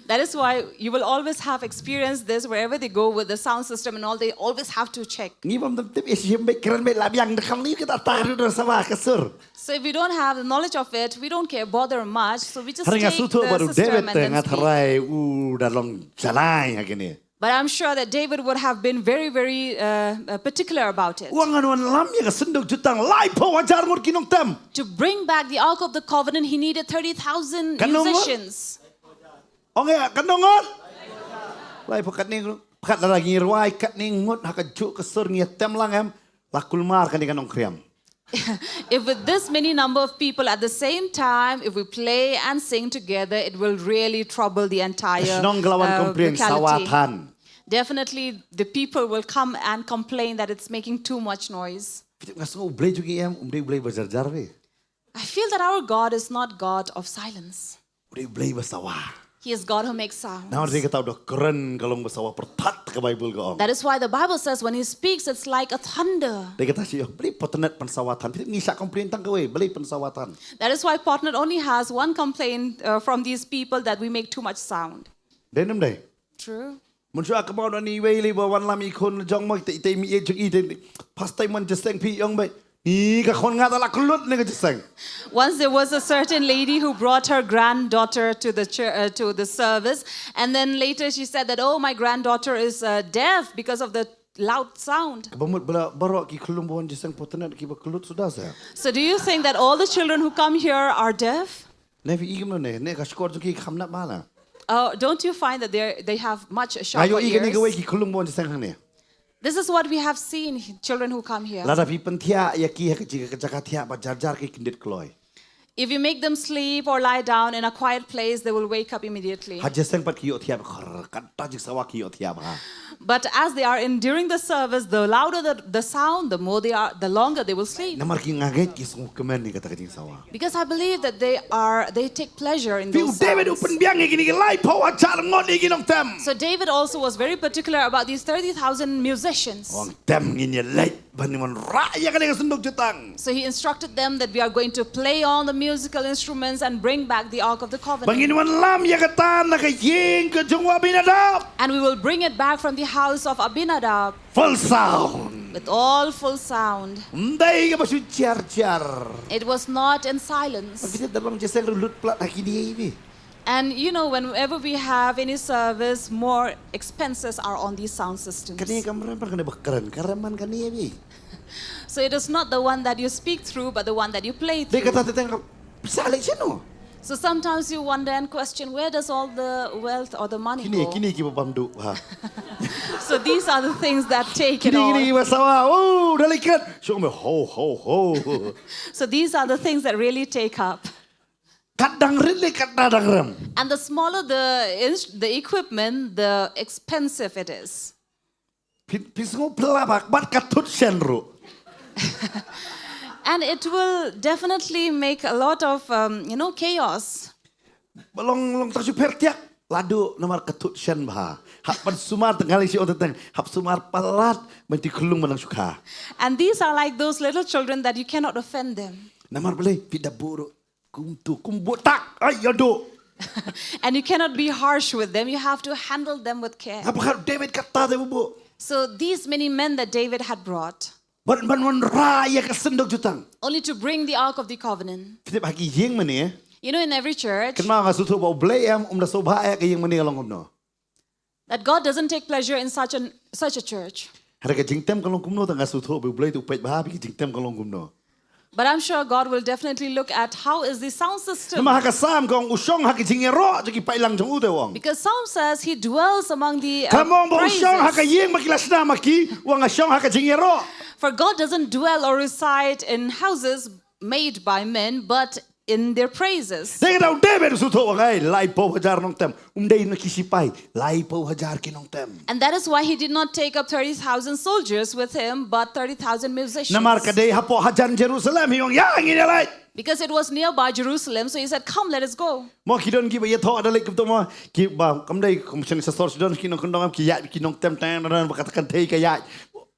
That is why you will always have experienced this wherever they go with the sound system and all, they always have to check. Ngi bym tip, ïa shi beit kren beit la biang da kam ni kita taru da sawa ka sur. So if we don't have the knowledge of it, we don't care, bother much. So we just Hynrei nga take sngewthuh ba the u system David and te then nga speak. Tharai u da long jalai ha kine. But I'm sure that David would have been very, very uh, uh, particular about it. Wan ngan wan lam ïa ka synduk jutang laiphew hajar ngut ki nongtem. To bring back the Ark of the Covenant, he needed thirty thousand Katno ngut? Musicians. Ong ïa, katno ngut? Laiphew, katne ngut, kat la ngi ruwai katne ngut ha kajuh ka sur ngi ïa tem lang em. La kulmar kane ka nongkriam. If with this many number of people at the same time, if we play and sing together, it will really trouble the entire Shnong ka la wan uh, complain sawa locality. Than. Definitely, the people will come and complain that it's making too much noise. Phi tip nga sngew u Blei jong ngi em, um dei u Blei ba jar jar beit. I feel that our God is not God of silence. U dei u Blei ba sawa. He is God who makes sounds. Nangta dei kata u da kren ka long ba sawa pyrthat ka Baibl ka ong. That is why the Bible says when he speaks, it's like a thunder. Dei kata shi ong, Blei pyrthat pynsawa Than. Phi tip ngi shah complain tang kawei, Blei pynsawa Than. That is why Potnat only has one complaint uh, from these people, that we make too much sound. Dei ne ym dei? True. Mynshuwa ka bau da ni wei lei ba wan lam i khun jong mo, ite ite mi e jong i te. First time wan Jingïaseng phi ong beit. Ni ka khun nga ta la kyllut ne ka Jingïaseng. Once there was a certain lady who brought her granddaughter to the church, uh, to the service, and then later she said that, "Oh, my granddaughter is uh, deaf because of the loud sound." Ka ba mut ba la baroh ki khyllung ba wan Jingïaseng Potnat ki ba kyllut suda sa. So do you think that all the children who come here are deaf? Ne phi i kumno ne, ne ka shkor jong ki kham nap ba la. Oh, don't you find that they they have much sharper ears? Nga ïohi kane kawei ki khyllung ba wan Jingïaseng hangne. This is what we have seen, children who come here. Lada phi pynthiah ïa ki ha ka jaka thiah ba jar jar ki kyndit kloi. If you make them sleep or lie down in a quiet place, they will wake up immediately. Ha Jingïaseng pat ki ïoh thiah ba khor, kata jingsawa ki ïoh thiah ba. But as they are in during the service, the louder the, the sound, the more they are, the longer they will sleep. Namar ki nga ngeit ki sngewkmen ïa kata ka jingsawa. Because I believe that they are, they take pleasure in those sounds. Phi u David u pynbiang ïa kine ki laiphew hajar ngut ïa ki nongtem. So David also was very particular about these thirty thousand musicians. Ong tem ngin ïa leit ban wan rah ïa kane ka synduk jutang. So he instructed them that we are going to play all the musical instruments and bring back the Ark of the Covenant. Ba ngin wan lam ïa kata na ka ïing ka jong u Abinadab. And we will bring it back from the house of Abinadab. Full sound. With all full sound. Ym dei kaba shu jar jar. It was not in silence. Phi tip da long Jingïaseng ruh lut palat ha kine hi. And you know, whenever we have any service, more expenses are on these sound systems. Kane kam rem pat kane ba kren, ka rem man kane hi. So it is not the one that you speak through, but the one that you play through. Dei kata te teng pisa leit shano. So sometimes you wonder and question, where does all the wealth or the money go? Kine, kine ki ba bam duh ha. So these are the things that take it all. Kine, kine ki ba sawa. Oh, da leit kat. Shu me ho ho ho. So these are the things that really take up. Kat dang rit le kat da dang rem. And the smaller the ins- the equipment, the expensive it is. Phi, phi sngew phi la bak bad ka thut shen ruh. And it will definitely make a lot of um, you know, chaos. Ba long long tang shu pher tiak. Ladu namar ka thut shen bha. Hap ban sumar tang kali shi ong tang. Hap sumar palat ban ti khulung ban nang shu kha. And these are like those little children that you cannot offend them. Namar balei phi da buh ruh. Kumtu, kumbu tak, ai, ado. And you cannot be harsh with them. You have to handle them with care. Ngapa kat David kata de bubu. So these many men that David had brought, Ban ban wan ra ïa ka synduk jutang. Only to bring the Ark of the Covenant. Fitip ha ki ïing mane. You know, in every church, Kynmaw nga sngewthuh ba U Blei em um da sngewbha ïa ka ïing mane ka long kumno. That God doesn't take pleasure in such an such a church. Hynrei ka jingtem ka long kumno, tang nga sngewthuh ba U Blei te u peit bha ba ka jingtem ka long kumno. But I'm sure God will definitely look at how is the sound system. Namar ha ka Salm ka ong u shong ha ka jingïaroh jong ki paidlang jong u te u ong. Because Psalm says he dwells among the uh, Ka ong ba u shong ha ka praises. Ïing ba ki la shna ma ki, u ong nga shong ha ka jingïaroh. For God doesn't dwell or reside in houses made by men, but in their praises. Dei ka dau David u sngewthuh ba ngai laiphew hajar nongtem. Um dei na ki sipai, laiphew hajar ki nongtem. And that is why he did not take up thirty thousand soldiers with him, but thirty thousand musicians. Namar ka dei hapoh hajan Jerusalem, hi ong ïa ngin ïa leit. Because it was nearby Jerusalem, so he said, "Come, let us go." Mo ki don ki ba ïathoh da leit kumto mo ki ba kam dei kum shen sa sor don ki nongkyndong ki ïaid ki nongtem tang na ba ka kan thei ka ïaid.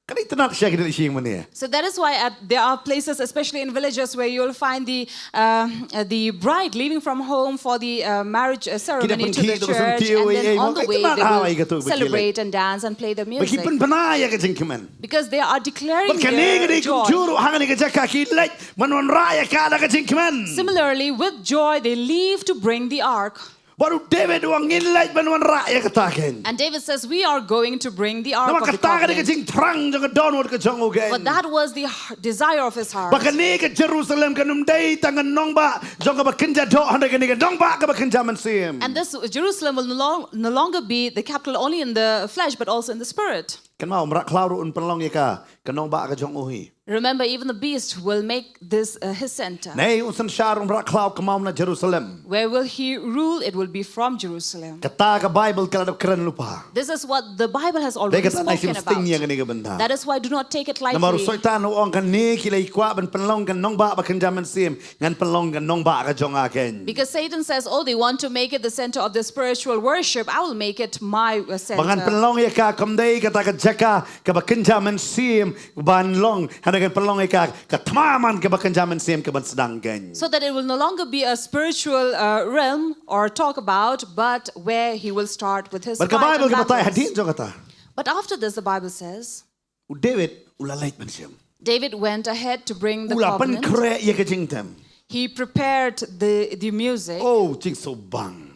Ka dei tnat sha ki dei shi mane. So that is why at, there are places, especially in villages, where you'll find the uh, uh, the bride leaving from home for the uh, marriage uh, ceremony to the pynkhih to ka church, sentiw, and eh, then eh, on the ka way tnat they ha will ïa ka tu ba ki leit. Celebrate and dance and play the Ba ki music. pynpna ïa ka jingkmen. Because they are declaring Ba kane ka their dei kum joy. jur ha kane ka jaka ki leit ban wan ra ïa ka da ka jingkmen. Similarly, with joy, they leave to bring the ark. Ba u David u ong ngin leit ban wan ra ïa kata kein. And David says, "We are going to bring the ark Namar of the kata ka dei ka covenant." Jingthrang jong ka downward ka jong u kein. For that was the h- desire of his heart. Ba kane ka Jerusalem kan ym dei tang ka nongbah jong kaba kynja doh, hynrei kane ka nongbah kaba kynja mynsiem. And this Jerusalem will no, long, no longer be the capital only in the flesh, but also in the spirit. Kynmaw u mrad khlaw ruh un pynlong ïa ka ka nongbah ka jong u hi. Remember, even the beast will make this uh, his center. Nei, u synshar u mrad khlaw kynmaw na Jerusalem. Where will he rule? It will be from Jerusalem. Kata ka Bible ka la dep kren lypa. This is what the Bible has Dei already kata, nai spoken shim sting ïa about. Kane ka bynta. That is why do not take it Namar u lightly. Soitan u ong kane ki la kwah ban pynlong ka nongbah ba kynja mynsiem, ngan pynlong ka nongbah ka jong nga kein. Because Satan says, "Oh, they want to make it the center of the spiritual worship. I will make it my uh, center." Ba ngan pynlong ïa ka kam dei kata ka jaka kaba kynja mynsiem ban long, hynrei ngan pynlong ïa ka ka thma man kaba kynja mynsiem kaban sdang kein. So that it will no longer be a spiritual uh, realm or talk about, but where he will start with his Bad ka fight Bible and ka batai battles. Hadien jong kata. But after this, the Bible says, U David u la leit ban shim. David went ahead to bring the U la covenant. Pynkhreh ïa ka jingtem. He prepared the, the music. Oh, jingsohbang.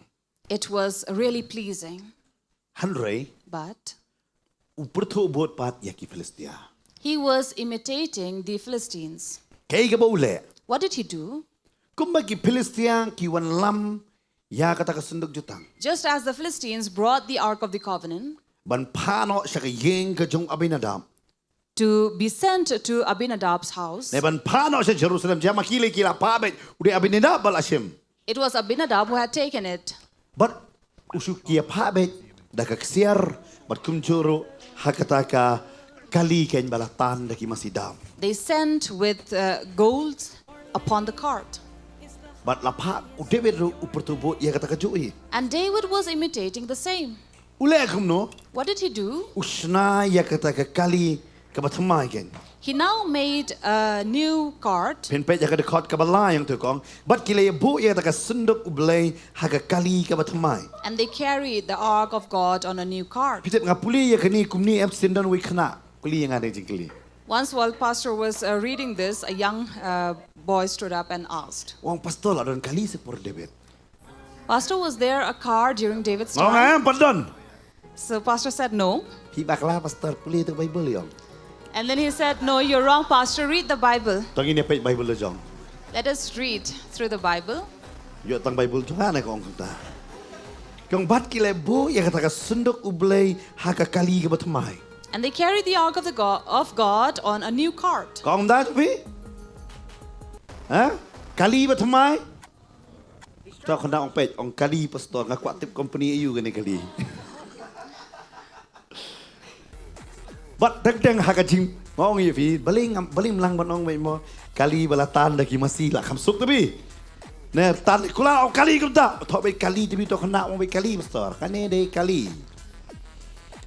It was really pleasing. Hynrei But u pyrthuh bud pat ïa ki Philistia. He was imitating the Philistines. Kaei kaba u leh? What did he do? Kumba ki Philistia ki wan lam ïa kata ka synduk jutang. Just as the Philistines brought the Ark of the Covenant Ban phah noh sha ka ïing ka jong Abinadab. To be sent to Abinadab's house. Ne ban phah noh sha Jerusalem, jia ma ki lei ki la phah beit, u dei Abinadab ba la shim. It was Abinadab who had taken it. Bad u shu ki ïa phah beit da ka ksiar, bad kumjuh ruh ha kata ka kali kein ba la tan da ki masi dab. They sent with uh, gold upon the cart. Bad la phah, u David ruh u pyrthuh bud ïa kata kajuh hi. And David was imitating the same. U leh kumno? What did he do? U shna ïa kata ka kali kaba thymmai kein. He now made a new cart. Phin peit ïa ka dkhot kaba lai ong te kong. Bad ki la ïa buh ïa kata ka synduk U Blei ha ka kali kaba thymmai. And they carried the ark of God on a new cart. Phi tip nga pule ïa kane kumne em sien don wei khynnah. Kylli ïa nga da jingkylli. Once while pastor was uh, reading this, a young uh, boy stood up and asked, U ong pastor, la don kali sha por David. Pastor, was there a car during David's Nga ong time? em pat don. So pastor said, "No." Phi bakla pastor, pule ïa ka Bible ïong. And then he said, "No, you're wrong, pastor. Read the Bible." To ngin ïa peit Bible la jong. Let us read through the Bible. Ïoh tang Bible jong nga ne, ka ong kumta. Ka ong bad ki la buh ïa kata ka synduk U Blei ha ka kali kaba thymmai. And they carried the ark of the God, of God on a new cart. Ka ong da phi? Ha? Kali ba thymmai? To khynnah ong peit, ong kali pastor, nga kwah tip company aiu kane kali. Bad dang dang ha ka jing, nga ong ïa phi, balei ngam, balei ym lah ban ong beit mo, kali ba la tan da ki masi la kham suk te phi. Ne tan kular ong kali kumta, to beit kali te phi, to khynnah ong beit kali pastor, kane dei kali.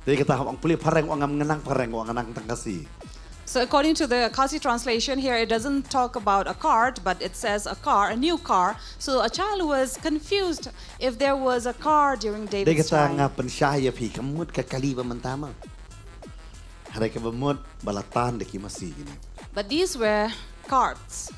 Dei kata ong pule phareng, ong ngam nang phareng, ong nang tang Khasi. So according to the Khasi translation here, it doesn't talk about a cart, but it says a car, a new car. So a child was confused if there was a car during David's time. Dei kata nga pynshai ïa phi, ka mut ka kali ba mynta ma. Hynrei kaba mut ba la tan da ki masi kine. But these were carts.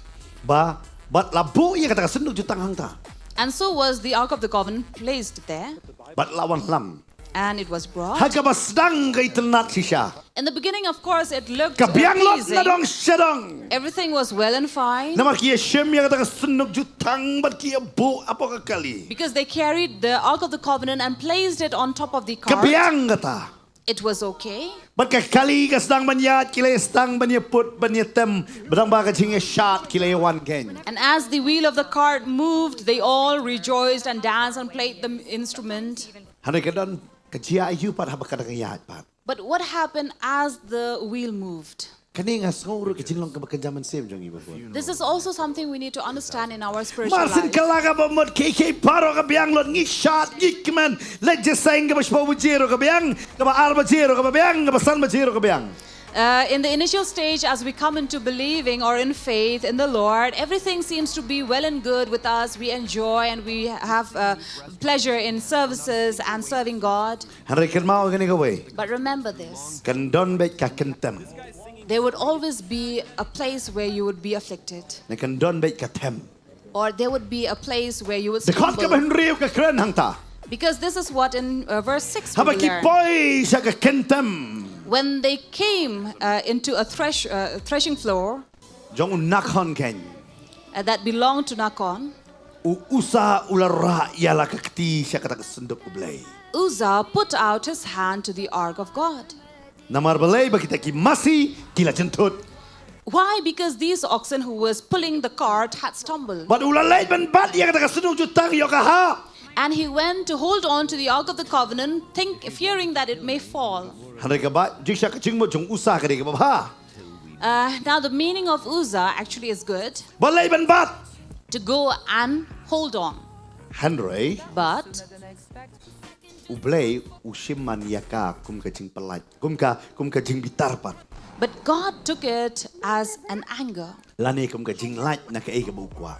Ba, bad la buh ïa kata ka synduk jutang hangta. And so was the Ark of the Covenant placed there. Bad la wan lam. And it was brought. Ha kaba sdang ka itynnad shisha. In the beginning, of course, it looked, uh, pleasing. Ka biang lut nadong shadong. Everything was well and fine. Namar ki ïa shim ïa kata ka synduk jutang bad ki ïa buh hapoh ka kali. Because they carried the Ark of the Covenant and placed it on top of the cart. Ka biang kata. It was okay. Bad ka kali ka sdang ban ïaid, ki la ïa sdang ban ïa put, ban ïa tem, ba dang ba ka jingïashad ki la ïa wan kein. And as the wheel of the cart moved, they all rejoiced and danced and played the instrument. Hynrei ka don ka jia aïu pat haba ka dang ïaid pat. But what happened as the wheel moved? Kane nga sngew ruh ka jinglong kaba kynja mynsiem jong ngi, ba bun. This is also something we need to understand in our spiritual life. Mar syn ka la kaba mut kiei kiei baroh ka biang lut, ngi shad, ngi kmen, leit jingïaseng, kaba shiphew baje ruh ka biang, kaba ar baje ruh kaba biang, kaba san baje ruh ka biang. Uh, in the initial stage, as we come into believing or in faith in the Lord, everything seems to be well and good with us. We enjoy and we have, uh, pleasure in services and serving God. Hynrei kynmaw kane kawei. But remember this. Kan don beit ka kyntem. There would always be a place where you would be afflicted. Ne kan don beit ka them. Or there would be a place where you would stumble. Dkhot kaba hynriew ka kren hangta. Because this is what in, uh, verse six we will learn. Haba ki poi sha ka kyntem. When they came, uh, into a thresh-, uh, threshing floor, jong u Nakon kein. Uh, that belonged to Nakon. U Usa u la rah ïa la ka kti sha kata ka synduk U Blei. Uzzah put out his hand to the ark of God. Namar balei? Ba kita ki masi ki la jynthut. Why? Because these oxen who was pulling the cart had stumbled. Bad u la leit ban bat ïa kata ka synduk jutang ïoh ka hap. And he went to hold on to the Ark of the Covenant, think, fearing that it may fall. Hynrei kaba, jingshisha ka jingmut jong Usa ka dei kaba bha. Uh, now the meaning of Uzzah actually is good. Ba leit ban bat. To go and hold on. Hynrei. But. U Blei u shim man ïa ka kum ka jingpyllait, kum ka, kum ka jingbitar pat. But God took it as an anger. Lane kum ka jinglait na kaei kaba u kwah.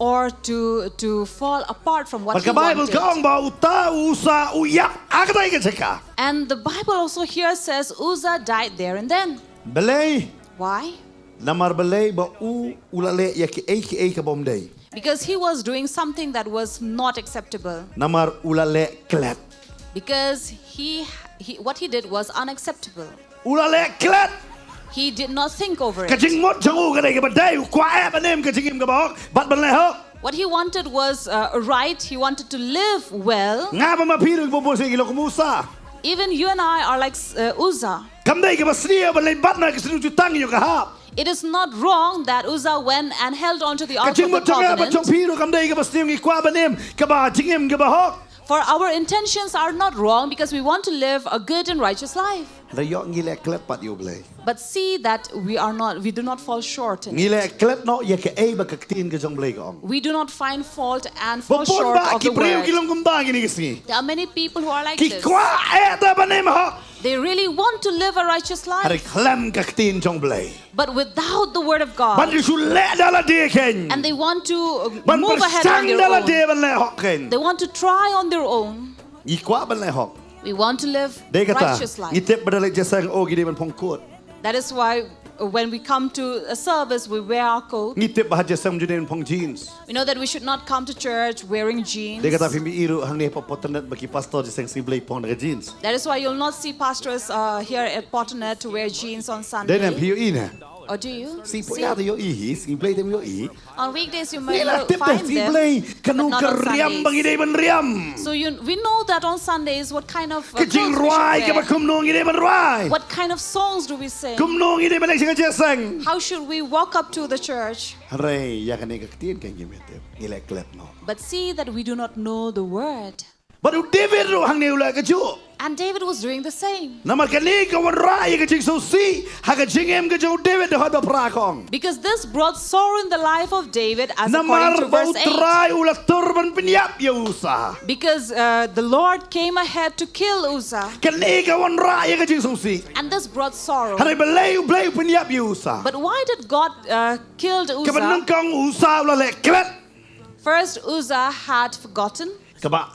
Or to, to fall apart from what he wanted. Bad ka Baibl ka ong ba uta u Usa u ïap ha katei ka jaka. And the Bible also here says Uzzah died there and then. Balei? Why? Namar balei? Ba u u la leh ïa kiei kiei kaba ym dei. Because he was doing something that was not acceptable. Namar u la leh klet. Because he, he, what he did was unacceptable. U la leh klet. He did not think over it. Ka jingmut jong u ka dei kaba dei, u kwah eh ban im ka jingim kaba hok bad ban leh hok. What he wanted was, uh, right. He wanted to live well. Nga bad ma phi ruh bun bun sien ngi long kum u Usa. Even you and I are like, uh, Uzzah. Kam dei kaba sniew ban leit bat na ka synduk jutang ïoh ka hap. It is not wrong that Uzzah went and held on to the Ark of the Covenant. Ka jingmut jong nga bad jong phi ruh kam dei kaba sniew, ngi kwah ban im kaba jingim kaba hok. For our intentions are not wrong because we want to live a good and righteous life. Hynrei ïoh ngi leh klet pat ïa U Blei. But see that we are not, we do not fall short in it. Ngi leh klet noh ïa kaei ba ka ktien ka jong U Blei ka ong. We do not find fault and fall short of the word. Bun bah ki briew ki long kumta kine ki sngi. There are many people who are like this. Ki kwah eh da ban im hok. They really want to live a righteous life. Hynrei khlem ka ktien jong U Blei. But without the word of God. Ban shu leh da lade kein. And they want to, uh, move ahead on their own. Ban pyrshang da lade ban leh hok kein. They want to try on their own. Ngi kwah ban leh hok. We want to live righteous life. Dei kata ngi tip ba da leit jingïaseng, oh, ngi dei ban phong coat. That is why, uh, when we come to a service, we wear our coat. Ngi tip ba ha jingïaseng ym ju dei ban phong jeans. We know that we should not come to church wearing jeans. Dei kata phim i ruh hangne hapoh Port Anait ba ki pastor jingïaseng Sngi Blei phong da ka jeans. That is why you'll not see pastors, uh, here at Port Anait to wear jeans on Sunday. Dei ne em phi ïohi ne? Or do you? Sngi Blei te ïohi hi, Sngi Blei te ym ïohi. On weekdays you may find them, but not on Sundays. Ngi la tip te Sngi Blei, kano ka riam ba ngi dei ban riam. So you, we know that on Sundays what kind of, uh, clothes we should wear. Ka jingrwai kaba kumno ngi dei ban rwai. What kind of songs do we sing? Kumno ngi dei ban leit sha ka jingïaseng. How should we walk up to the church? Hynrei ïa kane ka ktien ka ngim tip, ngi leh klet noh. But see that we do not know the word. Bad u David ruh hangne u la kajuh. And David was doing the same. Namar kane ka wanrah ïa ka jingsngewsih ha ka jingim ka jong u David, dkhot ba phra ka ong. Because this brought sorrow in the life of David, as according to verse eight. Namar ba u Trai u la tur ban pynïap ïa u Usa. Because uh, the Lord came ahead to kill Uzzah. Kane ka wanrah ïa ka jingsngewsih. And this brought sorrow. Hynrei balei, balei u pynïap ïa u Usa? But why did God uh, killed Uzzah? Kaba nyngkong u Usa u la leh klet. First, Uzzah had forgotten. Kaba,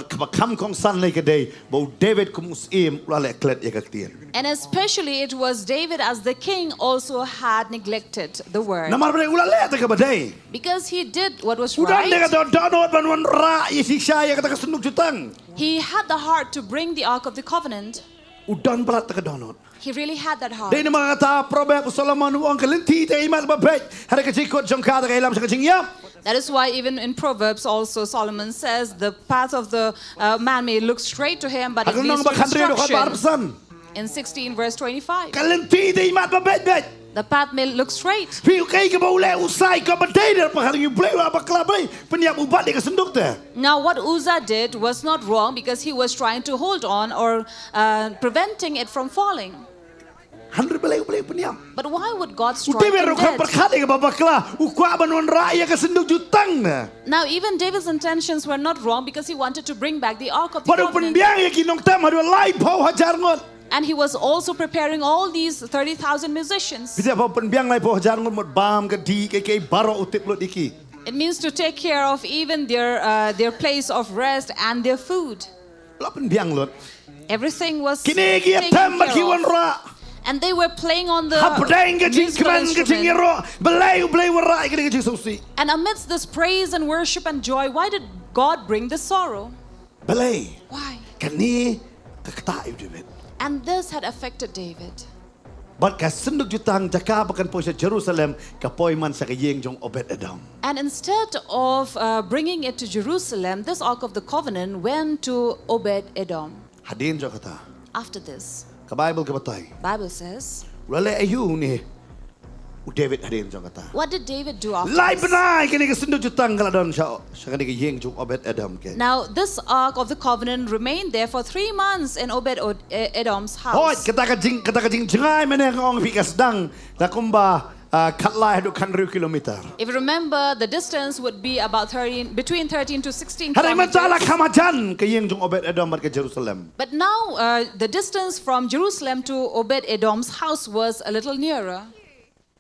kaba kham kongsan lei ka dei ba u David kum u syiem u la leh klet ïa ka ktien. And especially it was David as the king also had neglected the word. Namar balei u la leh te kaba dei. Because he did what was right. U don te ka dohnud ban wanrah ïa shisha ïa kata ka synduk jutang. He had the heart to bring the Ark of the Covenant. U don palat te ka dohnud. He really had that heart. Dei namar kata Proverb u Solomon u ong ka lynti te imat ba beit, hynrei ka jingkut jong ka te ka ïalam sha ka jingïap. That is why even in Proverbs also Solomon says the path of the uh, man may look straight to him, but it leads to destruction. Ha ka lynnong ba khathynriew dkhot ba arphew san. In sixteen verse twenty-five. Ka lynti te imat ba beit beit. The path may look straight. Phi, kaei kaba u leh u Usa, kaba dei, da ba ka ri u Blei u la bakla, balei pynïap u bat ïa ka synduk te. Now what Uzzah did was not wrong because he was trying to hold on or uh, preventing it from falling. Hynrei balei, balei pynïap? But why would God strike him dead? U David ruh kham pyrkhat ïa kaba bakla, u kwah ban wanrah ïa ka synduk jutang ne. Now even David's intentions were not wrong because he wanted to bring back the Ark of the Covenant. Bad u pynbiang ïa ki nongtem haduh laiphew hajar ngut. And he was also preparing all these thirty thousand musicians. Phi te, haba u pynbiang laiphew hajar ngut, mut bam, ka dih, kaei kaei baroh u tip lut ïa ki. It means to take care of even their uh, their place of rest and their food. La pynbiang lut. Everything was taken care of. Kine ki ïatem bad ki wanrah. And they were playing on the musical instrument. Hapdeng ka jingkmen, ka jingïaroh, balei, balei wanrah ïa kane ka jingsngewsih? And amidst this praise and worship and joy, why did God bring this sorrow? Balei? Why? Kane ka ktah ïa u David. And this had affected David. Bad ka synduk jutang, jaka ba kan poi sha Jerusalem, ka poi man sha ka ïing jong Obed Edom. And instead of uh, bringing it to Jerusalem, this Ark of the Covenant went to Obed Edom. Hadien jong kata. After this, ka Baibl ka batai. Bible says, u la leh aïu une u David hadien jong kata? What did David do after this? Lai bnai kane ka synduk jutang ka la don sha, sha kane ka ïing jong Obed Edom, keiñ. Now, this Ark of the Covenant remained there for three months in Obed Od- E- Edom's house. Hooid, kata ka jing, kata ka jingjngai mynne nga ong phi ka sdang da kumba uh, khatlai haduh khathynriew kilometer. If you remember, the distance would be about thirteen, between thirteen to sixteen kilometers. Hynrei mynta la kham hajan ka ïing jong Obed Edom bad ka Jerusalem. But now, uh, the distance from Jerusalem to Obed Edom's house was a little nearer.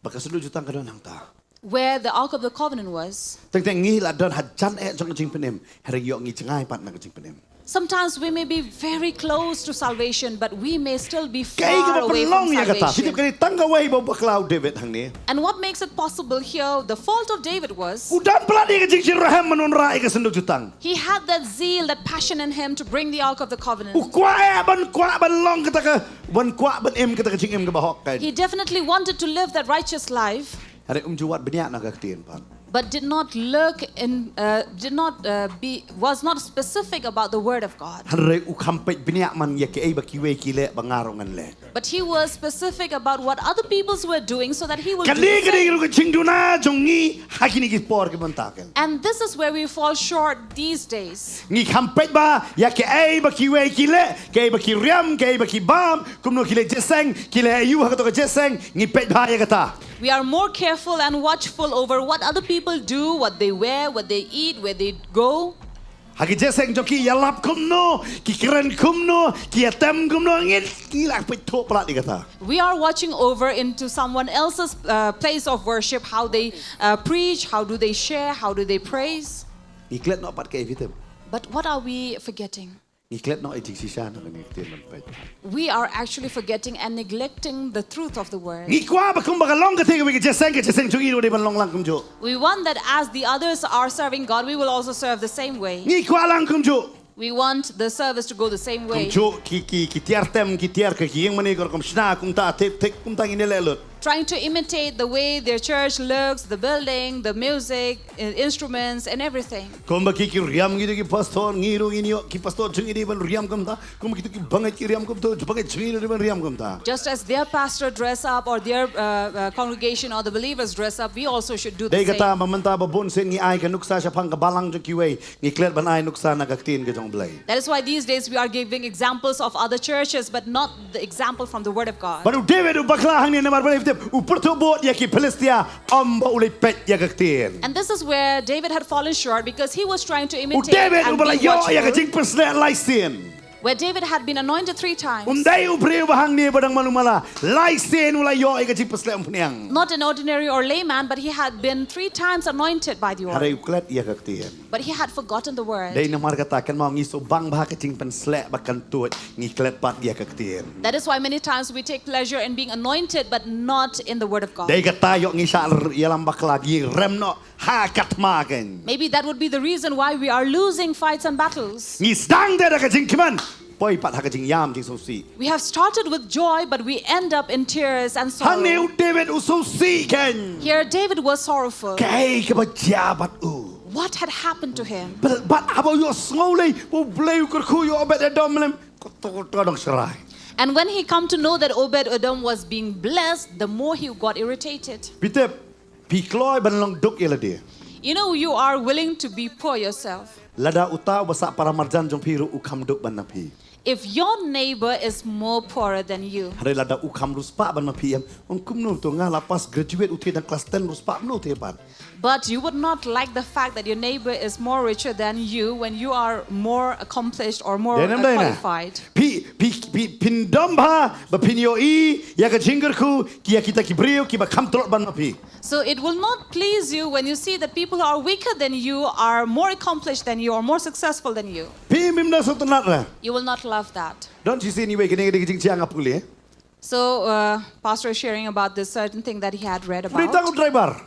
Bad ka synduk jutang ka don hangta. Where the Ark of the Covenant was. Teng teng ngi la don hajan eh jong ka jingpynim, hynrei ïoh ngi jngai pat na ka jingpynim. Sometimes we may be very close to salvation, but we may still be far away from salvation. Kaei kaba pynlong ïa kata? Phi tip, ka dei tang kawei ba u bakla u David hangne. And what makes it possible here? The fault of David was, u don palat ïa ka jingjynjar ban wanrah ïa ka synduk jutang. He had that zeal, that passion in him to bring the Ark of the Covenant. U kwah eh ban kwah ban long kata ka, ban kwah ban im kata ka jingim kaba hok, keiñ. He definitely wanted to live that righteous life. Hynrei um ju wad bniah na ka ktien pat. But did not look in, uh, did not uh, be, was not specific about the word of God. Hynrei u kham peit bniah man ïa kaei ba kiwei ki leh ba nga ruh ngan leh. But he was specific about what other peoples were doing so that he will do the same. Kane ka dei ruh ka jingduna jong ngi ha kine ki por ki mynta, keiñ. And this is where we fall short these days. Ngi kham peit bha ïa kaei ba kiwei ki leh, kaei ba ki riam, kaei ba ki bam, kumno ki leh jingïaseng, ki leh aïu ha kato ka jingïaseng, ngi peit bha ïa kata. We are more careful and watchful over what other people do, what they wear, what they eat, where they go. Ha ki jingïaseng jong ki ïalap kumno, ki kren kumno, ki ïatem kumno, ngi, ngi la peit thuh palat ïa kata. We are watching over into someone else's uh, place of worship, how they uh, preach, how do they share, how do they praise. Ngi klet noh pat kaei, phi tip? But what are we forgetting? Ngi klet noh ïa jingshisha na kane ka ktien ban peit. We are actually forgetting and neglecting the truth of the word. Ngi kwah ba kumba ka long katei kawei ka jingïaseng, ka jingïaseng jong ngi ruh dei ban long lang kumjuh. We want that as the others are serving God, we will also serve the same way. Ngi kwah lang kumjuh. We want the service to go the same way. Kumjuh ki, ki, ki tiar tem, ki tiar ka, ki ïing mane ka rukom shna kumta, thik thik kumta ngin ïaleh lut. Trying to imitate the way their church looks, the building, the music, i- instruments, and everything. Kumba ki ki riam ngi de ki pastor, ngi ruh ngin ïoh ki pastor jong ngi de ban riam kumta. Kumba kito ki bangeit ki riam kumta, bangeit jong ngi de ban riam kumta. Just as their pastor dress up or their uh, uh, congregation or the believers dress up, we also should do the Dei kata same. Ba mynta ba bun sien ngi ai ka nuksa shaphang ka balang jong kiwei, ngi klet ban ai nuksa na ka ktien ka jong Blei. That is why these days we are giving examples of other churches, but not the example from the Word of God. Bad u David u bakla hangne namar ba u tip u pyrthuh bud ïa ki Philistia, ym ba u leit peit ïa ka ktien. And this is where David had fallen short because he was trying to U imitate David u and ba la be ïoh ïa ka watchful. Jingpynshlur lai sien. Where David had been anointed three times. Um dei u briew ba hangne ba dang malu mala. Lai sien u la ïoh ïa ka jingpynshlur umphniang. Not an ordinary or layman, but he had been three times anointed by the Lord. Hynrei u klet ïa ka ktien. But he had forgotten the word. Dei namar kata kan ma ngi shu bang bha ka jingpynshlur ba kan tuid, ngi klet pat ïa ka ktien. That is why many times we take pleasure in being anointed, but not in the word of God. Dei kata ïoh ngi shah ïalam bakla, ngi rem noh ha ka thma kein. Maybe that would be the reason why we are losing fights and battles. Ngi sdang te da ka jingkmen, poi pat ha ka jingïam jingsngewsih. We have started with joy, but we end up in tears and sorrow. Hangne u David u sngewsih kein. Here David was sorrowful. Kaei kaba jia bad u? What had happened to him? Bad, bad haba u ïohsngew lei ba u Blei u kyrkhu ïa u Obed Edom lem, kato kato dang shrai. And when he come to know that Obed Edom was being blessed, the more he got irritated. Phi tip, phi kloi ban long duk ïa lade. You know, you are willing to be poor yourself. Lada uta uba sah para marjan jong phi ruh u kham duk ban na phi. If your neighbor is more poorer than you. Hynrei lada u kham riewspah ban ma phi, em, ong kumno to, nga la pass graduate, u te dang class ten riewspah mano te pat. But you would not like the fact that your neighbor is more richer than you when you are more accomplished or more, dei nam uh, dei na qualified. Phi, phi, phi, phin dom bha ba phin ïohi ïa ka jingkyrkhu ki ïa kita ki briew kiba kham tlot ban ma phi. So it will not please you when you see that people who are weaker than you are more accomplished than you or more successful than you. Phi mim da sngewtynnat re. You will not love that. Don shi sien iwei kane ka dei ka jingshah nga pule. So uh, pastor is sharing about this certain thing that he had read about. Dei tang u driver.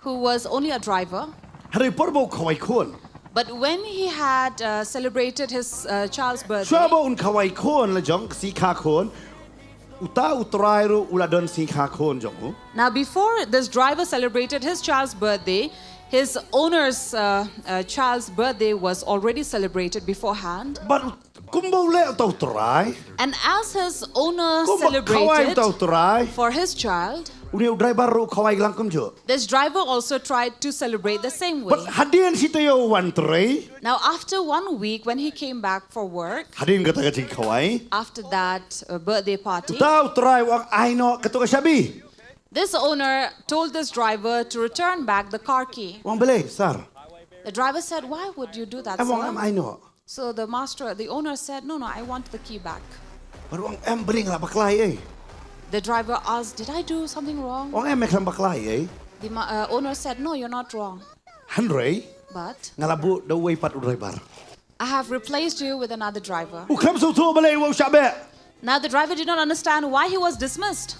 Who was only a driver. Hynrei por ba u khawai khun. But when he had uh, celebrated his uh, child's birthday. Shuwa ba un khawai khun la jong, sngi kha khun. Uta u trai ruh u la don sngi kha khun jong u. Now, before this driver celebrated his child's birthday, his owner's uh, uh, child's birthday was already celebrated beforehand. Bad kumba u leh uta u trai. And as his owner celebrated for his child, kumba khawai uta u trai, une u driver ruh u khawai lang kumjuh. This driver also tried to celebrate the same way. Bad hadien shi taïew u wan trei. Now, after one week, when he came back for work, hadien kata ka jingkhawai, after that uh, birthday party, uta u trai u ong, ai noh kato ka shabi. This owner told this driver to return back the car key. U ong balei, sir? The driver said, "Why would you do that, sir?" Em u ong, em ai noh. So the master, the owner said, "No, no, I want the key back." Bad u ong, em balei nga la bakla ei? The driver asked, "Did I do something wrong?" U ong, em, me khlem bakla ei. The ma- uh, owner said, "No, you're not wrong." Hynrei, but nga la buh da uwei pat u driver. I have replaced you with another driver. U khlem sngewthuh balei u shah beh. Now the driver did not understand why he was dismissed.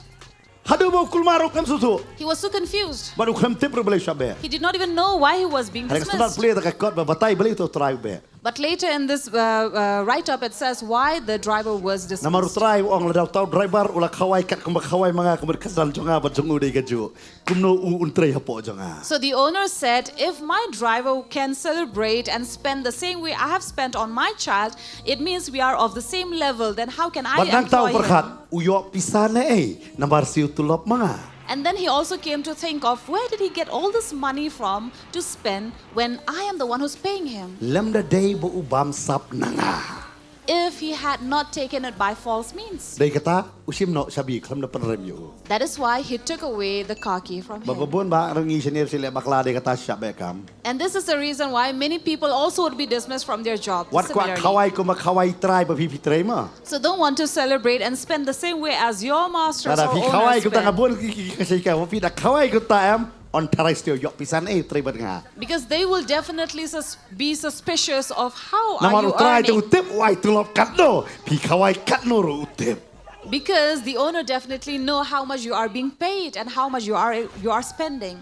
Haduh ba u kulmar u khlem sngewthuh. He was so confused. Bad u khlem tip ruh balei u shah beh. He did not even know why he was being dismissed. Hynrei ka stad pule da ka kot ba batai balei uta u trai u beh. But later in this uh, uh, write-up, it says why the driver was dismissed. Namar u trai u ong lada uta u driver u la khawai kat kumba khawai ma nga, ka mut ka kyrdan jong nga bad jong u dei kajuh. Kumno u un trei hapoh jong nga. So the owner said, "If my driver can celebrate and spend the same way I have spent on my child, it means we are of the same level. Then how can I employ him?" Bad nangta u pyrkhat, u ïoh pisa naei namar siew tulop ma nga. And then he also came to think of, where did he get all this money from to spend when I am the one who's paying him? Lymda dei ba u bam sap na nga. If he had not taken it by false means. Dei kata u shim noh shabi, khlem da pynrem ïa u. That is why he took away the car key from him. Bad ba bun ba ngi shane shi leh bakla dei kata shah beh kam. And this is the reason why many people also would be dismissed from their job. Wat kwah khawai kumba khawai trai ba phi phi trei ma. So don't want to celebrate and spend the same way as your masters or owners spend. Lada phi khawai kumta, nga bun ki ki ka shika, phi da khawai kumta em, yn tharai shuh ïoh pisa naei u trei bad nga. Because they will definitely sus- be suspicious of how are you earning. Namar u trai te u tip u ai tulop katno, phi khawai katno ruh u tip. Because the owner definitely know how much you are being paid and how much you are you are spending.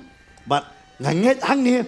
Bad nga ngeit hangne,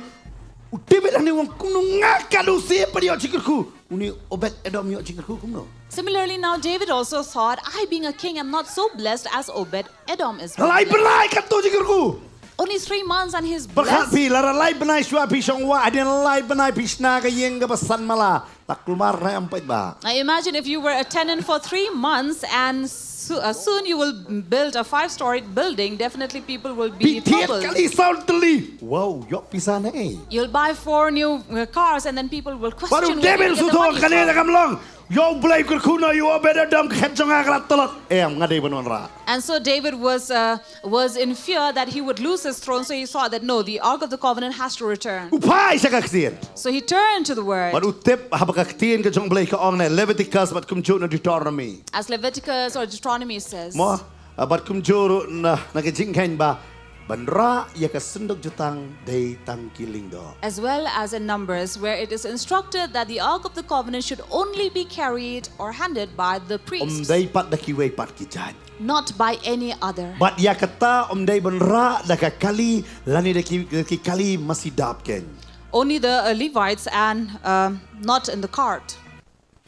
U David hangne u ong kumno nga katno seh pat ïoh jingkyrkhu. Une Obed Edom ïoh jingkyrkhu kumno. Similarly, now David also thought, I being a king am not so blessed as Obed Edom is. Lai bnai katto jingkyrkhu. Only three months and he's blessed. Pyrkhat phi, lada lai bnai shuwa phi shong wah hadien lai bnai phi shna ka ïing kaba san mala. La kulmar na em peit ba. Now imagine if you were a tenant for three months and so, uh, soon you will build a five-storied building, definitely people will be troubled. Phi thied kali saw tylli. Wow, ïoh pisa ne. You'll buy four new uh, cars and then people will question where you get the money from. Ïa U Blei kyrkhu noh ïa u Obed Edom, ka khet jong nga ka la tlot. Em, nga dei ban wanrah. And so David was uh, was in fear that he would lose his throne, so he thought that no, the Ark of the Covenant has to return. U phai sha ka ktien. So he turned to the word. Bad u tip haba ka ktien ka jong U Blei ka ong ne, Leviticus bad kumjuh na Deuteronomy. As Leviticus or Deuteronomy says. Mo, bad kumjuh na na ka jingkheiñ ba ban rah ïa ka synduk jutang dei tang ki lyngdoh. As well as in Numbers, where it is instructed that the Ark of the Covenant should only be carried or handed by the priest. Ym dei pat da kiwei pat ki jait. Not by any other. Bad ïa kata ym dei ban rah da ka kali lane da ki, da ki kali masi dap kein. Only the uh, Levites and uh, not in the cart.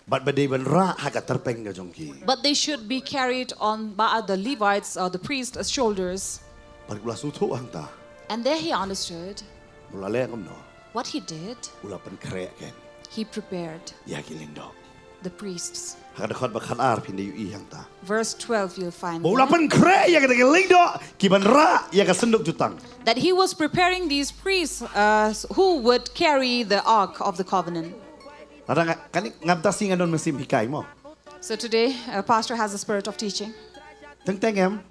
Bad ba dei ban rah ha ka tyrpeng ka jong ki. But they should be carried on by the Levites or the priests' shoulders. Bad u la sngewthuh hangta. And there he understood. U la leh kumno. What he did. U la pynkhreh kein. He prepared. Ïa ki lyngdoh. The priests. Ha ka dkhot ba khatar phin da ïohi hangta. Verse twelve you'll find. Ba u la pynkhreh ïa ki lyngdoh ki ban rah ïa ka synduk jutang. That he was preparing these priests uh, who would carry the ark of the covenant. Lada nga kane ngam tasi nga don mynsiem hikai mo. So today a pastor has a spirit of teaching. Teng teng em.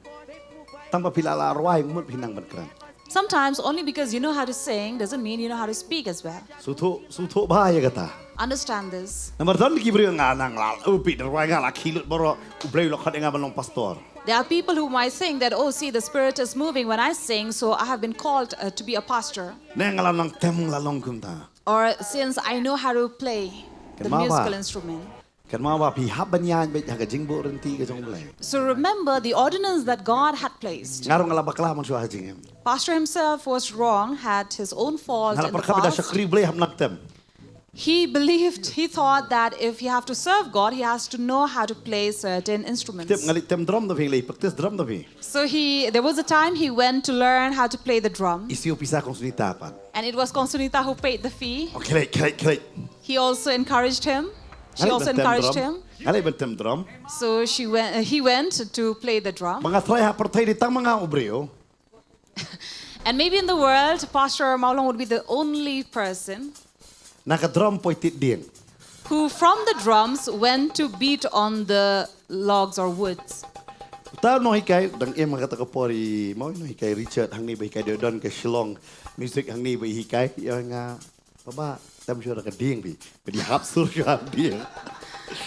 Tang ba phi la la rwai mut phi nang ban kren. Sometimes only because you know how to sing doesn't mean you know how to speak as well. Suthu suthu ba ïa kata. Understand this. Namar don ki briew nga nang la u pi rwai nga la khilut boro u briew lo khat nga ban long pastor. There are people who might think that, oh, see, the Spirit is moving when I sing, so I have been called uh, to be a pastor. Ne nga la nang tem la long kumta. Or since I know how to play the musical instrument. Kynmaw ba phi hap ban ïaid beit ha ka jingbuh rynti ka jong U Blei. So remember the ordinance that God had placed. Nga ruh nga la bakla man shuwa ha jingim. Pastor himself was wrong, had his own fault in the past. Nga la pyrkhat ba da shakri U Blei hap nang tem. He believed, he thought that if he have to serve God, he has to know how to play certain instruments. Tip nga leh tem drum da phi, leh practice drum da phi. So he, there was a time he went to learn how to play the drum. Isih u pisa Kong Sunita pat. And it was Kong Sunita who paid the fee. Oh, khlei, khlei, khlei. He also encouraged him. She also encouraged him. Nga leh ban tem drum. So she went, uh, he went to play the drum. Ba nga thrang ha pyrthei dei tang ma nga u briew. And maybe in the world, Pastor Mawlong would be the only person. Na ka drum poi tied dieng. Who from the drums went to beat on the logs or woods. Uta u nonghikai, dang im ha kata ka por i mo, nonghikai Richard hangne ba hikai, dei don ka Shillong Music hangne ba hikai ïa nga. Baba, tem shuwa da ka dieng phi. Phi hap sur shuwa dieng.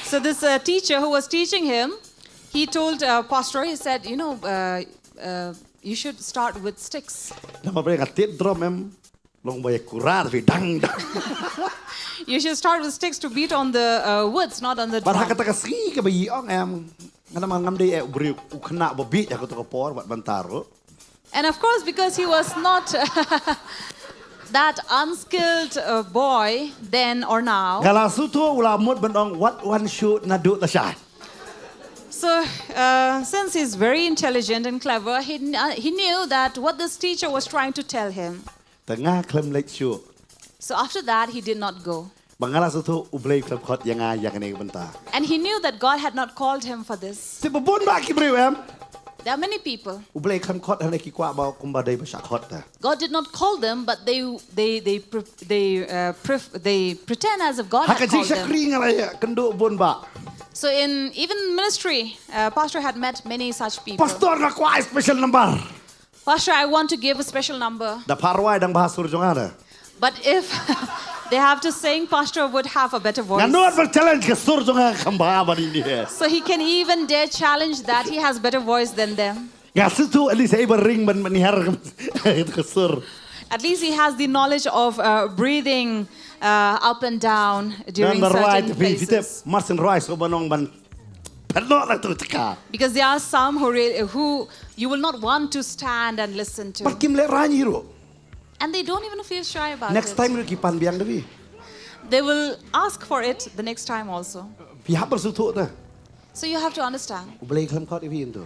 So this uh, teacher who was teaching him, he told uh, Pastor, he said, you know, uh, uh, you should start with sticks. Namar ba nga tied drum em long ba ïa kurar phi dang dang. You should start with sticks to beat on the uh, woods, not on the drum. Bad ha kata ka sngi kaba i ong em. Nga namar ngam dei eh u briew u khynnah ba bieit ha kata ka por bad ban tar ruh. And of course, because he was not that unskilled uh, boy then or now. Nga la sngewthuh u la mut ban ong wat wan shuh naduh lashai. So, uh, since he's very intelligent and clever, he, uh, he knew that what this teacher was trying to tell him. Te nga khlem leit shuh. So after that, he did not go. Ba nga la sngewthuh U Blei u khlem khot ïa nga ïa kane ka bynta. And he knew that God had not called him for this. Te ba bun bah ki briew em. There are many people. U Blei u khlem khot hangne ki kwah ba kumba dei ba shah khot te. God did not call them, but they they they pre- they uh, pref- they pretend as if God had called them. Ha ka jingshakri nga la ïa kynduh bun bah. So in even ministry, uh, pastor had met many such people. Pastor nga kwah special number. Pastor, I want to give a special number. Da pharwai dang bha sur jong nga. But if they have to sing, Pastor would have a better voice. Nga nud ba challenge ka sur jong nga kham bha ba ni. So he can even dare challenge that he has better voice than them. Nga sngewthuh at least ïa ba ring ban ban her ka sur. At least he has the knowledge of uh, breathing uh, up and down during certain places. Mar syn rwai so ba nong ban Because there are some who, re- who you will not want to stand and listen to. Bad kim leh rang hi ruh. And they don't even feel shy about Next it. Time ruh ki pan biang da phi. They will ask for it the next time also. Phi hap ban sngewthuh te. So you have to understand. U Blei khlem khot ïa phi hangto.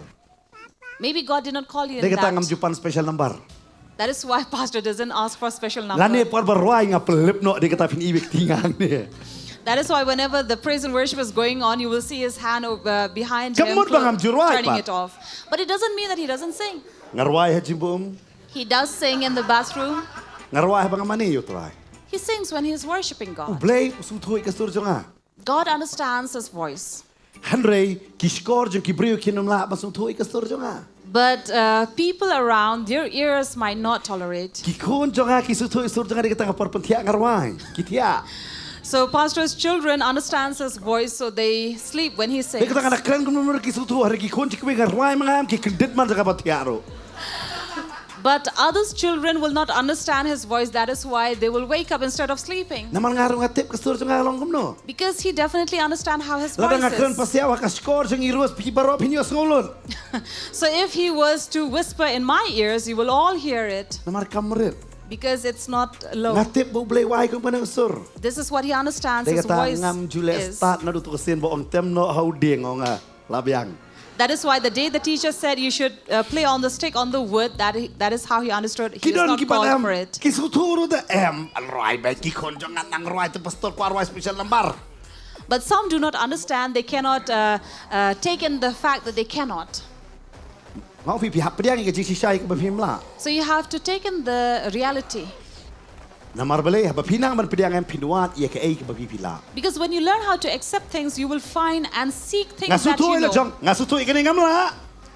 Maybe God did not call you Dei in kata ngam that. Ju pan special number. That is why Pastor doesn't ask for special Lane number. Por ba rwai nga pynlip noh, dei kata phin i beit ti ngang ne. That is why whenever the praise and worship is going on, you will see his hand over behind him, Ka mut ba ngam ju rwai turning pat. It off. But it doesn't mean that he doesn't sing. Nga rwai ha jingbuh um. He does sing in the bathroom. Nga rwai haba nga mane ïa U Trai. He sings when he is worshiping U God. Blei u sngewthuh ïa ka sur jong nga. God understands his voice. Hynrei ki shkor jong ki briew kim lah ban sngewthuh ïa ka sur jong nga. But uh, people around, their ears might not tolerate. Ki khun jong nga ki sngewthuh ïa sur jong nga, dei kata ka por pynthiah nga rwai. Ki thiah. So pastor's children understands his voice, so they sleep when he sings. Dei kata nga kren kumno ki sngewthuh, hynrei ki khun jong ki briew nga rwai ma nga, ki kyndit man jaka ba thiah ruh. But others' children will not understand his voice. That is why they will wake up instead of sleeping. Namar nga ruh nga tip ka sur jong nga long kumno. Because he definitely understands how his Lada nga kren voice is. Pasiah ha ka shkor jong i Rose, phi baroh phin ïohsngew lut. So if he was to whisper in my ears, you will all hear it. Namar kam rit. Because it's not low. Nga tip ba U Blei u ai kum kane ka sur. This is what he understands. Dei His kata voice ngam ju leh is. Start naduh tu ka sien ba ong tem noh ha u dieng, ong nga la biang. That is why the day the teacher said you should uh, play on the stick on the wood, that, he, that is how he understood. He Ki is don not ki ban called for em. It. Ki sngewthuh ruh te em. Al rwai beit ki khun jong nga, nang rwai te pastor kwah rwai special number. But some do not understand. They cannot uh, uh, take in the fact that they cannot. Nga ong phi, phi hap pdiang ïa ka jingshisha ïa kaba phim lah. So you have to take in the reality. Namar balei, haba phi nang ban pdiang em, phin wad ïa kaei kaba phi phi lah. Because when you learn how to accept things, you will find and seek things Nga that sngewthuh you ïa la know. jong, nga sngewthuh ïa kane ngam lah.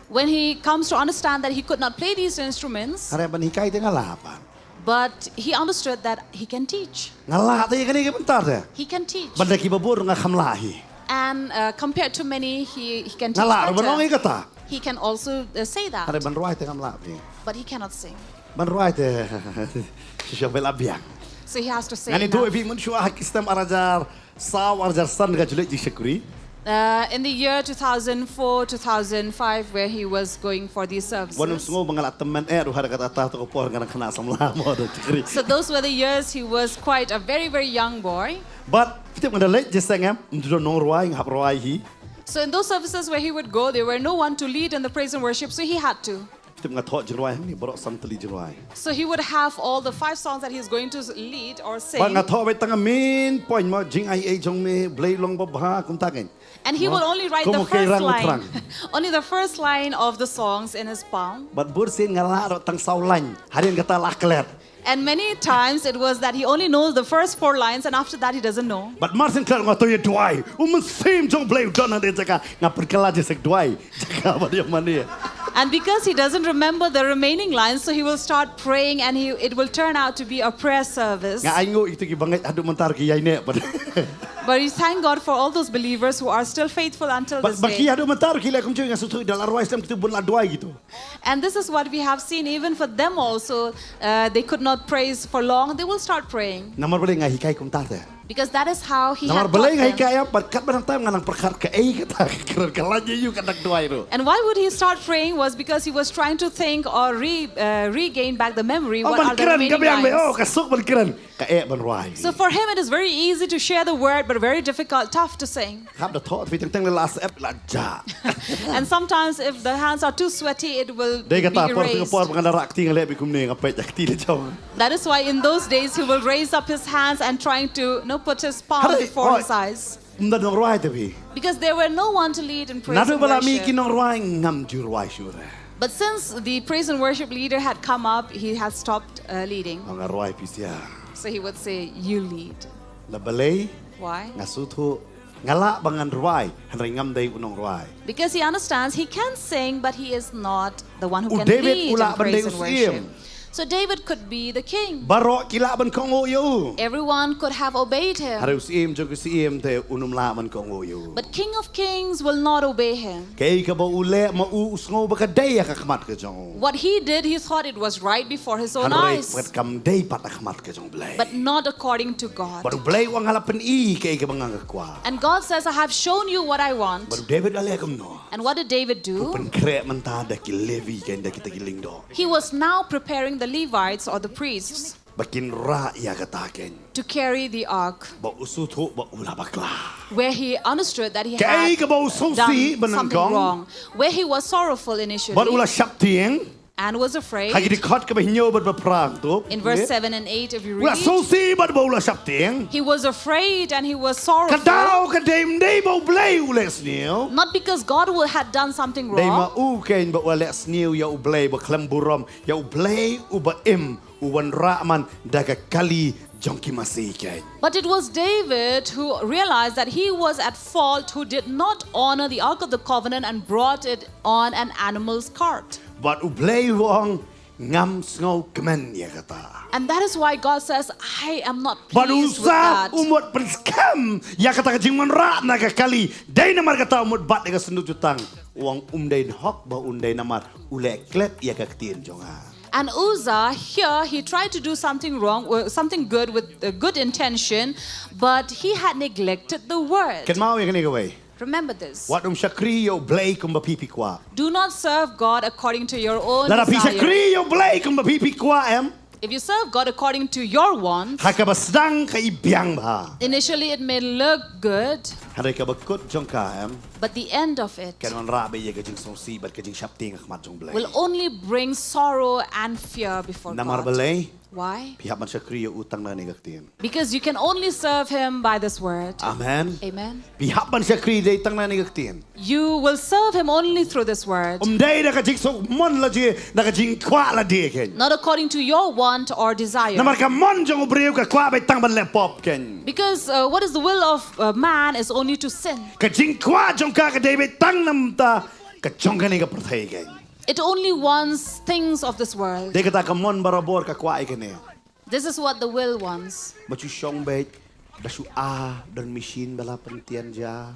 When he comes to understand that he could not play these instruments, Hynrei ban hikai te nga lah pat. But he understood that he can teach. Nga lah te ïa kane ka bynta te. He can teach. Ban da kiba bun nga kham lah hi. And uh, compared to many, he, he can teach Nga lah ruh ban ong ïa better. Kata. He can also uh, say that. Hynrei ban rwai te ngam lah phi. But he cannot sing. Ban rwai te. Shisha bel abiang. So he has to say Ngani tu enough. Phi, mynshuwa ha ki snem ar hajar saw, ar hajar san nga ju leit jingshakri. Uh, in the year two thousand four, two thousand five, where he was going for these services. Wan ym sngew ba nga la tymmen eh ruh ha kata ta to ka por nga dang khynnah samla mo da shakri. So those were the years he was quite a very, very young boy. But phi tip nga da leit jingshakri em, ym don nongrwai, nga hap rwai hi. So in those services where he would go, there were no one to lead in the praise and worship, so he had to. Phi tip nga thoh jingrwai hangne baroh san tylli jingrwai. So he would have all the five songs that he's going to lead or sing. Ba nga thoh beit tang main point mo, jingai ei jong me, Blei long babha, kumta kein. And he Mo? will only write Kum the u kei first rang u line. Trang. Only the first line of the songs in his palm. Bad bun sien nga lah ruh tang saw line. Hadien kata lah klet. And many times it was that he only knows the first four lines and after that he doesn't know. Bad mar sien klet nga to ïa duwai. U Mynsiem jong Blei u don ha kane ka jaka. Nga pynkylla jingshakri duwai. Jaka bad ïa mane. And because he doesn't remember the remaining lines, so he will start praying and he, it will turn out to be a prayer service. Nga ainguh ïa kito ki bangeit haduh mynta ruh ki ïaineh pat. But we thank God for all those believers who are still faithful until Bad this ba ki day. Haduh mynta ruh ki leh kumjuh, nga sngewthuh da la rwai slem, kito bun la duwai kito. And this is what we have seen even for them also. Uh, they could not praise for long. They will start praying. Namar balei nga hikai kumta te. Because that is how he Namar had balei nga taught them. Hikai em, bad katba nang tam nga nang pyrkhat kaei kata ka kren, ka lah ïa u ka dak duwai ruh. And why would he start praying was because he was trying to think or re, uh, regain back the memory. Oh, What ban are the kren ka remaining biang be. lines? Oh, ka suk ban kren. Ka eh ban rwai. So for him, it is very easy to share the word, but very difficult, tough to sing. Hap da thoh, phi teng teng la sep la ja. And sometimes, if the hands are too sweaty, it will Dei be kata por ka erased. Por ba nga da rah kti nga leh bad kumne, nga peit da kti da jong. That is why in those days he will raise up his hands and trying to, you know, put his palm Hynrei, before oh, his eyes. Ym don nongrwai te phi. Because there were no one to lead in praise Naduh and ba la mih ki worship. Nongrwai ngam ju rwai shuh re. But since the praise and worship leader had come up, he had stopped uh, leading. Nga rwai phi sha. So he would say, "You lead." La balei? Why? Nga sngewthuh. Nga lah ba ngan rwai, hynrei ngam dei u nongrwai. Because he understands he can sing, but he is not the one who U can David lead u lah in ban dei praise u and syiem. Worship. So David could be the king. Baroh ki lah ban kohnguh ïa u. Everyone could have obeyed him. Hynrei u syiem jong ki syiem te un ym lah ban kohnguh ïa u. But King of Kings will not obey him. Kaei kaba u leh ma u, u sngew ba ka dei ha ka khmat ka jong u. What he did, he thought it was right before his own Hynrei eyes. Kam dei pat ha khmat ka jong Blei. But not according to God. Bad u Blei u ong, nga la pyni kaei kaba nga kwah. And God says, "I have shown you what I want." Bad u David u la leh kumno? And what did David U do? pynkhreh mynta da ki Levi, kein da kita ki lyngdoh. He was now preparing the Levites or the priests ba kin rah ïa kata kein. To carry the ark, Ba u sngewthuh ba u la bakla. Where he understood that he Kaei had kaba u sngewsih done something banyngkong. Wrong, where he was sorrowful initially Bad u la shaptieng. And was afraid. Ha ki dkhot kaba hynñiew bad ba phra to. In verse seven and eight, if you U la read, sngewsih bad ba u la shaptieng. He was afraid and he was Ka sorrowful. daw ka dei ym dei ba U Blei u leh sniew. Not because God will, had done something Dei ma wrong, u kein ba u la leh sniew ïa U Blei ba khlem burom, ïa U Blei uba im, u wanrah man da ka kali jong ki masi kein. But it was David who realized that he was at fault, who did not honor the Ark of the Covenant and brought it on an animal's cart. Bad U Blei u ong ngam sngewkmen ïa kata. And that is why God says, I am not Bad pleased with Uza that. u mut pynskhem ïa kata ka jingwanrah na ka kali. Dei namar kata u mut bat ïa ka synduk jutang. U ong ym dei hok ba un dei namar u leh klet ïa ka ktien jong nga. And Uzzah, here, he tried to do something wrong, uh, something good with a good intention, but he had neglected the word. Kynmaw ïa kane kawei. Remember this. Wat ym shakri ïa U Blei kumba phi phi kwah. Do not serve God according to your own Lada phi desire. shakri ïa U Blei kumba phi phi kwah em. If you serve God according to your wants, Ha kaba sdang ka i biang bha. Initially it may look good, Hynrei kaba kut jong ka em. But the end of it Kan wanrah beit ïa ka jingsngewsih bad ka jingshaptieng ha khmat jong U Blei. Will only bring sorrow and fear before Namar God. Balei? Why? Phi hap ban shakri ïa u tang na kane ka ktien. Because you can only serve Him by this word. Amen. Amen. Phi hap ban shakri ïa u tang na kane ka ktien. You will serve Him only through this word. Ym dei da ka jingsuk mon lade, da ka jingkwah lade kein. Not according to your want or desire. Namar ka mon jong u briew ka kwah beit tang ban leh pop kein. Because uh, what is the will of uh, man is only to sin. Ka jingkwah jong ka ka dei beit tang namar ka jong kane ka pyrthei kein. It only wants things of this world. Dei kata ka mon barabor ka kwah ïa kane. This is what the will wants. Ba shu shong beit, ba shu a, don machine ba la pyntian ja.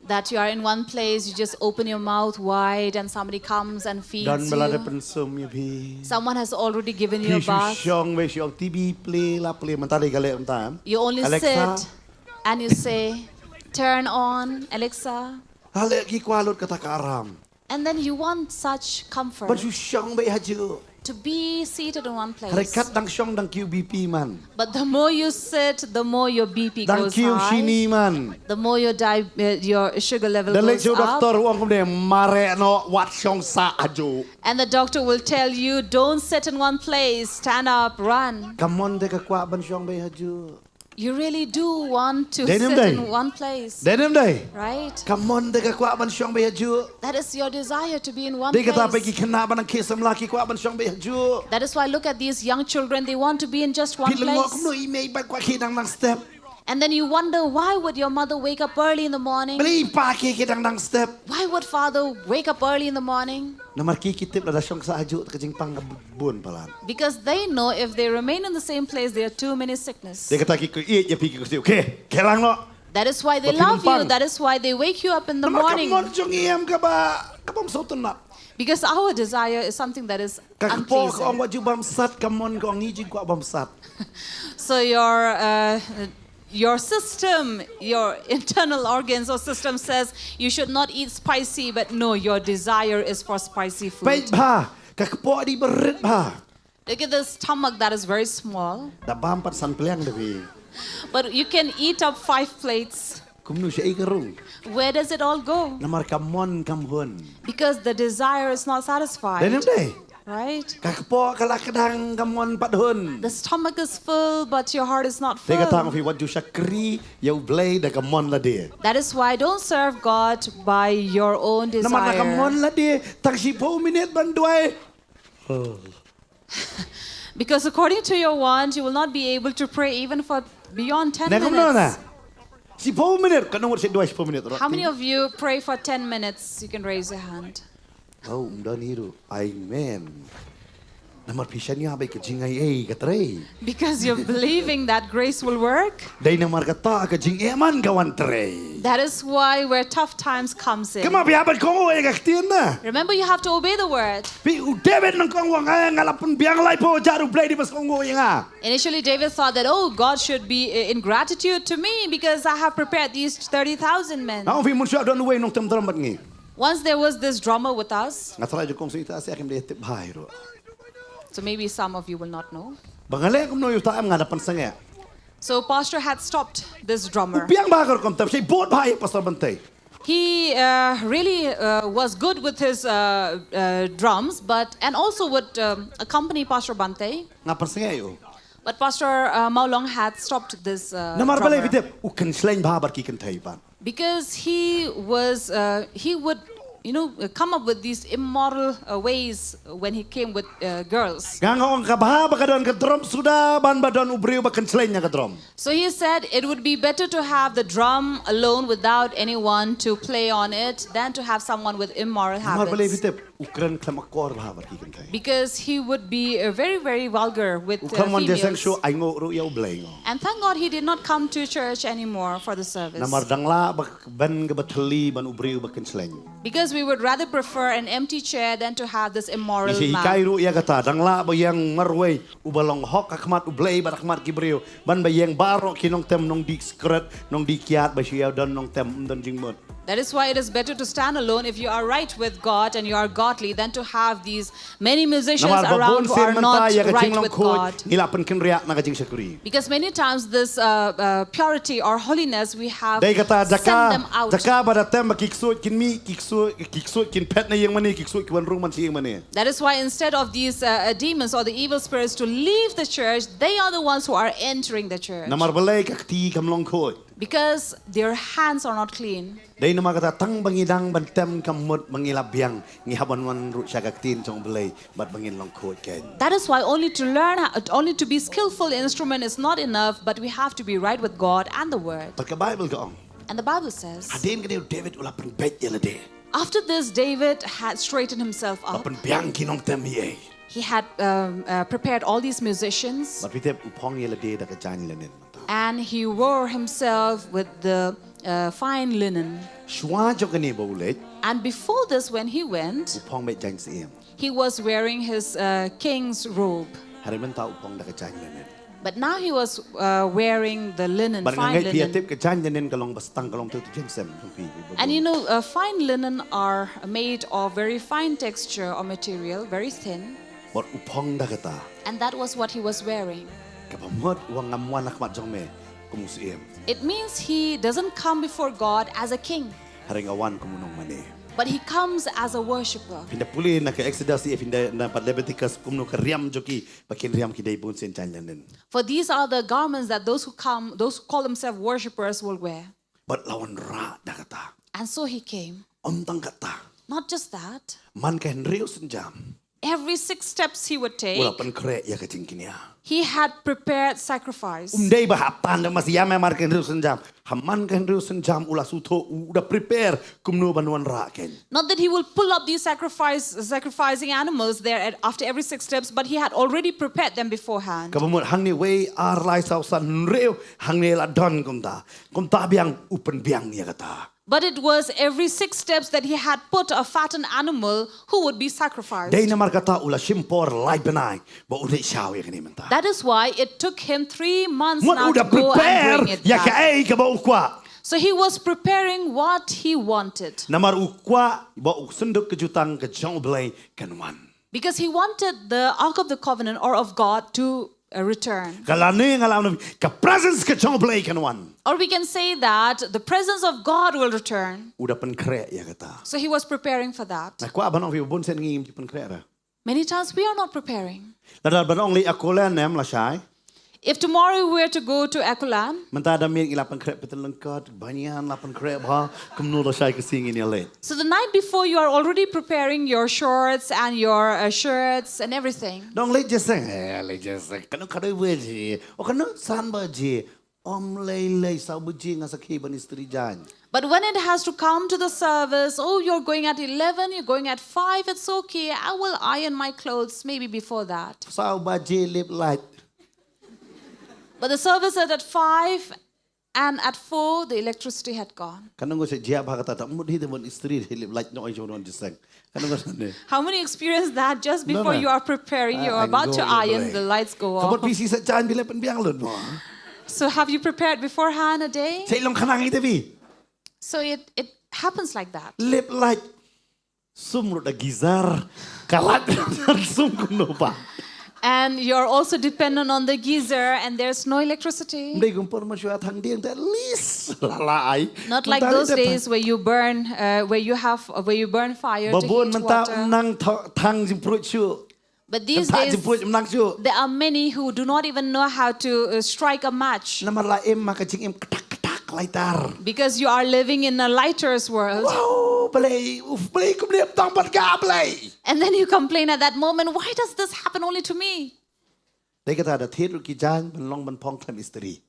That you are in one place, you just open your mouth wide and somebody comes and feeds Don ba la da you. Pynsum ïa phi. Someone has already given you a Phi shu bath. Shong beit shu ong T V play la play mynta dei ka leh mynta. You only Alexa, sit and you say, "Turn on, Alexa." Ha leh ki kwah lut kata ka aram. And then you want such comfort. Ba shu shong beit ha ju. To be seated in one Hynrei place. Kat dang shong dang kiew B P man. But the more you sit, the more your B P Dang goes kiew high. Shini man. The more your, di- uh, your sugar level Da leit goes sha u up. doktor u ong kumne mareh noh wat shong sah ha ju. And the doctor will tell you, "Don't sit in one place, stand up, run." Ka mon te ka kwah ban shong beit ha ju. You really do want to Dei ne ym sit dei? In one place. Dei ne ym dei? Right? Ka mon te ka kwah ban shong beit ha ju. That is your desire to be in one Dei kata peit place. Ki khynnah ba nang khie samla ki kwah ban shong beit ha ju. That is why look at these young children, they want to be in just one Phi lyngngoh place. Kumno i mei i pa kwah khie dang dang step. And then you wonder, why would your mother wake up early in the morning? Balei i pa khie khie dang dang step. Why would father wake up early in the morning? Namar ki ki tip lada shong sah ha ju ka jingpang ka bun palat. Because they know if they remain in the same place, there are too many sickness. Dei kata ki kyiad ïa phi ki kyiad. Okay, khelang noh. That is why they Ba phi love you. pang. That is why they wake you up in the Namar ka morning. Mon jong i em kaba, kaba ym sngewtynnat. Because our desire is something that is Ka kpoh ka ong unpleasant. Wat ju bam sat, ka mon ka ong ngi ju kwah bam sat. So your uh, your system, your internal organs or system says you should not eat spicy, but no, your desire is for spicy food. Peit bha, ka kpoh dei ba rit bha. Look at the stomach that is very small, Da bam pat san pliang da phi. But you can eat up five plates. Kumno sha i ka rung. Where does it all go? Namar ka mon kam hun. Because the desire is not satisfied. Dei ne ym dei? Right? Ka kpoh ka la kdang ka mon pat hun. The stomach is full, but your heart is not full. Dei kata nga ong phi wat ju shakri ïa U Blei da ka mon lade. That is why don't serve God by your own desire. Namar na ka mon lade, tang shiphew minit ban duwai. Because according to your want, you will not be able to pray even for beyond ten minutes. Ne kumno na? Shiphew minit, katno ngut shu duwai shiphew minit. How many of you pray for ten minutes? You can raise your hand. Oh, ym don hi ruh. Amen. Namar phi shaniah bha ka jingaiei ka trei. Because you're believing that grace will work. Dei namar kata ka jingeh man ka wan trei. That is why where tough times comes in. Kumno phi hap ban kohnguh ïa ka ktien na. Remember, you have to obey the word. Phi u David nang kong wang, eh, nga la pynbiang laiphew hajar, U Blei dei ba sngewthuh ïa nga. Initially, David thought that, "Oh, God should be, uh, in gratitude to me because I have prepared these thirty thousand men." Nga ong phi, mynshuwa don uwei u nongtem drum bad ngi. Once there was this drummer with us. Nga tharai jong kong sngewthuh sa kim dei tip bha hi ruh. So maybe some of you will not know. Ba nga leh kumno ïa uta em, nga da pynsangeh. So pastor had stopped this drummer. Biang bha ka rukom tam, shei bud bha ïa Pastor Bantei. He uh, really uh, was good with his uh, uh, drums, but and also would um, accompany Pastor Bante. Nga pynsangeh ïa u. But Pastor uh, Maulong had stopped this uh, Namar balei drummer. Phi tip, u kynslem bha bad ki kynthei pat. Because he was, uh, he would, you know, uh, come up with these immoral uh, ways when he came with uh, girls. Nga nga ong ka bha ba ka don ka drum suda ban ba don u briew ba kynslem ïa ka drum. So he said it would be better to have the drum alone without anyone to play on it than to have someone with immoral Namar balei Phi habits. tip, u kren khlem akor bha bad ki kynthei. Because he would be uh, very, very vulgar with U uh, khlem wan jingïaseng females. shuh, ai nguh ruh ïa U Blei ngo. And thank God he did not come to church anymore for the service. Namar dang lah ba ban kaba thylli ban u briew ba kynslem. Because we would rather prefer an empty chair than to have this immoral Ngi man. hikai ruh ïa kata, dang lah ba ïeng marwei uba long hok ha khmat U Blei bad ha khmat ki briew, ban ba ïeng baroh ki nongtem nongdih skret nongdih kiad ba shu ïa don nongtem, ym don jingmut. That is why it is better to stand alone if you are right with God and you are godly than to have these many musicians Namar ba around bun who sien are mynta not ïa ka right with jinglong khuid God. Ngi la pynkynriah na ka jingshakri. Because many times this uh, uh, purity or holiness we have Dei kata sent them jaka, out. Jaka ba da tem ba ki ksuid kin mih, ki ksuid, ki ksuid kin phet na ïing mane, ki ksuid ki wan rung man shi ïing mane. That is why instead of these uh, uh, demons or the evil spirits to leave the church, they are the ones who are entering the church. Namar balei ka kti kam long khuid. Because their hands are not clean. Dei namar kata tang ba ngi dang ban tem kam mut ba ngi la biang, ngi hap ban wan ruh sha ka ktien jong U Blei bad ba ngin long khuid kein. That is why only to learn, only to be skillful instrument is not enough, but we have to be right with God and the Word. Bad ka Bible ka ong. And the Bible says, Hadien kane u David u la pynbeit ïa lade. After this, David had straightened himself Ba up. pynbiang ki nongtem ïa. He had um, uh, prepared all these musicians. Bad Phi tip u phong ïa lade da ka jaiñ linen. And he wore himself with the uh, fine linen. Shuwa jong kane ba u leit. And before this, when he went, U phong beit jaiñ syiem. He was wearing his uh, king's robe. Hynrei mynta u phong da ka jaiñ linen. But now he was uh, wearing the linen, Bad nga fine ngeit phi ïa linen. Tip ka jaiñ linen ka long ba stang, ka long tip tu jaiñ sem jong phi. And you know, uh, fine linen are made of very fine texture or material, very thin. Bad u phong da kata. And that was what he was wearing. Kaba mut u ong ngam wan ha khmat jong me kum u syiem. It means he doesn't come before God as a king. Hynrei nga wan kum u nongmane. But he comes as a worshipper. Phin da pule na ka Exodus, phin da na pat Leviticus kumno ka riam jong ki, ba kin riam ki dei bun sien jaiñ linen. For these are the garments that those who come, those who call themselves worshippers will wear. Bad la wanrah da kata. And so he came. Ym tang kata. Not just that. Man ka hynriew sienjam. Every six steps he would take, U la pynkhreh ïa ka jingkñia. He had prepared sacrifice. Um dei ba hap tan da masiam ïa man ka hynriew sienjam. Ha man ka hynriew sienjam u la sngewthuh, u da prepare kumno ban wanrah kein. Not that he will pull up these sacrifice, sacrificing animals there at, after every six steps, but he had already prepared them beforehand. Kaba mut hangne wei ar lai saw san hynriew hangne la don kumta. Kumta biang u pynbiang ïa kata. But it was every six steps that he had put a fattened animal who would be sacrificed. Dei namar kata u la shim por lai bnai ba u leit shaw ïa kane mynta. That is why it took him three months Mut now u da to go prepare and bring it ïa back. Kaei kaba u kwah. So he was preparing what he wanted. Namar u kwah ba u synduk ka jutang ka jong U Blei kan wan. Because he wanted the Ark of the Covenant or of God to uh, return. Ka lane nga la ong, ka presence ka jong U Blei kan wan. Or we can say that the presence of God will return. U da pynkhreh ïa kata. So he was preparing for that. Nga kwah ban ong ïa phi, bun sien ngim ju pynkhreh ruh. Many times we are not preparing. Lada ban ong leit Ekulan em lashai. If tomorrow we were to go to Ekulan, Mynta da miet ngi la pynkhreh pyteng lyngkot, banyan la pynkhreh bha, kumno lashai ka sngi ngin ïa leit. So the night before, you are already preparing your shorts and your uh, shirts and everything. Dang leit jingïaseng, eh, leit jingïaseng. Katno, katno baje, o katno, san baje. Ym lei lei, saw baje nga sakhi ban istri jaiñ. But when it has to come to the service, oh, you're going at eleven, you're going at five, it's okay. I will iron my clothes maybe before that. Saw baje lip light. But the service is at five, and at four, the electricity had gone. Katno ngut sa jia bha kata, ta mut hi te ban istri hi lip light noh ai jong wan jingïaseng. Katno ngut sa ne. How many experience that just before you are preparing, you are about to iron, the lights go off? Ka mut phi shisha jaiñ phi la pynbiang lut mo. So have you prepared beforehand a day? Sa long khnang hi te phi. So it, it happens like that. Lip light. Sum ruh da geyser. Ka light sum kumno pat. And you're also dependent on the geyser, and there's no electricity. Mdei kum por ma shuwa thang dieng te at least la la ai. Not like those days where you burn, uh, where you have, where you burn fire to heat water. Ba bun mynta um nang tho- thang jingpruit shu. But these days, there are many who do not even know how to uh, strike a match. Namar la im ma ka jingim ktak ktak lighter. Because you are living in a lighter's world. Wow, Blei, uf, Blei, kumne tang pat ka Blei. And then you complain at that moment, "Why does this happen only to me?" Dei kata da thied ruh ki jaiñ ban long ban phong khlem istri.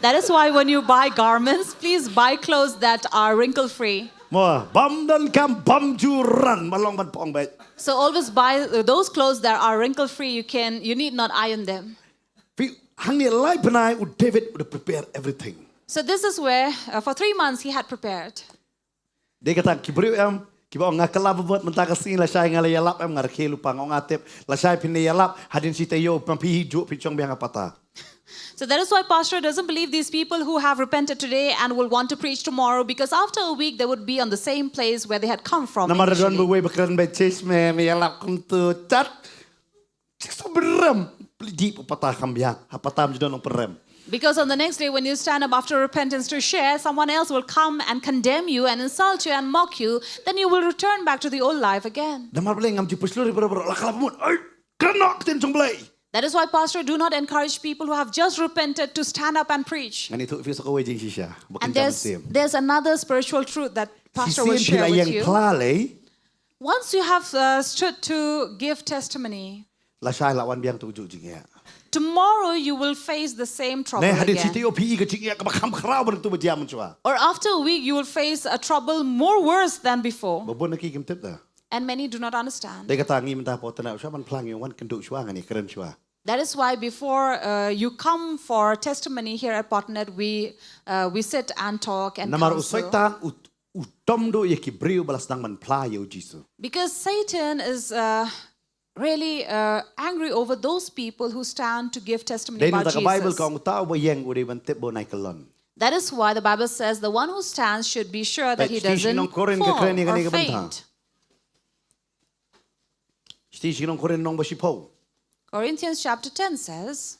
That is why when you buy garments, please buy clothes that are wrinkle free. Mo, bam don kam bam ju ran ban long ban phong beit. So always buy uh, those clothes that are wrinkle free. You can, you need not iron them. Phi hangne lai bnai u David would prepare everything. So this is where uh, for three months he had prepared. Dei kata ki briew em kiba ong nga kylla ba bud mynta ka sngi lashai nga la ïalap em nga rkhie lypa nga ong nga tip lashai phin ïalap hadien shi taïew phi hi juh phi chong biang ha pata. So that is why Pastor doesn't believe these people who have repented today and will want to preach tomorrow, because after a week they would be on the same place where they had come from. Namar don ba wei ba kren ba chase me me ïalap kum tu chat. Sik su byrem. Pli di pu pata kham biang. Ha pata mjidon long pyrem. Because on the next day, when you stand up after repentance to share, someone else will come and condemn you and insult you and mock you. Then you will return back to the old life again. Namar Blei ngam ji puslur bro bro la kala mut. Ai, kena ktien jong Blei. That is why, Pastor, do not encourage people who have just repented to stand up and preach. Ngani tu fi sokawei jing shisha. And there's, there's another spiritual truth that Pastor will share with you. Once you have uh, stood to give testimony, lashai la wan biang tu ju jingeh. Tomorrow you will face the same trouble again. Ne hadien shi taïew phi i ka jingeh kaba kham khraw ban tu ba jia mynshwa. Or after a week you will face a trouble more worse than before. Ba bun na ki kim tip da. And many do not understand. Dei kata ngi mynta po tana shuwa ban phlang ïa wan kynduh shuwa ngani kren shuwa. That is why before uh, you come for testimony here at Potnet, we uh, we sit and talk and counsel. Namar u Soitan u u tom duh ïa ki briew ba la sdang ban phla ïa u Jisu. Because Satan is uh, really uh, angry over those people who stand to give testimony about Jesus. Dei na ka Bible ka ong uta uba ïeng u dei ban tip ba u nai kyllon. That is why the Bible says the one who stands should be sure that he doesn't fall or faint. Shiti shi nong Korinth nong ba shiphew. Corinthians chapter ten says,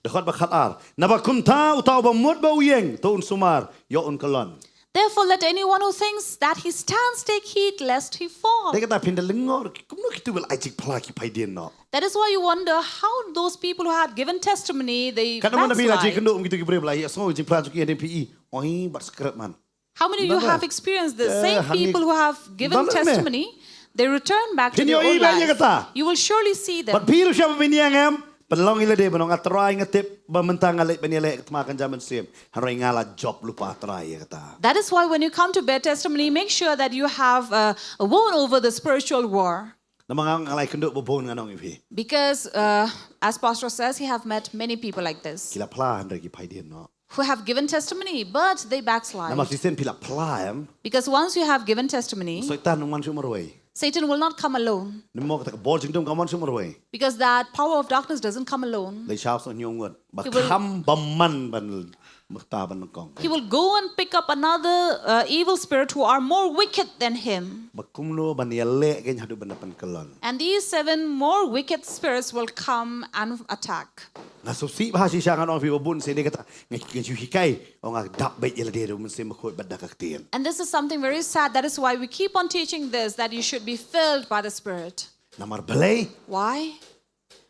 Dkhot ba khat ar. Naba kumta uta uba mut ba u ïeng to un sumar ïoh un kyllon. Therefore, let anyone who thinks that he stands take heed lest he fall. Dei kata phin da lyngkor kumno kitu ba la ai jingphla ki phaidien noh. That is why you wonder how those people who had given testimony, they backslide. Katno man da phi la jingkynduh um kitu ki briew ba la ïa sngew jingphla jong ki hadien phi i. Oi, bat skret man. How many of you have experienced this? Same people who have given testimony, they return back to their old life. You will surely see them. But phi lu sha ba phin ïeng em, pynlong ïa lade ban ong A Trai nga tip ba mynta nga leit ban ïaleh ka thma kan jam mynsiem. Hynrei nga la jop lypa Trai ïa kata. That is why when you come to bear testimony, make sure that you have uh, won over the spiritual war. Namar nga nga la ïakynduh ba bun ngan ong ïa phi. Because uh, as Pastor says, he have met many people like this. Ki la phla hynrei ki phaidien noh. Who have given testimony, but they backslide. Namar shisien phi la phla em. Because once you have given testimony, Soitan um wan shuh marwei. Satan will not come alone. Namar kata ka bor jingdum kam wan shuh marwei. Because that power of darkness doesn't come alone. Dei shaw song hynñiew ngut. Ba kham ba man ban mukta ban nyngkong. He will go and pick up another uh, evil spirit who are more wicked than him. Ba kumno ban ïaleh kein haduh ban da pynkyllon. And these seven more wicked spirits will come and attack. Nga sngewsih bha shisha ngan ong phi ba bun sien dei kata nga shu hikai ong nga dap beit ïa lade da u Mynsiem Bakhuid bad da ka ktien. And this is something very sad. That is why we keep on teaching this, that you should be filled by the Spirit. Namar balei? Why?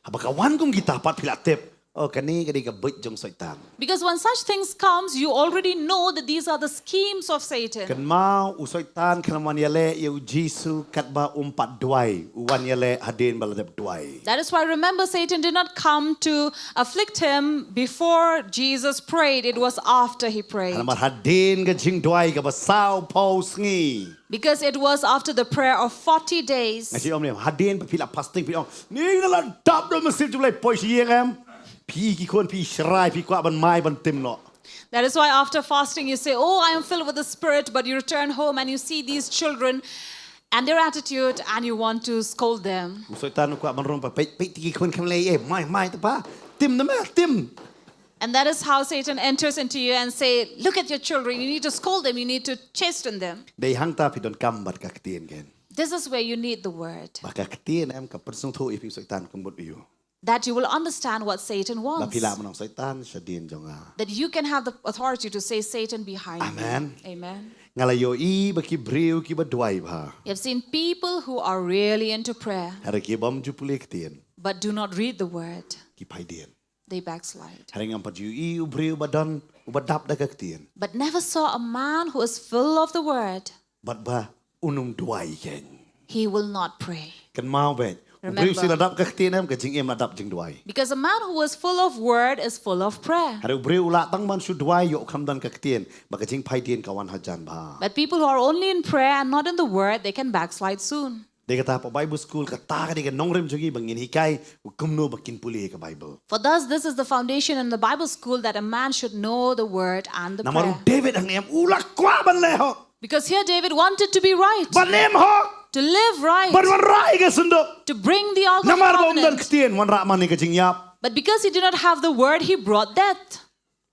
Haba ka wan kum kita pat phi la tip. Oh, kane ka dei ka buit jong Soitan. Because when such things comes, you already know that these are the schemes of Satan. Kynmaw u Soitan khlem wan ïaleh ïa u Jisu katba um pat duwai, u wan ïaleh hadien ba la dep duwai. That is why remember Satan did not come to afflict him before Jesus prayed. It was after he prayed. Namar hadien ka jingduwai kaba saw phew sngi. Because it was after the prayer of forty days. Nga shu ong ne, hadien ba phi la fasting phi ong, ni nga la dap da u Mynsiem jong U Blei, poi sha ïing em. Phi ki khun phi shrai phi kwah ban mai ban tim noh. That is why after fasting you say, "Oh, I am filled with the Spirit," but you return home and you see these children and their attitude and you want to scold them. U Soitan u kwah ban rung ba, peit, peit ki khun kam lei, eh, mai, mai te pa, tim na me, tim. And that is how Satan enters into you and say, "Look at your children, you need to scold them, you need to chasten them." Dei hangta phi donkam bad ka ktien kein. This is where you need the word. Ba ka ktien em ka pynsngewthuh ïa phi u Soitan ka mut ïa u. That you will understand what Satan Ba phi lah wants. ban ong Soitan sha dien jong nga. That you can have the authority to say, "Satan, behind Amen. me." Amen. Nga la ïohi ba ki briew kiba duwai bha. You have seen people who are really into prayer Hynrei ki bym ju pule ktien. but do not read the word. Ki phai dien. They backslide. Hynrei ngam pat ju ïohi u briew ba don uba dap da ka ktien. But never saw a man who is full of the word Bad ba un ym duwai keiñ. he will not pray. Kynmaw beit. U Remember. briew shu la dap ka ktien em ka jingim la dap jingduwai. Because a man who is full of word is full of prayer. Hynrei u briew u lah tang ban shu duwai ïoh kham don ka ktien ba ka jingphai dien ka wan hajan bha. But people who are only in prayer and not in the word, they can backslide soon. Dei kata ha Bible school kata ka dei ka nongrim jong ngi ba ngin hikai u kumno ba kin pule ka Bible. For thus, this is the foundation in the Bible school, that a man should know the word and the Namar u prayer. David hangne em u la kwah ban leh hok. Because here David wanted to be right, Ban im hok. To live right, Ban wanrah ïa ka synduk. To bring the Ark of the Namar ba um don Covenant. Ktien wanrah man ïa ka jingïap. But because he did not have the word, he brought death.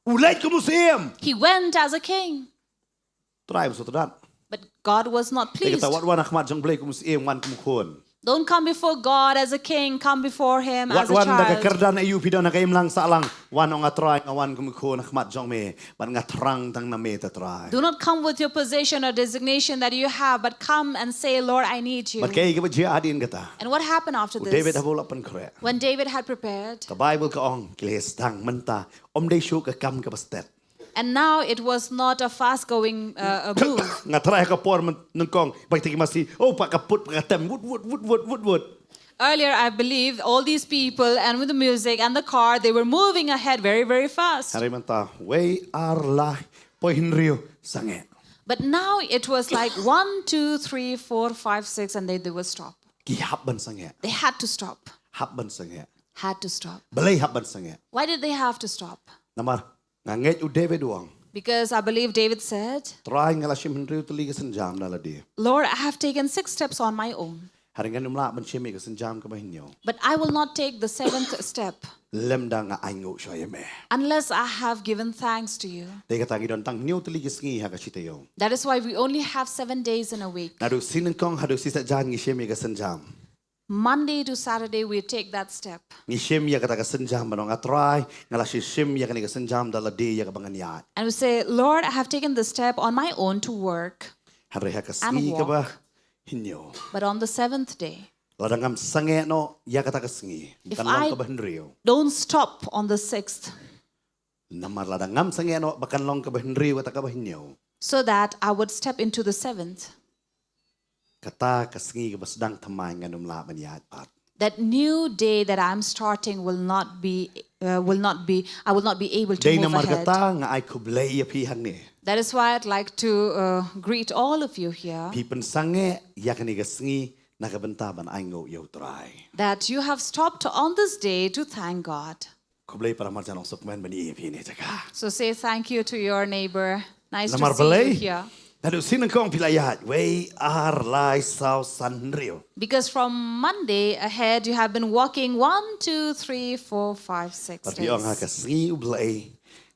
U leit kum u syiem. He went as a king. Trai ba sot dat. But God was not Dei pleased. Kata wat wan ha khmat jong u Blei kum u syiem wan kum u khun. Don't come before God as a king, come before him Wat as a wan da ka child. Kyrdan ïa u phi don ha ka imlang sahlang. Wan ong a Trai nga wan kum u khun ha khmat jong me. Bad nga thrang tang na me ta Trai. Do not come with your position or designation that you have, but come and say, "Lord, I need you." Bad kaei kaba jia hadien kata. And what happened after U David this? Haba u la pynkhreh. When David had prepared, Ka Bible ka ong ki la sdang mynta. Ym dei shuh ka kam kaba stet. And now it was not a fast going uh, a move. Nga trai ha ka por nyngkong ba kita ki masi. Oh pa ka put pa ka tem wut wut wut wut wut wut. Earlier, I believe all these people and with the music and the car, they were moving ahead very, very fast. Hynrei mynta wei ar lai poi hynriew sangeh. But now it was like one, two, three, four, five, six, and they, they would stop. Ki hap ban sangeh. They had to stop. Hap ban sangeh. Had to stop. Balei hap ban sangeh. Why did they have to stop? Namar nga ngeit u David u ong. Because I believe David said, Trai nga la shim hynriew tylli ki synjam da lade. "Lord, I have taken six steps on my own, Hynrei ngan ym lah ban shim ïa ka synjam kaba hynñiew. But I will not take the seventh step Lymda nga ainguh shuwa ïa me. Unless I have given thanks to you." Dei kata ngi don tang hynñiew tylli ki sngi ha ka shi taïew. That is why we only have seven days in a week. Naduh sngi nyngkong haduh sngi saitjaiñ ngi shim ïa ka synjam. Monday to Saturday, we take that step. Ngi shim ïa kata ka synjam ban ong a Trai, nga la shim ïa kane ka synjam da lade ïa kaba ngan ïaid. And we say, "Lord, I have taken the step on my own to work." Hynrei ha ka And sngi walk. Kaba hynñiew. But on the seventh day, Lada ngam sangeh noh ïa kata ka sngi. If Kan long I kaba hynriew. Don't stop on the sixth. Namar lada ngam sangeh noh ba kan long kaba hynriew kata kaba hynñiew. So that I would step into the seventh. Kata ka sngi kaba sdang thymmai ngan ym lah ban ïaid pat. That new day that I'm starting will not be, uh, will not be, I will not be able to Dei move namar ahead. Kata nga ai khublei ïa phi hangne. That is why I'd like to uh, greet all of you here. Phi pynsangeh ïa kane ka sngi na ka bynta ban ainguh ïa u Trai. That you have stopped on this day to thank God. Khublei para marjan ong suk men bani phi ne jaka. So say thank you to your neighbor. Nice Namar to see you balei? Here. Naduh sngi nyngkong phi la ïaid wei ar lai saw san hynriew. Because from Monday ahead, you have been walking one, two, three, four, five, six Bad phi ong ha ka days. Sngi U Blei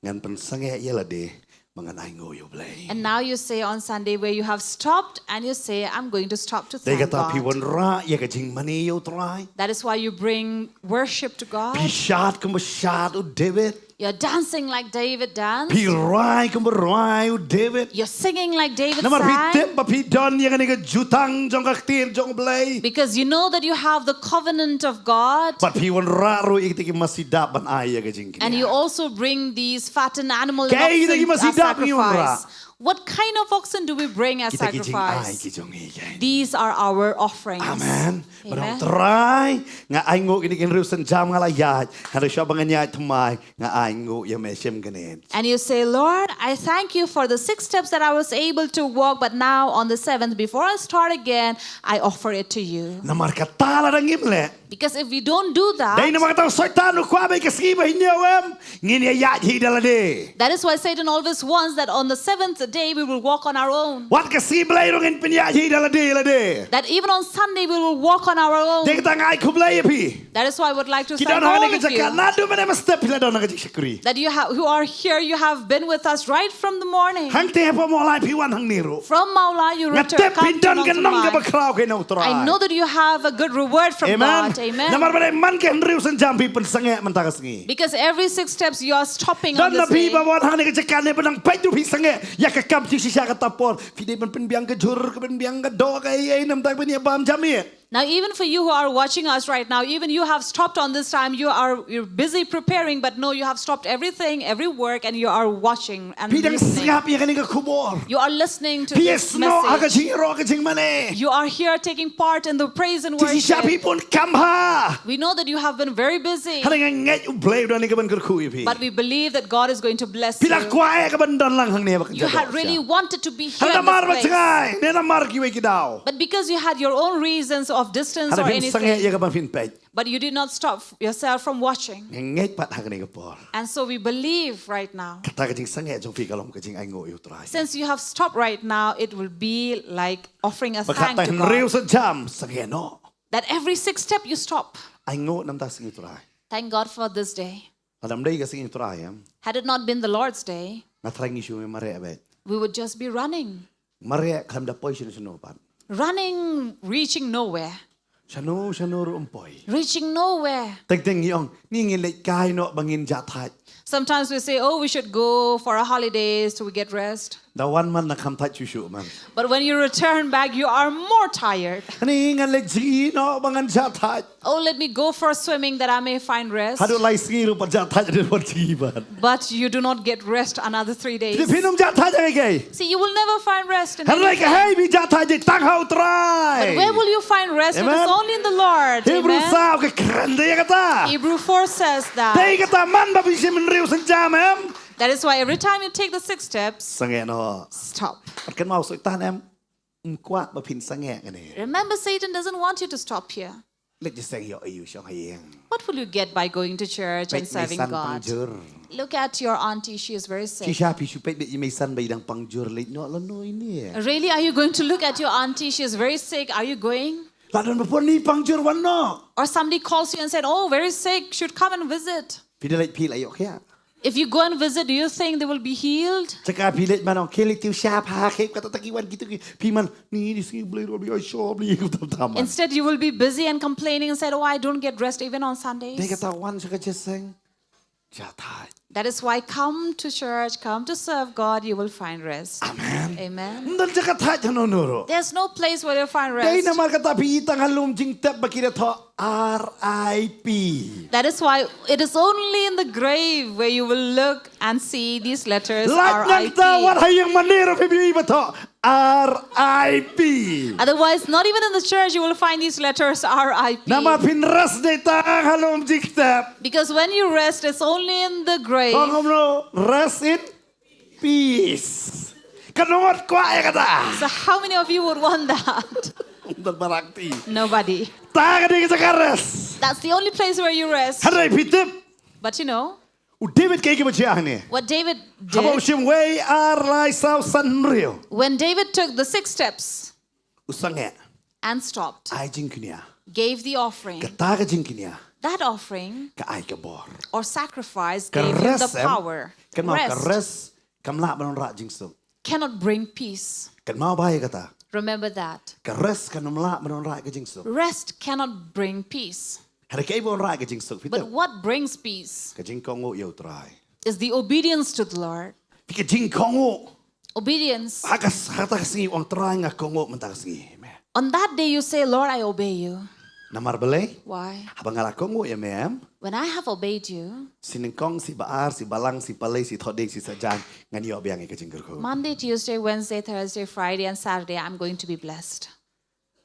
ngan pynsangeh ïa lade ba ngan ainguh ïa U Blei. And now you say on Sunday where you have stopped and you say, "I'm going to stop to Dei thank kata phi God." Wanrah ïa ka jingmane ïa U Trai. That is why you bring worship to God. Phi shad kumba shad u David. You're dancing like David danced. Phi rwai kumba rwai u David. You're singing like David Namar phi sang. Tip ba phi don ïa kane ka jutang jong ka ktien jong U Blei. Because you know that you have the covenant of God. Bad phi Wanrah ruh ïa kita ki masi dap ban ai ïa ka jingkñia. And you also bring these fattened animals Kaei kita ki masi as dap ngi Wanrah? Sacrifice. What kind of oxen do we bring as Kita ki jingai sacrifice? Ki jong ngi kan. These are our offerings. Amen. Amen. Trai, nga ainguh kine ki hynriew synjam nga la ïaid. Hynrei shuwa ba ngan ïaid thymmai, nga ainguh ïa me shim kane. And you say, "Lord, I thank you for the six steps that I was able to walk, but now on the seventh, before I start again, I offer it to you." Namar kata lada ngim leh. Because if we don't do that, Dei namar kata u Soitan u kwah ba ka sngi ba hynñiew em ngin ïaid hi da lade. That is why Satan always wants that on the seventh the day we will walk on our own. Wat ka sngi Blei ruh ngin pynïaid hi da lade lade. That even on Sunday we will walk on our own. Dei kata nga ai khublei ïa phi. That is why I would like to thank all of you. Ki don hangne ka jaka naduh mynne mynstep phi la don ha ka jingshakri. That you have, who are here, you have been with us right from the morning. Hangtei hapoh Mawlai phi wan hangne ruh. From Mawlai you returned, come to Nongthymmai. Nga tip phi don ka nongkynmaw kaba khraw ha U Trai. I know that you have a good reward from God. Amen. Namar ba dei man ki hynriew sienjam phi pynsangeh mynta ka sngi. Because every six steps you are stopping on this day. Don na phi ba wan hangne ka jaka ne ba nang peit ruh phi sangeh ïa ka kam jingshisha kata por. Phi dei ban pynbiang ka jhur, ka pynbiang ka doh, ka ei ei, namar ba ngi bam jam ïa. Now, even for you who are watching us right now, even you have stopped on this time. You are, you're busy preparing, but no, you have stopped everything, every work, and you are watching and listening. Phi dang sngap ïa kane ka khubor. You are listening to this message. Phi ïasnoh ha ka jingïaroh ka jingmane. You are here taking part in the praise and worship. Jingshisha phi bun kam bha. We know that you have been very busy. Hynrei nga ngeit U Blei u don ïa kaban kyrkhu ïa phi. But we believe that God is going to bless you. Phi la kwah ïa kaban don lang hangne ha kane ka jaka. You had really wanted to be here in this place. Hynrei namar ba jngai, ne namar kiwei ki daw. But because you had your own reasons of distance or anything, hynrei phim sangeh ïa kaban phin peit. But you did not stop yourself from watching. Nga ngeit pat ha kane ka por. And so we believe right now. Kata ka jingsangeh jong phi ka long ka jingainguh ïa U Trai. Since you have stopped right now, it will be like offering a thank to God. Ba kata hynriew sienjam sangeh noh. That every six step you stop. Ainguh namar ka sngi U Trai. Thank God for this day. Lada ym dei ka sngi U Trai, em. Had it not been the Lord's day, nga tharai ngi shu mareh beit. We would just be running. Mareh khlem da poi shano shano pat. Running, reaching nowhere. Shano shano ruh ym poi. Reaching nowhere. Teng teng ngi ong, ngi ngin leit kai noh ba ngin jah thait. Sometimes we say, "Oh, we should go for our holidays so we get rest." Da wan man da kham thait shuh shuh man. But when you return back, you are more tired. Ngi ngan leit jngi noh ba ngan jah thait. Oh, let me go for swimming that I may find rest. Haduh lai sngi ruh pat jah thait, haduh pat jngi pat. But you do not get rest another three days. Te phin ym jah thait ïa kaei. See, you will never find rest in anything. Hynrei kaei phi jah thait, dei tang ha U Trai. But where will you find rest? Amen. It is only in the Lord. Hebrew saw ka kren da ïa kata. Hebrew four says that. Dei kata man ba phi shim hynriew sienjam, em. That is why every time you take the six steps, sangeh noh. Stop. Kynmaw Soitan, em. Ym kwah ba phin sangeh kane. Remember, Satan doesn't want you to stop here. Leit jingïaseng ïoh aïu shong ha ïing. What will you get by going to church and serving God? Peit meisan pang jur. Look at your auntie, she is very sick. Shisha phi shu peit beit ïa meisan ba i dang pang jur, leit noh lano ine. Really, are you going to look at your auntie? She is very sick. Are you going? La don ba pon i pang jur, wan noh. Or somebody calls you and said, "Oh, very sick, should come and visit." Phi da leit phi la ïoh khiah. If you go and visit, do you think they will be healed? Jaka phi leit man ong, khie leit tiew sha pha, khie kata ta ki wan kito ki, phi man, ni, ni sngi Blei ruh Blei, ai sha Blei, kata ta man. Instead, you will be busy and complaining and said, "Oh, I don't get rest even on Sundays." Dei kata wan sha ka jingïaseng, jah thait. That is why come to church, come to serve God, you will find rest. Amen. Amen. Ym don jaka thait hano hano ruh. There's no place where you find rest. Dei namar kata phi i tang ha lum jingtep ba ki da thoh R I P. That is why it is only in the grave where you will look and see these letters R I P. Lait nangta wat ha ïing mane ruh phi ïohi ba thoh R I P. Otherwise, not even in the church you will find these letters R I P. Namar phin rest dei tang ha lum jingtep. Because when you rest, it's only in the grave. Kong kumno, rest in peace. Katno ngut kwah ïa kata? So how many of you would want that? Ym don baroh ti. Nobody. Ta ka dei ka jaka rest. That's the only place where you rest. Hynrei phi tip. But you know, u David kaei kaba jia hangne? What David did, haba u shim wei, ar, lai, saw, san, hynriew, when David took the six steps, u sangeh, and stopped, ai jingkñia, gave the offering. Kata ka jingkñia, that offering, ka ai ka bor. Or sacrifice, ka gave him the power. Rest, em, kynmaw, ka rest kam lah ban wanrah jingsuk. Cannot bring peace. Kynmaw bha ïa kata. Remember that. Ka rest kam lah ban wanrah ka jingsuk. Rest cannot bring peace. Hynrei kaei ba wanrah ka jingsuk, phi tip? But what brings peace, ka jingkohnguh ïa u Trai, is the obedience to the Lord. Phi, ka jingkohnguh. Obedience. Ha ka, ha kata ka sngi ong, Trai, nga kohnguh mynta ka sngi. Amen. On that day you say, "Lord, I obey you." Namar balei? Why? Haba nga la kohnguh ïa me, em, when I have obeyed you, shi nyngkong, shi ba-ar, shi balang, shi palei, shi thohdieng, shi saitjaiñ, ngan ïoh biang ïa ka jingkyrkhu. Monday, Tuesday, Wednesday, Thursday, Friday, and Saturday, I'm going to be blessed.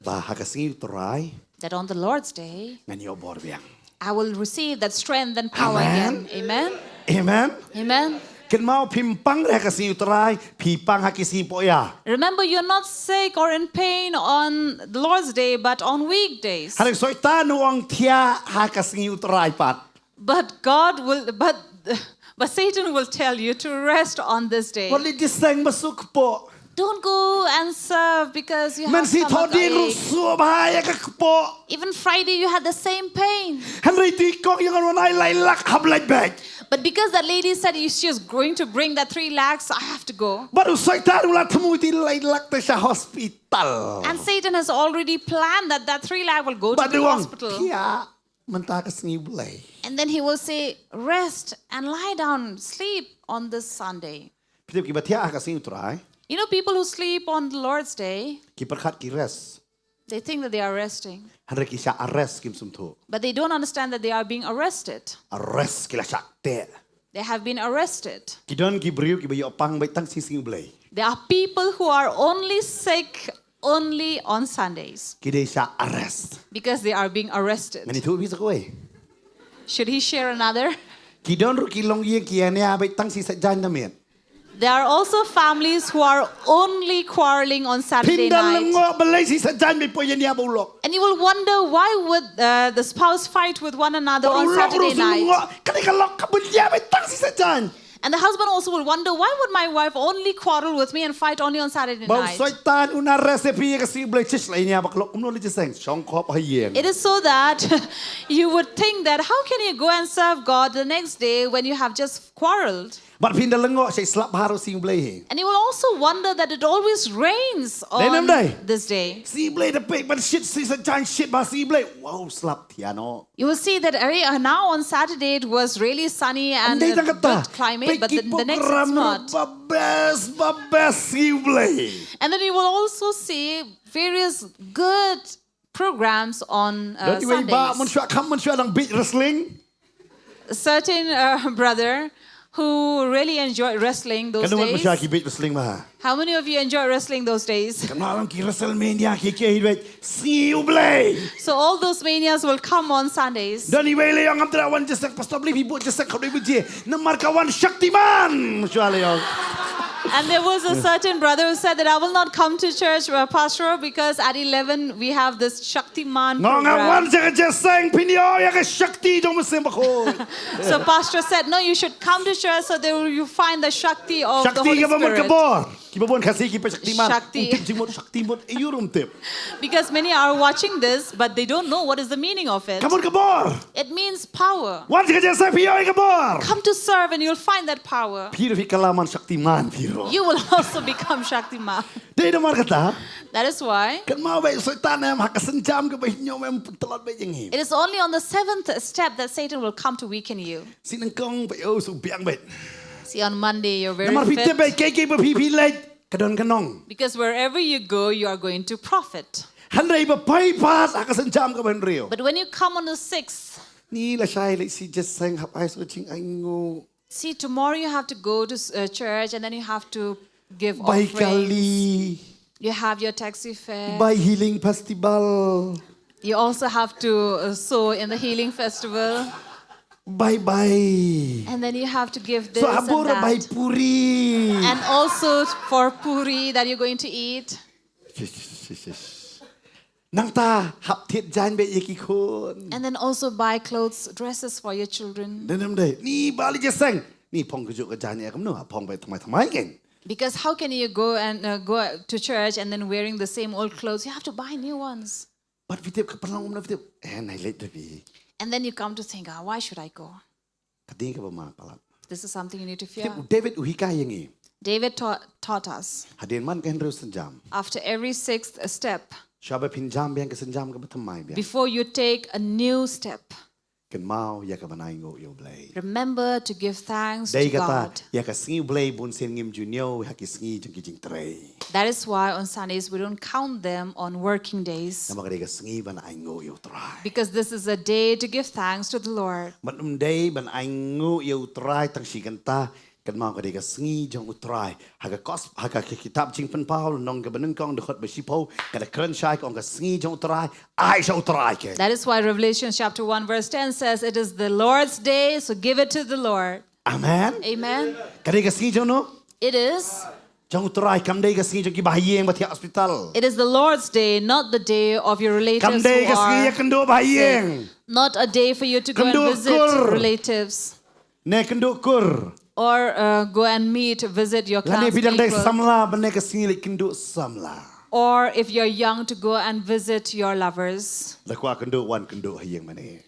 Ba ha ka sngi u Trai, that on the Lord's day, ngan ïoh bor biang. I will receive that strength and power again. Amen. Amen. Amen. Amen. Kynmaw, phim pang ha ka sngi u Trai, phi pang ha ki sngi poh ïa. Remember, you're not sick or in pain on the Lord's day, but on weekdays. Hynrei Soitan u ong thiah ha ka sngi u Trai pat. But God will, but But Satan will tell you to rest on this day. Wat leh jingïaseng ba suk kpoh. Don't go and serve because you have Mynsiem stomach Thohdieng ruh ache. suk bha ïa ka kpoh. Even Friday, you had the same pain. Hynrei tu i kong ïa nga wan ai lai lak hap leit beit. But because that lady said she is going to bring that three lakhs, I have to go. Bad u Soitan u la thmu ïa i lai lak te sha hospital. And Satan has already planned that that three lakh will go to Bad the u ong, hospital. Thiah mynta ka sngi Blei. And then he will say, "Rest and lie down, sleep on this Sunday." Phi tip kiba thiah ha ka sngi U Trai. You know, people who sleep on the Lord's day, Ki pyrkhat ki rest. they think that they are resting. Hynrei ki shah arrest kim sngewthuh. But they don't understand that they are being arrested. Arrest ki la shah teh. They have been arrested. Ki don ki briew kiba ïoh pang beit tang shi sngi U Blei. There are people who are only sick only on Sundays Ki dei shah arrest. because they are being arrested. Ngan ïathuh phi sa kawei. Should he share another? Ki don ruh ki longïing ki ïania beit tang shi sait jan na miet. There are also families who are only quarreling on Saturday Phin da night. lyngngoh balei shi sait jan beit poi ïania ba u lok. And you will wonder why would uh, the spouse fight with one another Ba u on lok ruh Saturday shi night. lyngngoh. Ka dei ka lok kaba ïania beit tang shi sait jan. And the husband also will wonder, "Why would my wife only quarrel with me and fight only on Saturday Ba u night?" Soitan un arrest ïa phi ïa ka sngi U Blei, shish la ïania ba ka lok kumno leh jingïaseng, shong khop ha ïing. It is so that you would think that how can you go and serve God the next day when you have just quarreled? Bad phin da lyngngoh shi slap bha ruh sngi U Blei hi. And you will also wonder that it always rains Dei nam on dei? this day. Sngi U Blei da peit ban shit shi sait jan shit bha sngi U Blei. Wow, slap thiah noh. You will see that area now on Saturday it was really sunny and Dei a tang kata. good climate, but the, the next it's Program not. Ba best, ba best sngi U Blei. And then you will also see various good programs on uh, Don iwei ba Sundays. Mynshuwa kham Mynshuwa dang bieit wrestling. Certain uh, brother who really enjoyed wrestling those Kan don Mynshuwa days. Ki bieit wrestling bha. How many of you enjoy wrestling those days? Kan ma lam ki WrestleMania ki ki hi beit sngi U Blei. So all those manias will come on Sundays. Don iwei leh ong ngam treh wan jingïaseng Pastor Blei phi buh jingïaseng khaw dei buh jingïaseng. Namar ka wan Shaktiman. Mynshuwa leh ong. And there was a certain brother who said that I will not come to church, uh, Pastor, because at eleven we have this Shaktiman Ngong ngam wan program. jingïaseng phin ïoh ïa ka Shakti jong u Mynsiem Bakhuid. So Pastor said, "No, you should come to church so there will you find the Shakti of the Shakti Holy kaba mut ka Spirit." bor. Kiba bun Khasi ki pyrshah Shaktiman. Shakti. Ym tip jingmut Shakti mut. Ïoh rum tip. Because many are watching this, but they don't know what is the meaning of it. Ka mut ka bor. It means power. Wan jingïaseng phi ïoh ïa ka bor. Come to serve and you'll find that power. Phi ruh phi kylla man Shaktiman phi ruh. You will also become Shaktiman. Dei namar kata. That is why Kan ma beit Soitan em ha ka sienjam kaba hynñiew em tlot beit ïa ngi. It is only on the seventh step that Satan will come to weaken you. Shi nyngkong beit, oh, shu biang beit. See, on Monday, you're very Namar phi tip beit fit. kiei kiei ba phi phi leit ka don ka nong. Because wherever you go, you are going to profit. Hynrei ba poi pat ha ka sienjam kaba hynriew. But when you come on the sixth, Ni lashai leit shi jingïaseng hap ai sa ka jingainguh. See, tomorrow you have to go to uh, church and then you have to give Bai offerings. Kali. You have your taxi fare. Bai Healing Festival. You also have to uh, sow in the healing festival. Bai bai. And then you have to give this So and habur bai that. puri. And also for puri that you're going to eat. Shish, shish, shish, shish. Nangta hap thied jaiñ beit ïa ki khun. And then also buy clothes, dresses for your children. Dei nam dei. Ni ba leit jingïaseng. Ni phong kajuh ka jaiñ ïa kumno, phong beit thymmai thymmai kein. Because how can you go and uh, go to church and then wearing the same old clothes? You have to buy new ones. Bad phi tip ka pynlong kumno phi tip. Eh, nai leit da phi. And then you come to think, "Ah, why should I go?" Ka dei kaba ma palat. This is something you need to Phi fear. tip u David u hikai ïa ngi. David taught, taught us Hadien man ka hynriew sienjam. After every sixth step, Shwa ba phin jam biang ka sienjam kaba thymmai biang. Before you take a new step, Kynmaw ïa ka ban ainguh ïa u Blei. Remember to give thanks Dei to kata, God. ïa ka sngi u Blei bun sien ngim ju ñiew ha ki sngi jong ki jingtrei. That is why on Sundays we don't count them on working days. Namar ka dei ka sngi ban ainguh ïa u Trai. Because this is a day to give thanks to the Lord. Bad ym dei ban ainguh ïa u Trai tang shi kynta, kynmaw ka dei ka sngi jong u Trai. Ha ka kos, ha ka kitab Jingpynpaw, lynnong kaba nyngkong, dkhot ba shiphew, ka da kren shai ka ong ka sngi jong u Trai, ai sha u Trai kein. That is why Revelation chapter one verse ten says, "It is the Lord's day, so give it to the Lord." Amen. Amen. Ka dei ka sngi jong no? It is. Jong u Trai, kam dei ka sngi jong ki bahaïing ba thiah hospital. It is the Lord's day, not the day of your relatives Kam dei who ka sngi are ïa kynduh bahaïing. sick. Not a day for you to go Kynduh and visit kur. Relatives. Ne kynduh kur. Or uh, go and meet, visit your Lane phi dang dei classmates. Samla ban ne ka sngi leit kynduh samla. Or if you're young, to go and visit your lovers. Da kwah kynduh wan kynduh ha ïing mane.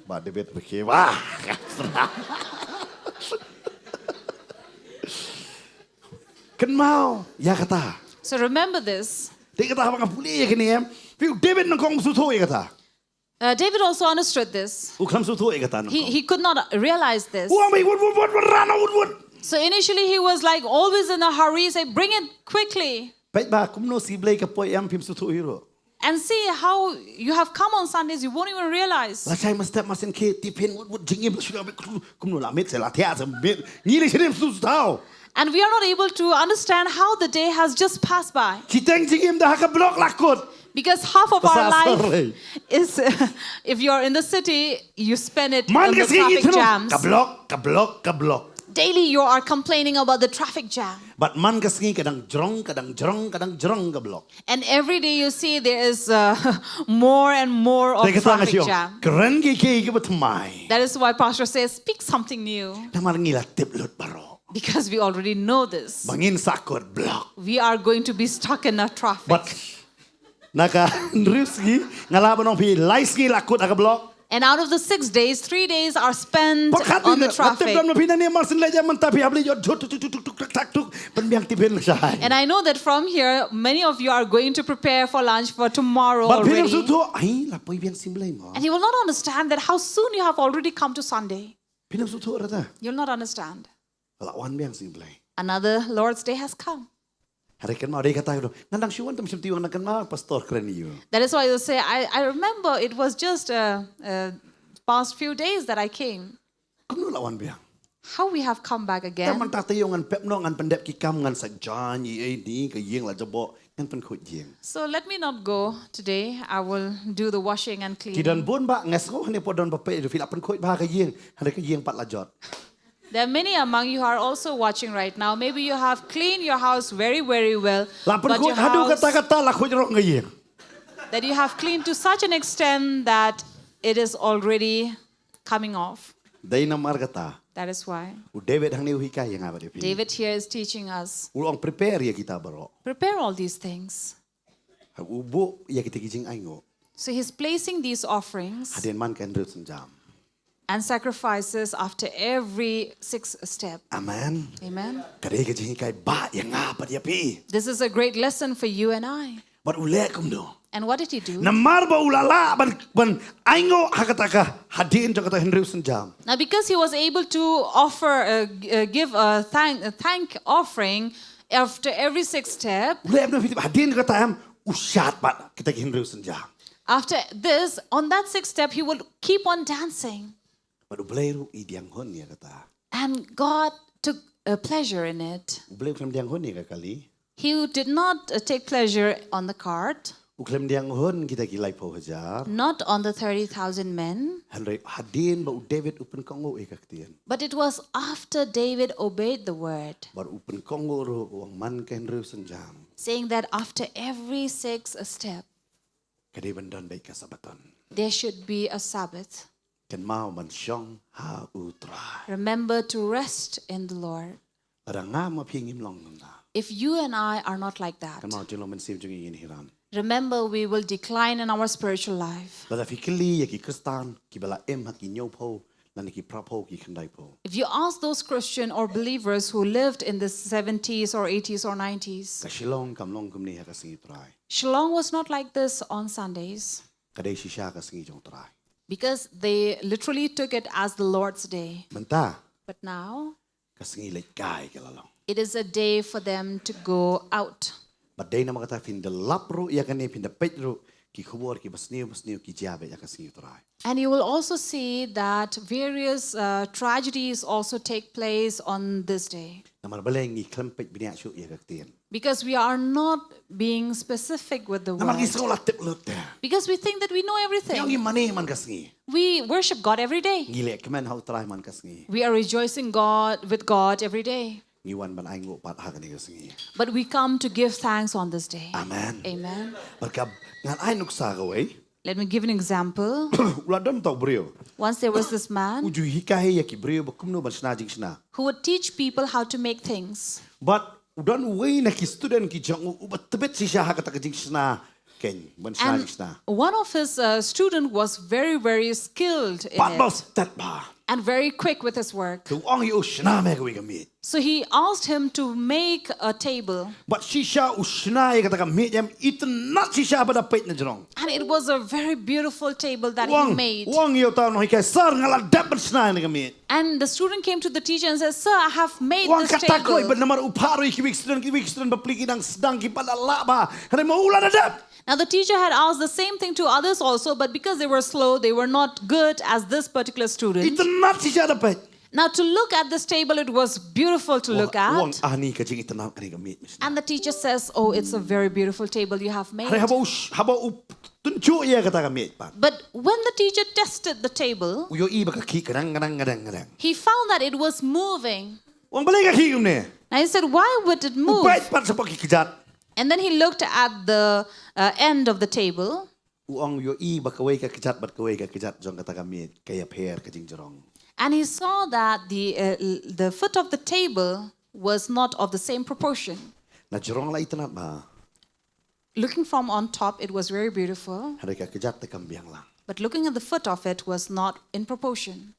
Bah David baki bah. Kynmaw ïa kata. So remember this. Dei kata ba nga pule ïa kane em. Phi David nang kong suthu ïa kata. Uh, David also understood this. U khlem suthu ïa kata nang He, kong. He could not realize this. U ong ba wut wut wut wut rana wut wut. So initially he was like always in a hurry, say, "Bring it quickly." Peit ba kumno si Blei ka poi em phim suthu hi ruh. And see how you have come on Sundays, you won't even realize. La shai ma step ma sien ke tipin wut wut jingim shu da kumno la mit se la thia se mit. Ngi le shim suthu tau. And we are not able to understand how the day has just passed by. Ki teng jingim da ha ka block la kut. Because half of our Pasal life sorry. Is, if you're in the city, you spend it Man in ka the sngi ngi traffic thunu jams. Ka block, ka block, ka block. Daily, you are complaining about the traffic jam. But man ka sngi ka dang jrong, ka dang jrong, ka dang jrong ka block. And every day you see there is uh, more and more of Dei ka tang traffic ka jam. Kren ki ki ki ba thymmai. That is why Pastor says, "Speak something new." Namar ngi la tip lut baroh. Because we already know this. Ba ngin sa kut block. We are going to be stuck in a traffic. But na ka hynriew sngi nga la ban ong phi lai sngi la kut ha ka block. And out of the six days, three days are spent Pakhat on ni the na tip traffic. dam na phi na ne mar sin lai jam man ta phi hap li jot jot tuk tuk tuk tak tak tuk ban biang tipin shai. And I know that from here, many of you are going to prepare for lunch for tomorrow But phi already. Nam suthu ai la poi biang sim lai mo. And you will not understand that how soon you have already come to Sunday. Phi Nam suthu rata. You'll not understand. La wan biang sim lai. Another Lord's Day has come. Hari kan mau dei kata tu. Ngan dang shuan tam shim tiwang nang kan mau pastor kren ïa u. That is why you say, I, I remember it was just uh, uh, past few days that I came. Kumno la wan biang. How we have come back Te again. Man ta te ïong ngan pep no ngan pyndep ki kam ngan sa jan i ei ni ka ïing la jaboh ngan pynkhuid ïing. So let me not go today. I will do the washing and Ki cleaning. Don bun ba ngas ngo hane po don ba pe du phi la pynkhuid ba ka ïing hane ka ïing pat la jot. There are many among you who are also watching right now. Maybe you have cleaned your house very, very well. La But your pynkhuid hadu house, kata kata la khuid rong ka ïing. That you have cleaned to such an extent that it is already coming off. Dei namar kata. That is why U David hangne u hikai ïa nga bad ïa phi. David here is teaching us, U ong prepare ïa kita baroh. Prepare all these things. Ha u buh ïa kita ki jingainguh. So he's placing these offerings Hadien man ka hynriew synjam. And sacrifices after every six step. Amen. Amen. Ka dei ka jinghikai ba ïa nga bad ïa phi. This is a great lesson for you and I. Bad u leh kumno. And what did he do? Namar ba u la lah ban ban ainguh ha kata ka hadien jong kata hynriew synjam. Now, because he was able to offer, uh, g- uh, give a thank, a thank offering after every six step, U leh kumno phi tip hadien kata em u shad bad kita ki hynriew synjam. After this, on that sixth step, he will keep on dancing. Bad u Blei ruh i diang hun ïa kata. And God took a pleasure in it. U Blei u khlem diang hun ïa ka kali. He did not uh, take pleasure on the cart, U khlem diang hun kita ki laiphew hajar. Not on the thirty thousand men. Hynrei hadien ba u David u pynkohnguh ïa ka ktien. But it was after David obeyed the word, Bad u pynkohnguh ruh u ong man ka hynriew synjam. Saying that after every sixth step, Ka dei ban don beit ka Sabbaton. There should be a Sabbath. Kynmaw ban shong ha u Trai. Remember to rest in the Lord. Lada nga ma phi ngim long kumta. If you and I are not like that, Kynmaw jinglong mynsiem jong ngi ngin hiran. Remember we will decline in our spiritual life. Lada phi kylli ïa ki Khristan kiba la im ha ki hynñiewphew, lane ki phraphew, ki khyndaiphew. If you ask those Christian or believers who lived in the seventies or eighties or nineties, Ka Shillong kam long kumne ha ka sngi Trai. Shillong was not like this on Sundays. Ka dei shisha ka sngi jong Trai. Because they literally took it as the Lord's day. Mynta. But now, Ka sngi leit kai ka la long. It is a day for them to go out. Bad dei namar kata phin da lap ruh ïa kane, phin da peit ruh ki khubor kiba sniew ba sniew ki jia beit ïa ka sngi Trai. And you will also see that various uh, tragedies also take place on this day. Namar balei ngi khlem peit bniah shuh ïa ka ktien. Because we are not being specific with the word. Namar ngi sngew la tip lut te. Because we think that we know everything. Ngi mane man ka sngi. We worship God every day. Ngi leh kmen ha u Trai man ka sngi. We are rejoicing God with God every day. Ngi wan ban ainguh pat ha kane ka sngi. But we come to give thanks on this day. Amen. Amen. Bad ka ngan ai nuksa kawei. Let me give an example. U la don tau briew. Once there was this man U ju hikai ïa ki briew ba kumno ban shna jingshna. who would teach people how to make things. But u don uwei na ki student ki jong u uba tbit shisha ha kata ka jingshna, keiñ, ban shna And jingshna. One of his uh, student was very, very skilled in Pat ba it stet ba. And very quick with his work. Te u ong ïa u, shna me kawei ka miej. So he asked him to make a table. Bad shisha u shna ïa kata ka miej em, itynnad shisha ba da peit na jrong. And it was a very beautiful table that U ong, he made. U ong ïa uta u nonghikai, sir, nga la dep ban shna ïa kane ka miej. And the student came to the teacher and said, "Sir, I have made U ong, this kata kawei, table." bad namar u phah ruh ïa kiwei ki student, kiwei ki student bapli ki dang sdang, ki pat la lah bha. Hynrei ma u la da dep. Now the teacher had asked the same thing to others also, but because they were slow, they were not good as this particular student. Itynnad shisha da peit. Now to look at this table, it was beautiful to look U ong, at. Ani ka jingitynnad kane ka miej, miss. And the teacher says, "Oh, it's a very beautiful table you have made." Hynrei haba u sh-, haba u tynjuh ïa kata ka miej pat, But when the teacher tested the table, u ïohi ba ka khih ka dang, ka dang, ka dang, ka dang. He found that it was moving. U ong, balei ka khih kumne? Now he said, "Why would it U move?" peit pat shapoh ki kjat. And then he looked at the uh, end of the table. U ong, u ïohi ba kawei ka kjat bad kawei ka kjat jong kata ka miej ka ïapher ka jingjrong. And he saw that the, uh, l- the foot of the table was not of the same proportion. Na jrong la itynnad bha. Looking from on top, it was very beautiful. Hynrei ka kjat te kam biang lang. But looking at the foot of it was not in proportion.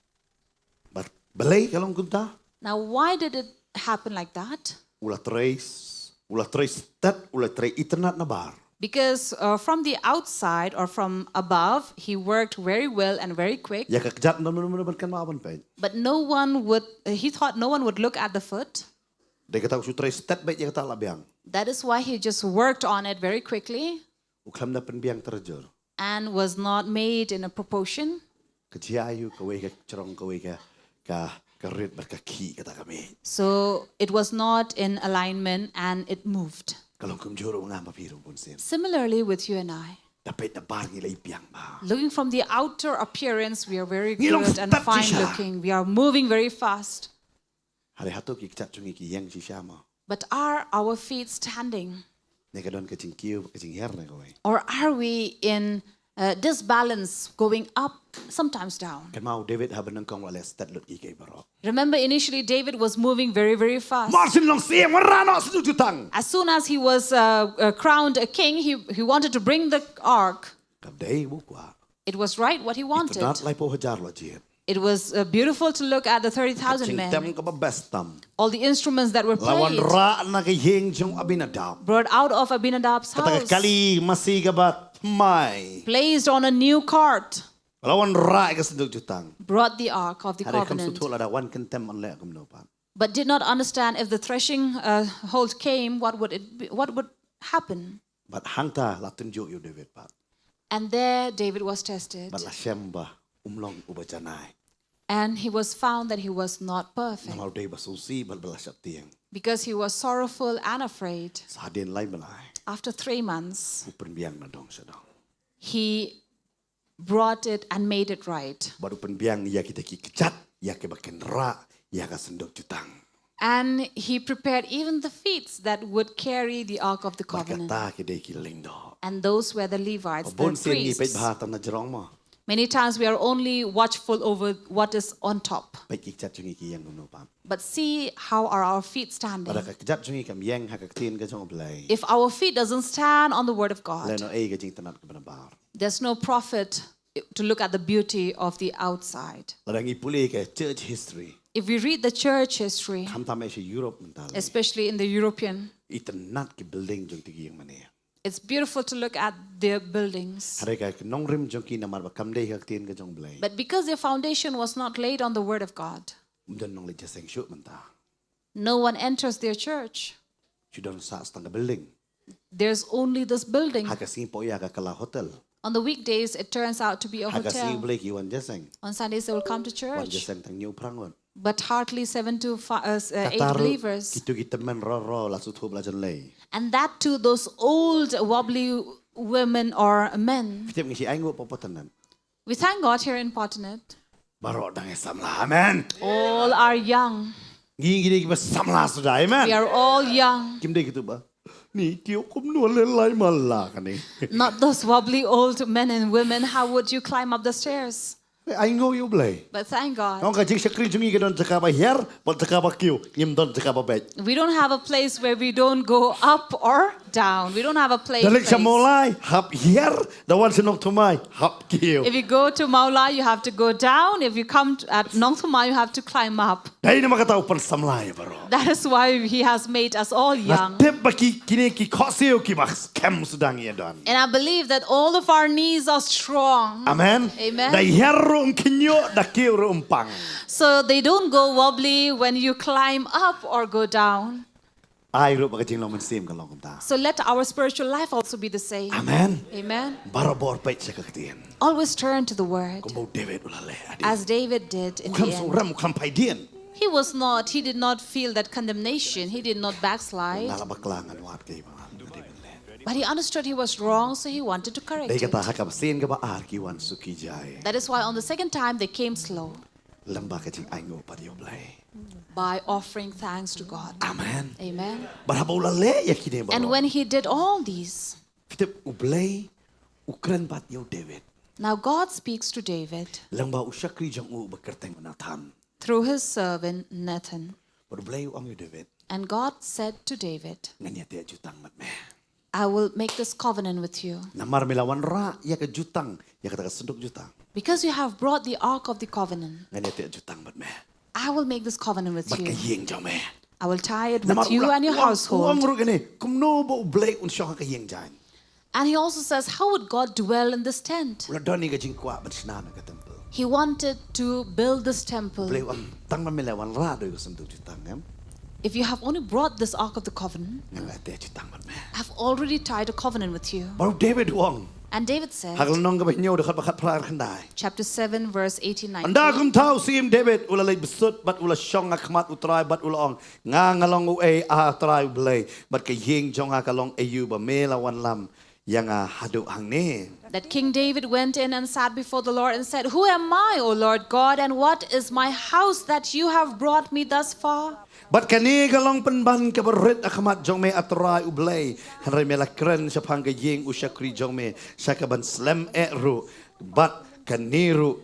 Bad balei ka long kumta? Now, why did it happen like that? U la trei s-, u la trei stet, u la trei itynnad na bar. Because uh, from the outside or from above, he worked very well and very quick. Ïa ka kjat, no, no, no, no, ban kynmaw ban peit. But no one would, uh, he thought no one would look at the foot. Dei kata u shu trei stet beit ïa kata la biang. That is why he just worked on it very quickly U khlem da pynbiang tarajur. And was not made in a proportion. Ka jia ïa u kawei ka jrong, kawei ka, ka, ka rit bad ka khih kata ka miej. So it was not in alignment and it moved. Ka long kumjuh ruh nga ma phi ruh bun sien. Similarly with you and I. Da peit na bar ngi la i biang bha. Looking from the outer appearance, we are very Ngi long good and stet fine shisha. Looking. We are moving very fast. Hynrei hato ki kjat jong ngi ki ïeng shisha mo? But are our feet standing? Ne ka don ka jingkiew, ka jinghiar ne kawei? Or are we in uh, disbalance, going up, sometimes down? Kynmaw u David haba nyngkong u la leh stet lut kiei kiei baroh. Remember, initially David was moving very, very fast. Mar shu long syiem, wanrah noh sha synjuk jutang. As soon as he was uh, uh, crowned a king, he, he wanted to bring the ark. Kam dei, u kwah. It was right what he wanted. Itynnad, laiphew hajar la jied. It was uh, beautiful to look at the thirty thousand men. Jingtem kaba best tam. All the instruments that were La played wanrah na ka ïing jong Abinadab. Brought out of Abinadab's Kata ka house, kali masi kaba thymmai. Placed on a new cart, La wanrah ïa ka synjuk jutang. Brought the ark of the Hynrei kam covenant. Sngewthuh lada wan kyntem yn leh kumno pat. But did not understand if the threshing uh, hold came, what would it be, what would happen? Bad hangta la tynjuh ïa u David pat. And there David was tested. Bad la shem ba um long uba janai. And he was found that he was not perfect. Namar u dei ba sngewsih bad ba la sheptieng. Because he was sorrowful and afraid. Sa hadien lai bnai. After three months, U pynbiang na dong sha dong. He brought it and made it right. Bad u pynbiang ïa kita ki kjat, ïa kiba kin rah ïa ka synjuk jutang. And he prepared even the feats that would carry the Ark of the Bad Covenant. Kata ki dei ki lyngdoh. And those were the Levites, the Bun sien ngi peit priests. Bha tang na jrong mo. Many times we are only watchful over what is on top. Peit ki kjat jong ngi ki ïeng kumno pat. But see how are our feet standing. Lada ka kjat jong ngi kam ïeng ha ka ktien ka jong U Blei. If our feet doesn't stand on the word of God, Lehnohei ka jingtynnad kaba nabar. There's no profit to look at the beauty of the outside. Lada ngi pule ka church history. If we read the church history, Khamtam eh sha Europe mynta lei. Especially in the European, Itynnad ki building jong kiti ki ïing mane. It's beautiful to look at their buildings. Hynrei ka nongrim jong ki namar ba kam dei ha ka ktien ka jong U Blei. But because their foundation was not laid on the word of God, Ym don nongleit jingïaseng shuh mynta. No one enters their church. Shu don sa tang ka building. There's only this building. Ha ka sngi poi ïa ka kylla hotel. On the weekdays, it turns out to be a Ha ka sngi U hotel. Blei ki wan jingïaseng. On Sundays, they will come to Wan church. jingïaseng tang hynñiew phra ngut. But hardly seven to fi- uh, s- uh, eight Kata ruh believers. Kito ki tymmen ruh ruh la shu thup la jan lei. And that too, those old wobbly women or men. Phi tip ngi shi ainguh Port Paternet. We thank God here in Paternet. Baroh dang ïa samla. Amen. All are young. Ngi ngi dei kiba samla suda. Amen. We are all young. Kim dei kito ba. Ni kiew kumno leh lai mala kane. Not those wobbly old men and women. How would you climb up the stairs? Ai nguh ïa U Blei. But thank God. Nong ka jingshakri jong ngi ka don jaka ba hiar, bad jaka ba kiew, ngim don jaka ba beit. We don't have a place where we don't go up or down. We don't have a place. Da leit sha Mawlai, hap hiar, da wan sha Nongthymmai, hap kiew. If you go to Mawlai, you have to go down. If you come to, at Nongthymmai, you have to climb up. Dei namar kata u pynsamla ïa baroh. That is why he has made us all young. Nga tip ba ki kine ki khohsiew kiba skhem sdang ïa don. And I believe that all of our knees are strong. Amen. Amen. Da hiar ruh ym khñiuh, da kiew ruh ym pang. So they don't go wobbly when you climb up or go down. Ai ruh ba ka jinglong mynsiem kan long kumta. So let our spiritual life also be the same. Amen. Amen. Barabor peit sha ka ktien. Always turn to the word. Kumba u David u la leh hadien. As David did in the end. U khlem sngewrem, u khlem phai dien. He was not, he did not feel that condemnation. He did not backslide. Nga la bakla ngan wad kaei ba nga dei ban leh. But he understood he was wrong, so he wanted to correct it. Dei kata ha ka sien kaba ar ki wan suki jai. That is why on the second time they came slow. Lyngba ka jingainguh pat ïa U Blei. By offering thanks to God. Amen. Amen. Bad haba u la leh ïa kine baroh. And when he did all these, phi tip U Blei u kren pat ïa u David. Now God speaks to David. Lyngba u shakri jong u ba kyrteng u Nathan. Through his servant Nathan. Bad U Blei u ong ïa u David. And God said to David, ngan ïateh jutang bad me. I will make this covenant with you. Namar me la wanrah ïa ka jutang, ïa kata ka synduk jutang. Because you have brought the ark of the covenant. Ngan ïateh jutang bad me. I will make this covenant with you. Bad ka ïing jong me. I will tie it with you and your household. Namar u la, u ong ruh kane, kumno ba U Blei un shong ha ka ïing jaiñ. And he also says, how would God dwell in this tent? U la don ïa ka jingkwah ban shna noh ka temple. He wanted to build this temple. U Blei u ong, tang ba me la wanrah da ka synduk jutang, em? If you have only brought this ark of the covenant, ngan ïateh jutang bad me. I've already tied a covenant with you. Bad u David u ong. And David said, ha ka lynnong kaba hynñiew dkhot ba khatphra khyndai. Chapter seven, verse eighteen, nineteen. Ynda kumta u syiem David u la leit bsut bad u la shong ha khmat U Trai bad u la ong, nga nga long uei, A Trai U Blei, bad ka ïing jong nga ka long aïu ba me la wanlam ïa nga haduh hangne. That King David went in and sat before the Lord and said, who am I, O Lord God, and what is my house that you have brought me thus far? Bad kane ka long pynban kaba rit ha khmat jong me, A Trai U Blei, hynrei me la kren shaphang ka ïing u shakri jong me sha kaban slem eh ruh, bad kane ruh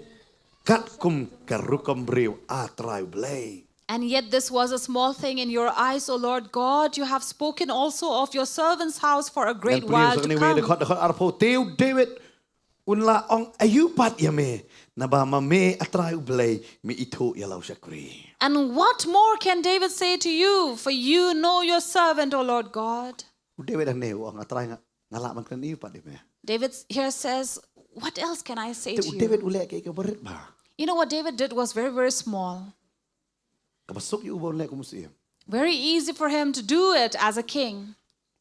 katkum ka rukom briew, A Trai U Blei. And yet this was a small thing in your eyes, O Lord God. You have spoken also of your servant's house for a great while to come. Ngan pule sa kane wei, dkhot, dkhot arphew. Te u David un la ong aïu pat ïa me, naba ma me, A Trai U Blei, me ithuh ïa la u shakri. And what more can David say to you? For you know your servant, O Lord God. U David hangne u ong, A Trai, nga, nga lah ban kren aïu pat ïa me. David here says, what else can I say to you? Te u David u leh kaei kaba rit bha. You know what David did was very, very small. Kaba suk ïa u ban leh kum u syiem. Very easy for him to do it as a king.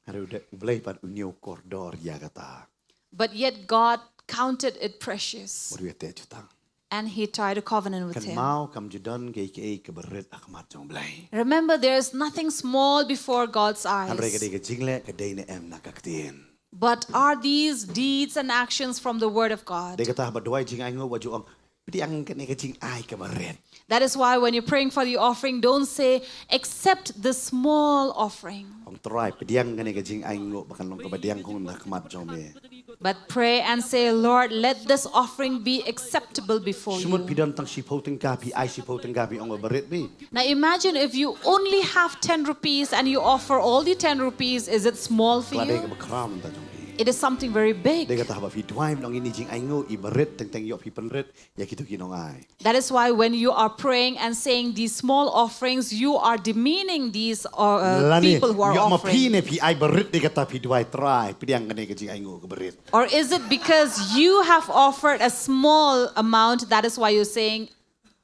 Hynrei u Blei pat u ñiew kordor ïa kata. But yet God counted it precious. Bad u ïateh jutang. And he tied a covenant with him. Kynmaw, kam ju don kaei kaei kaba rit ha khmat jong U Blei. Remember, there is nothing small before God's eyes. Hynrei ka dei ka jingleh, ka dei ne em na ka ktien. But are these deeds and actions from the word of God? Dei kata haba duwai jingainguh wat ju ong, pdiang kane ka jingai kaba rit. That is why when you're praying for the offering, don't say, accept this small offering. Ong Trai, pdiang kane ka jingainguh ba kan long kaba diang hun ha khmat jong me. But pray and say, Lord, let this offering be acceptable before you. Shu mut phi don tang shiphew tyngka, phi ai shiphew tyngka, phi ong ba rit bha. Now imagine if you only have ten rupees and you offer all the ten rupees, is it small for you? Ka la dei kaba khraw mynta jong phi. It is something very big. Dei kata haba phi duwai ban ong ïa kine ki jingainguh, i ba rit, teng teng ïoh phi pynrit ïa kito ki nongai. That is why when you are praying and saying these small offerings, you are demeaning these, uh, uh, people who are offering. Lane ïoh ma phi ne phi ai ba rit, dei kata phi duwai, Trai, pdiang kane ka jingainguh kaba rit. Or is it because you have offered a small amount, that is why you're saying,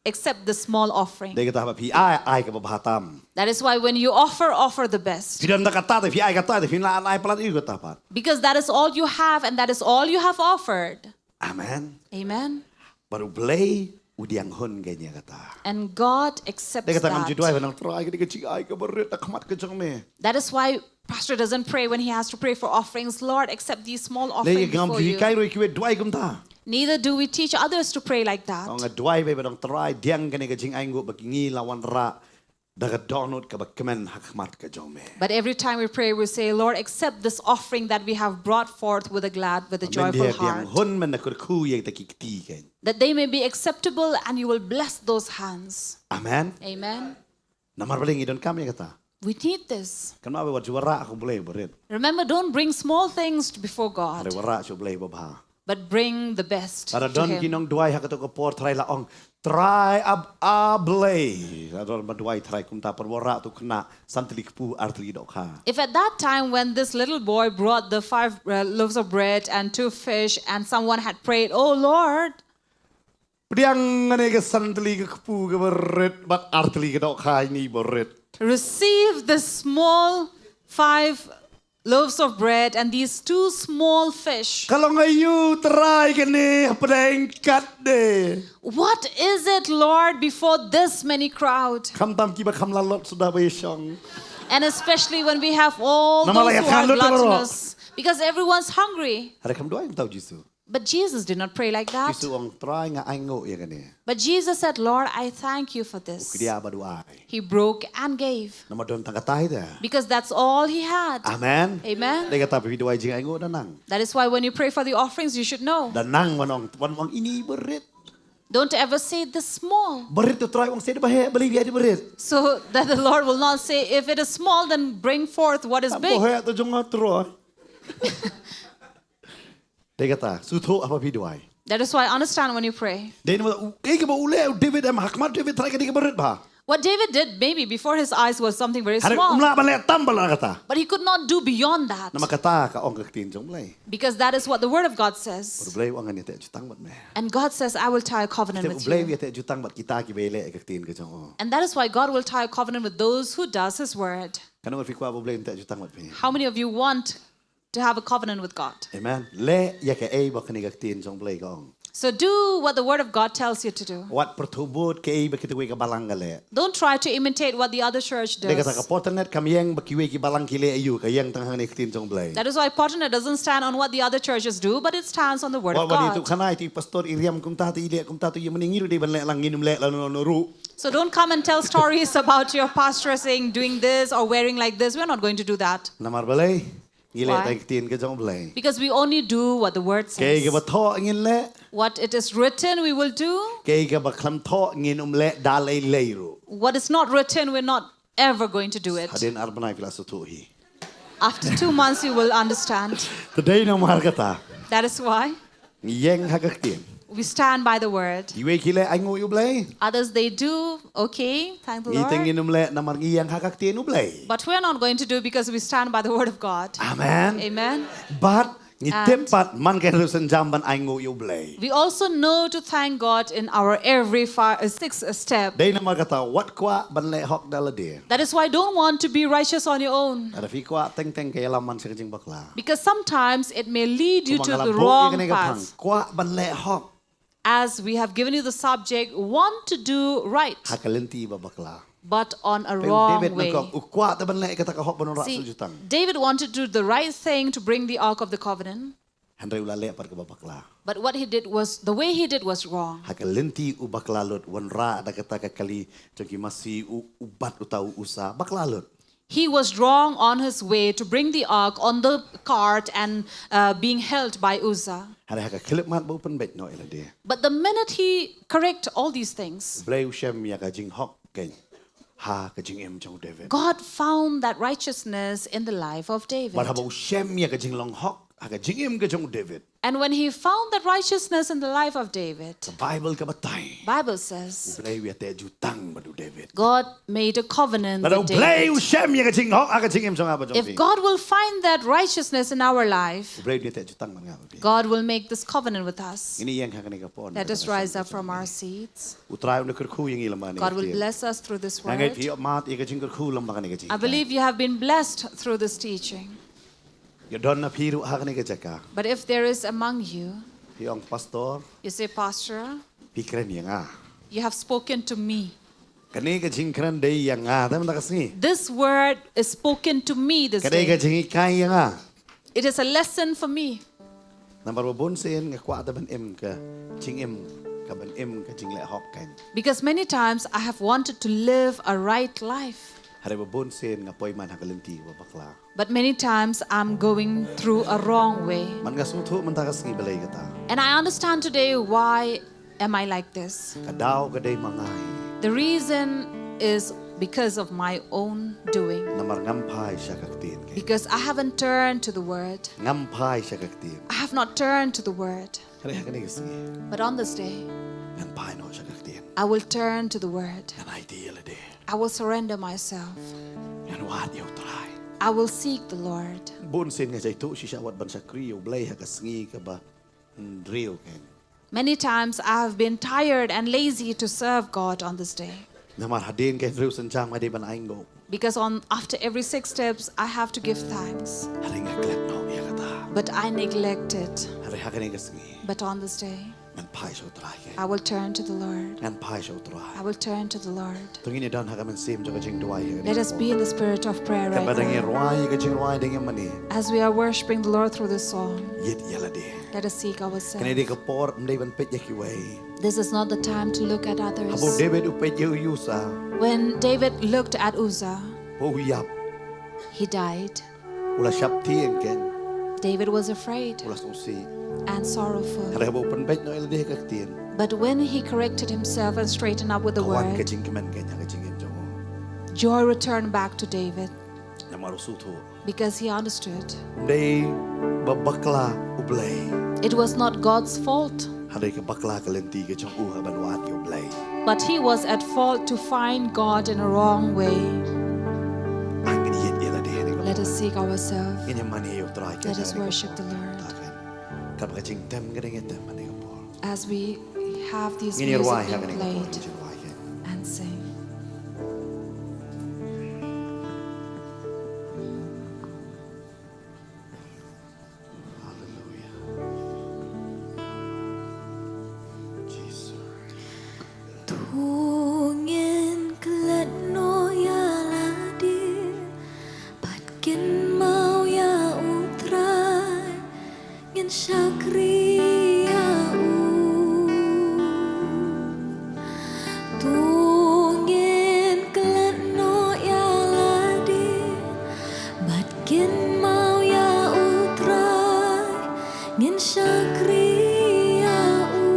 accept the small offering? Dei kata haba phi ai, ai kaba bha tam. That is why when you offer, offer the best. Phi don da kata te phi ai kata, te phin lah ban ai palat ïa kata pat. Because that is all you have and that is all you have offered. Amen. Amen. Bad U Blei u diang hun ïa kata. And God accepts that. Dei kata ngam ju duwai ban ong, Trai, kane ka jingai kaba rit ha khmat ka jong me. That is why Pastor doesn't pray when he has to pray for offerings. Lord, accept these small offering before you. Lei ngam ju hikai ruh ïa kiwei duwai kumta. Neither do we teach others to pray like that. Ong nga duwai bha ban ong, Trai, pdiang kane ka jingainguh ba ngi la wanrah da ka dohnud kaba kmen ha khmat ka jong me. But every time we pray, we say, Lord, accept this offering that we have brought forth with a glad, with a joyful heart. Hun men na kyrkhu ïa kita ki kti kein. That they may be acceptable and you will bless those hands. Amen. Amen. Namar balei ngi donkam ïa kata? We need this. Kan ma ba wat ju wanrah ha U Blei ba rit. Remember, don't bring small things before God, Hynrei wanrah sha U Blei ba bha. But bring the best. Lada don ki nongduwai ha kato ka por, Trai la ong, Trai, A Blei. Lada don ba duwai Trai kumta, pynwanrah tu khynnah san tylli kpu ar tylli dohkha. If at that time when this little boy brought the five uh, loaves of bread and two fish and someone had prayed, Oh Lord, Pdiang ïa kane ka san tylli ka kpu kaba rit bad ar tylli ka dohkha ïa ngi ba rit. Receive the small five loaves of bread and these two small fish. Ka long aïu Trai kane hapdeng katne? What is it, Lord, before this many crowd? Khamtam kiba kham lalot suda ba ïashong. And especially when we have all those who are gluttonous, because everyone's hungry. Hynrei kam duwai kumta u Jisu. But Jesus did not pray like that. Jisu ong, Trai, nga ainguh ïa kane. But Jesus said, Lord, I thank you for this. U kdiah bad u ai. He broke and gave. Namar don tang katai te. Because that's all he had. Amen. Amen. Dei kata phi duwai jingainguh da nang. That is why when you pray for the offerings, you should know. Da nang ban ong, ban ong ini ba rit. Don't ever say this small. Ba rit, u Trai u ong sa da ba heh, balei phi ai da ba rit. So that the Lord will not say, if it is small, then bring forth what is big. Ba heh te jong nga Trai. Dei kata, sngewthuh haba phi duwai. That is why understand when you pray. Dei namar u, kaei kaba u leh u David em ha khmat David, Trai, ka dei kaba rit bha. What David did maybe before his eyes was something very small. Hynrei um lah ban leh tam bad kata. But he could not do beyond that. Namar kata ka ong ka ktien jong u Blei. Because that is what the word of God says. Bad u Blei u ong ngan ïateh jutang bad me. And God says, I will tie a covenant with you. Te u Blei u ïateh jutang bad kita kiba ïaleh ïa ka ktien ka jong u. And that is why God will tie a covenant with those who does his word. Katno ngut phi kwah ba u Blei un teh jutang bad phi? How many of you want to have a covenant with God? Amen. Leh ïa kaei ba kane ka ktien jong u Blei ka ong. So do what the word of God tells you to do. Wat pyrthuh bud kaei ba kitei kiwei ki balang ki leh. Don't try to imitate what the other church does. Dei kata ka por tang ne kam ïeng ba kiwei ki balang ki leh aïu, ka ïeng tang hangne ka ktien jong u Blei. That is why Potternet doesn't stand on what the other churches do, but it stands on the word of God. Wat wan ïathuh khana ïa i pastor i riam kumta te i leh kumta te i mane, ngi ruh dei ban leh lang, ngin ym leh lano lano ruh. So don't come and tell stories about your pastor saying doing this or wearing like this. We're not going to do that. Namar balei? Ngi leh tang ktien ka jong u Blei. Because we only do what the word says. Kaei kaba thoh ngin leh. What it is written, we will do. Kaei kaba khlem thoh ngin ym leh da lei lei ruh. What is not written, we're not ever going to do it. Hadien ar bnai phi la sngewthuh hi. After two months, you will understand. Te dei namar kata. That is why. Ngi ïeng ha ka ktien. We stand by the word. Kiwei ki leh ainguh ïa u Blei. Others, they do. Okay, thank the Lord. Ngi te ngin ym leh namar ngi ïeng ha ka ktien u Blei. But we're not going to do because we stand by the word of God. Amen. Amen. Bad ngi tip pat man ka hynriew sienjam ban ainguh ïa u Blei. We also know to thank God in our every far, uh, sixth step. Dei namar kata wat kwah ban leh hok da lade. That is why don't want to be righteous on your own. Lada phi kwah teng teng ka ïalam man sha ka jingbakla. Because sometimes it may lead you to the wrong path. Kwah ban leh hok. As we have given you the subject, want to do right. Ha ka lynti ba bakla. But on a wrong way. U kwah te ban leh kata ka hok ban wanrah sujutang. David wanted to do the right thing to bring the ark of the covenant. Hynrei u la leh pat kaba bakla. But what he did was, the way he did was wrong. Ha ka lynti u bakla lut wanrah da kata ka kali jong ki masi u, u bat uta u Usa bakla lut. He was wrong on his way to bring the ark on the cart and, uh, being held by Uzzah. Hynrei ha ka khyllipmat ba u pynbeit noh ïa lade. But the minute he correct all these things, u Blei u shem ïa ka jinghok kein ha ka jingim jong u David. God found that righteousness in the life of David. Bad haba u shem ïa ka jinglong hok ha ka jingim ka jong u David. And when he found that righteousness in the life of David, the Bible ka batai, Bible says, u Blei u ïateh jutang bad u David. God made a covenant with David. Lada u Blei u shem ïa ka jinghok ha ka jingim jong nga bad jong phi. If God will find that righteousness in our life, u Blei u ïateh jutang bad nga bad phi. God will make this covenant with us. Ngin ïeng ha kane ka por. Let us rise up from our seats. U Trai un kyrkhu ïa ngi lem bad kane ka ktien. God will bless us through this word. Nga ngeit phi ïoh mad ïa ka jingkyrkhu lem bad kane ka jingkyrkhu. I believe you have been blessed through this teaching. Lada don na phi ruh ha kane ka jaka. But if there is among you, phi ong, Pastor, you say, Pastor, phi kren ïa nga. You have spoken to me. Kane ka jingkren dei ïa nga te mynta ka sngi. This word is spoken to me this day. Ka dei ka jinghikai ïa nga. It is a lesson for me. Namar ba bun sien nga kwah te ban im ka jingim ka ban im ka jingleh hok kan. Because many times I have wanted to live a right life. Hynrei ba bun sien nga poi man ha ka lynti ba bakla. But many times I'm going through a wrong way. Man nga sngewthuh mynta ka sngi balei kata. And I understand today why am I like this. Ka daw ka dei ma nga hi. The reason is because of my own doing. Namar ngam phai sha ka ktien ka. Because I haven't turned to the word. Ngam phai sha ka ktien. I have not turned to the word. Hynrei ha kane ka sngi. But on this day, Ngan phai noh sha ka ktien. I will turn to the word. Ngan aiti ïa lade. I will surrender myself. Ngan wad ïa u Trai. I will seek the Lord. Bun sien nga jaituh shisha wat ban shakri ïa u Blei ha ka sngi kaba hynriew kan. Many times I have been tired and lazy to serve God on this day. Namar hadien ka hynriew sienjam nga dei ban ainguh. Because on after every six steps, I have to give thanks. Hynrei nga klet noh ïa kata. But I neglect it. Hynrei ha kane ka sngi. But on this day, Ngan phai sha u Trai. I will turn to the Lord. Ngan phai sha u Trai. I will turn to the Lord. To ngin ïadon ha ka mynsiem jong ka jingduwai. Let us be in the spirit of prayer right Katba dang ïa now. rwai ka jingrwai dang ïa mane. As we are worshiping the Lord through this song, Ïeit ïa lade. Let us seek ourselves. Kane dei ka por ym dei ban peit ïa kiwei. This is not the time to look at others. Haba u David u peit ïa u Usa. When David looked at Uzzah, Ba u ïap. He died. U la shaptieng kan. David was afraid U la sngewsih. and sorrowful. Hynrei haba u pynbeit noh ïa lade ha ka ktien. But when he corrected himself and straightened up with the Ka wan ka word, jingkmen kan ha ka jingim jong u. Joy returned back to David. Namar u sngewthuh. Because he understood. Ym dei ba bakla u Blei. It was not God's fault, Hynrei ka bakla ka lynti ka jong u ha ban wad ïa u Blei. but he was at fault to find God in a wrong way. Ngin ïeit ïa lade ha kane ka por. Let us seek ourselves. Ngin ïa mane ïa u Trai kan. Let us worship the Lord. Katba ka jingtem ka dang ïa tem ha kane ka por. As we have these Ngin ïa music rwai ha being kane ka por played ngin ïa rwai kan. and sing. Haleluia. Jisu. To ngin klet noh ïa lade bad kynmaw ïa u Trai, ngin shakri ïa u. To ngin klet noh ïa lade bad kynmaw ïa u Trai, ngin shakri ïa u.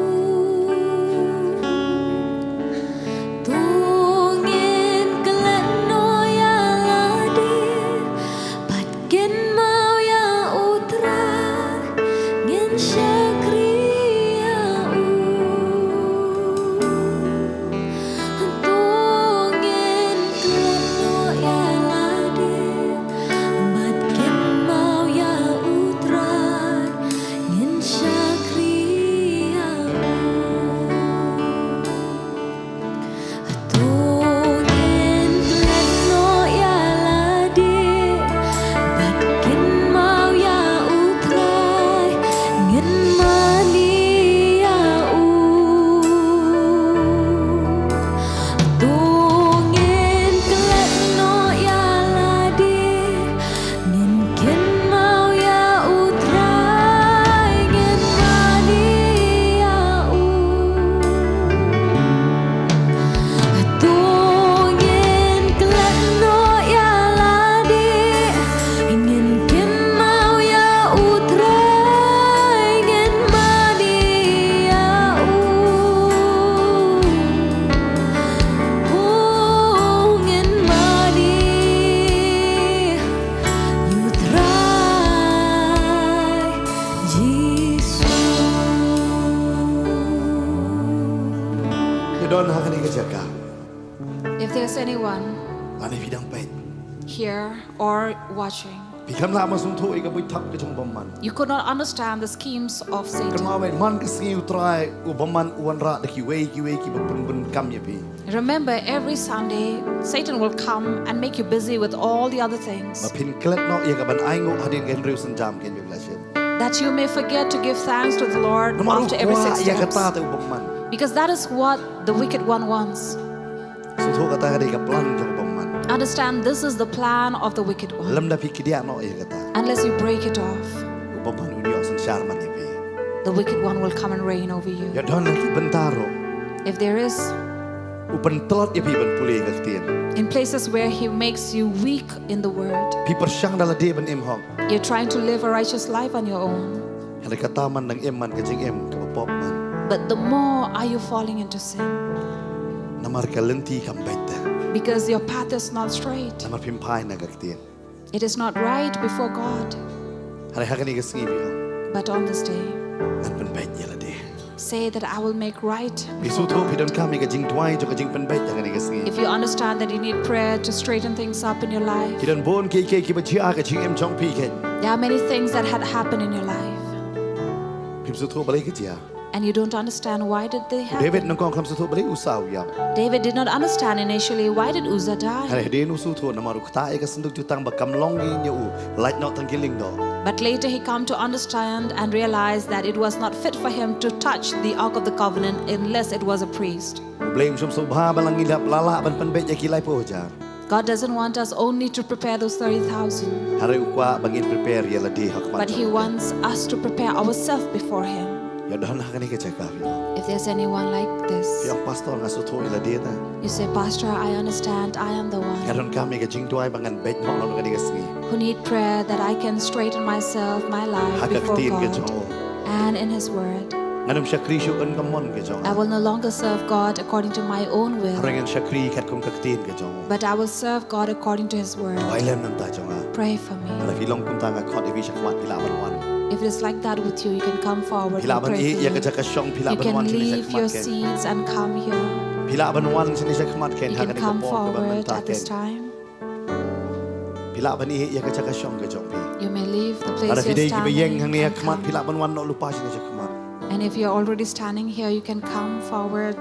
To ngin klet noh ïa lade bad kynmaw ïa u Trai, ngin shakri ïa u. To ngin klet noh ïa lade bad kynmaw ïa u Trai, ngin shakri ïa u. To ngin klet noh ïa lade bad kynmaw ïa u Trai, ngin mane ïa u. To ngin klet noh ïa lade, ngin kynmaw ïa u Trai, ngin mane ïa u. To ngin klet noh ïa lade, ngin kynmaw ïa u Trai, ngin mane ïa u. U ngin mane ïa u Trai Jisu. Ïa don ha kane ka jaka. If there's anyone Lane phi dang peit. here or watching, Phi kam lah ban sngewthuh ïa ka buit thap ka jong u bymman. You could not understand the schemes of Satan. Kynmaw beit, man ka sngi u Trai u bymman u wanrah da kiwei kiwei kiba pynbun kam ïa phi. Remember, every Sunday, Satan will come and make you busy with all the other things. Ba phin klet noh ïa ka ban ainguh hadien ka hynriew sienjam kein, Biblia shem. That you may forget to give thanks to the Lord after every six steps. Namar u kwah ïa kata te u bymman. Because that is what the wicked one wants. Sngewthuh kata ka dei ka plan jong u bymman. Understand, this is the plan of the wicked one. Lymda phi kdiah noh ïa kata, Unless you break it off, u bymman un ïoh synshar man ïa phi. The wicked one will come and reign over you. Ïa don ha ki bynta ruh If there is, u pyntlot ïa phi ban pule ka ktien. In places where he makes you weak in the word, Phi pyrshang da lade ban im hok. You're trying to live a righteous life on your own. Hynrei kata man dang im man ka jingim kaba pop man. But the more are you falling into sin? Namar ka lynti kam beit te. Because your path is not straight. Namar phim phai na ka ktien. It is not right before God. Hynrei ha kane ka sngi phi ong. But on this day, Ngan pynbeit ïa lade. Say that I will make right. Phi sngewthuh phi donkam ïa ka jingduwai jong ka jingpynbeit ha kane ka sngi. If you understand that you need prayer to straighten things up in your life, Ki don bun kiei kiei kiba jia ha ka jingim jong phi keiñ. There are many things that had happened in your life, Phim sngewthuh balei ki jia. And you don't understand why did they happen. David nyngkong khlem sngewthuh balei u Usa u ïap. David did not understand initially why did Uzzah die. Hynrei hadien u sngewthuh namar u ktah ïa ka synduk jutang ba kam long ïa u, lait noh tang ki lyngdoh. But later he come to understand and realize that it was not fit for him to touch the Ark of the Covenant unless it was a priest. U Blei um shym sngewbha ba la ngi la lah ban pynbeit ïa ki laiphew hajar. God doesn't want us only to prepare those thirty thousand, Hynrei u kwah ba ngin prepare ïa lade ha khmat. But he wants us to prepare ourselves before him. Ïa don ha kane ka jaka phi ong. If there's anyone like this, Phi ong pastor nga sngewthuh ïa lade te. You say, Pastor, I understand I am the one. Nga donkam ïa ka jingduwai ba ngan beit noh ha kane ka sngi. Who need prayer that I can straighten myself, my life Ha ka before ktien ka God jong u. And in His Word. Ngan ym shakri shuh katkum ka mon ka jong nga. I will no longer serve God according to my own will, Hynrei ngan shakri katkum ka ktien ka jong u. But I will serve God according to His Word. Duwai lem namar jong nga. Pray for me. Hynrei phi long kumta nga khot ïa phi shakhmat phi lah ban wan. If it is like that with you, you can come forward. Phi lah We'll ban pray for ïeh ïa ka you. jaka shong phi lah You ban wan can shane leave your shakhmat keiñ. Seats and come here. Phi lah ban wan shane shakhmat keiñ. You Ha can kane ka come por kaba forward mynta at this keiñ. Time. Phi lah ban ïeh ïa ka jaka shong ka jong phi. You may leave the place Lada phi you're dei kiba ïeng standing hangne ha and khmat phi come. Lah ban wan noh lypa shane shakhmat. And if you're already standing here, you can come forward.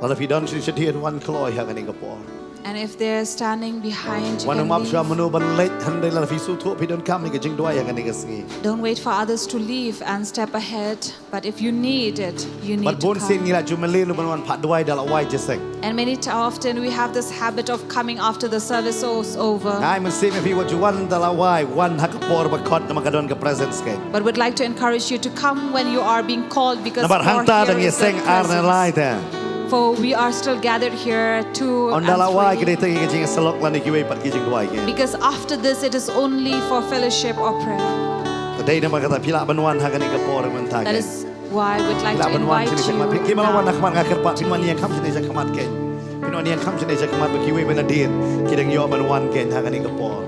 Lada phi don shane shadien wan kloi ha kane ka por. And if they're standing behind, you Wan ym can ap shuwa leave. mano ban leit hynrei lada phi sngewthuh phi donkam ïa ka jingduwai ha kane ka sngi. Don't wait for others to leave and step ahead. But if you need it, you need Bad to bun sien ngi come. la ju mlien u ban wan pat duwai da la wai jingïaseng. And many t- often we have this habit of coming after the service is over. Ngai mynsiem ïa phi wat ju wan da la wai, wan ha ka por ba khot namar ka don ka presence keiñ. But would like to encourage you to come when you are being called because Namar for hangta here dang is the ïaseng ar ne lai presence. te. For we are still gathered here two Ynda la wai ka and dei three. Tang ïa ka jingïasyllok lane kiwei pat ki jingduwai keiñ. Because after this, it is only for fellowship or prayer. Ka dei namar kata phi lah ban wan ha kane ka por mynta keiñ. That is why we'd like Phi lah to ban wan invite shane shakhmat. you Phi, phi wan now. Na khmat nga kyrpad phin wan ïeng kham shane shakhmat keiñ. Phin wan ïeng kham shane shakhmat ba kiwei ba nadien ki dang ïoh ban wan keiñ ha kane ka por.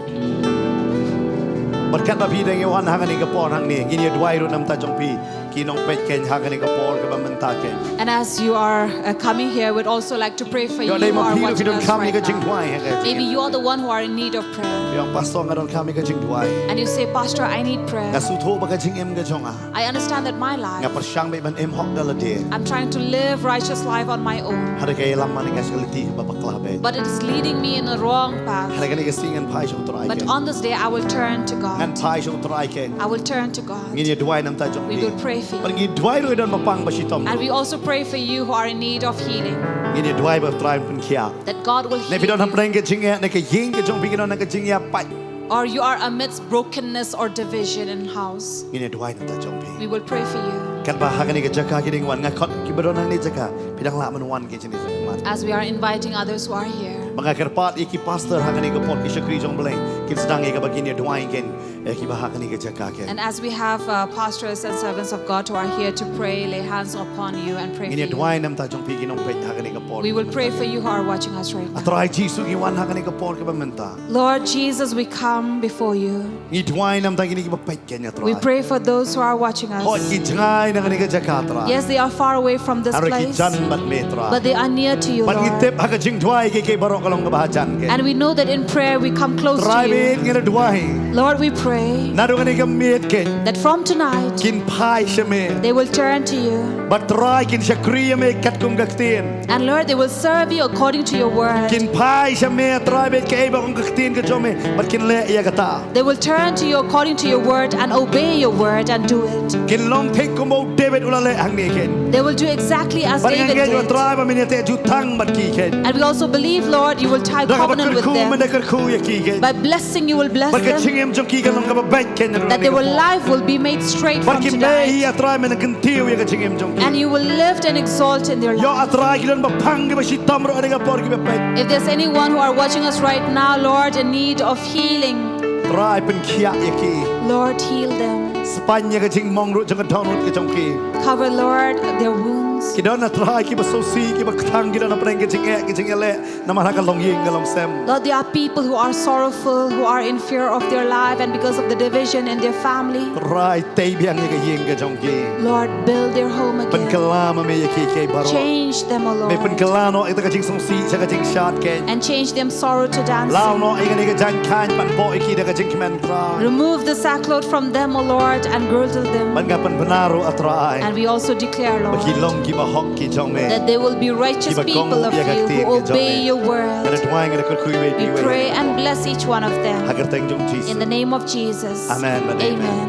Bad katba phi dang ïoh wan ha kane ka por hangne ngin ïa duwai ruh namar ta jong phi ki nongpeit keiñ ha kane ka por kaba mynta keiñ. And as you are uh, coming here, we'd also like to pray for you Ïoh who dei ma are phi ruh phi watching us donkam ïa right ka jingduwai ha now. ka. Maybe you are the one who are in need of prayer. Ïa pastor nga donkam ïa ka jingduwai. And you say, Pastor, I need prayer. Nga sngewthuh ba ka jingim ka jong nga. I understand that my life, Nga pyrshang beit ban im hok da lade. I'm trying to live righteous life on my own. Hynrei ka ïalam man nga sha ka lynti kaba bakla beit. But it is leading me in the wrong path. Hynrei kane ka sngi ngan phai sha U Trai. But Keiñ. On this day, I will turn to God. Ngan phai sha U Trai keiñ. I will turn to God. Ngin ïa duwai namar ta jong phi. We will pray for you. Bad ngi duwai ruh ïa don ba pang ba shitom. And we also pray for you who are in need of healing. Ngin ïa duwai ba U Trai un pynkhiah. That God will heal Ne phi don you. hapdeng ka jingeh ne ka ïing ka jong phi ki don ha ka jingïapait. Or you are amidst brokenness or division in house. Ngin ïa duwai namar ta jong phi. We will pray for you. Katba ha kane ka jaka ki dang wan nga khot kiba don ha kane ka jaka. Phi dang lah ban wan keiñ shane shakhmat. As we are inviting others who are here. Bad nga kyrpad ïa ki pastor ha kane ka por ki shakri jong U Blei. Kin sdang ïa kaba kin ïa duwai keiñ. Ïa kiba ha kane ka jaka keiñ. And as we have uh, pastors and servants of God who are here to pray, lay hands upon you and pray for Ngin ïa you. Duwai namar ta jong phi ki nongpeit ha kane ka por. We will pray for you who are watching us right A now. Trai Jisu ngi wan ha kane ka por kaba mynta. Lord Jesus, we come before you. Ngi duwai namar ta kine kiba peit keiñ A Trai. We pray for those who are watching us. Hooid ki jngai na kane ka jaka A Trai. Yes, they are far away from this Hynrei ki place, jan bad me A Trai. But they are near to you, Bad ngi Lord. Tip ha ka jingduwai kiei kiei baroh ka long kaba hajan keiñ. And we know that in prayer we come close Trai to bad you. ngi la duwai. Lord, we pray Naduh kane ka miet keiñ. That from tonight, Kin phai sha me. They will turn to you. Bad Trai kin shakri ïa me katkum ka ktien. And Lord, they will serve you according to your word. Kin phai sha me Trai bad kaei ba ong ka ktien ka jong me bad kin leh ïa kata. They will turn to you according to your word and obey your word and do it. Kin long thik kumba u David u la leh hangne keiñ. They will do exactly as Bad nga David ngeit Ïa did. Trai ba men ïateh jutang bad ki keiñ. And we also believe, Lord, you will tie Da kaba covenant with kyrkhu men da them. kyrkhu ïa ki keiñ. By blessing, you will bless Bad ka them. jingim jong ki kan long kaba beit keiñ. That their life will be made straight Bad from ki mei hi tonight. Ïa Trai men kan tiew ïa ka jingim jong ki. And you will lift and exalt in their Ïoh life. Trai ki don ba phang kiba shitom ruh ha kane ka por kiba peit. If there's anyone who are watching us right now, Lord, in need of healing, Trai pynkhiah ïa ki. Lord, heal them. Spaiñ ïa ka jingmong ruh jong ka dohnud ka jong ki. Cover, Lord, their wounds. Ki don Trai kiba sngewsih kiba kthang ki don hapdeng ka jingeh ka jingïaleh. Namar ha ka longïing ka longsem. Lord, there are people who are sorrowful, who are in fear of their life, and because of the division in their family. Trai tei biang ïa ka ïing ka jong ki. Lord, build their home again. Pynkylla ma me ïa ki kiei baroh. Change them, O Me Lord. Pynkylla noh ïa ka jingsngewsih sha ka jingshad keiñ. And change them sorrow to dancing. Law noh ïa kane ka jaiñ khaiñ, pynbor ïa ki da ka jingkmen Trai. Remove the sackcloth from them, O Lord, and girdle them. Bad nga pynbna ruh Trai. And we also declare, Ba ki Lord, long kiba hok ki jong me. That they will be righteous Kiba kohnguh people of ïa ka you ktien who ka jong me. Obey your word. Nga da duwai, nga da kyrkhu ïa phi. We pray and bless each one of them. Ha ka kyrteng jong u Jisu. In the name of Jesus. Amen, amen. Amen.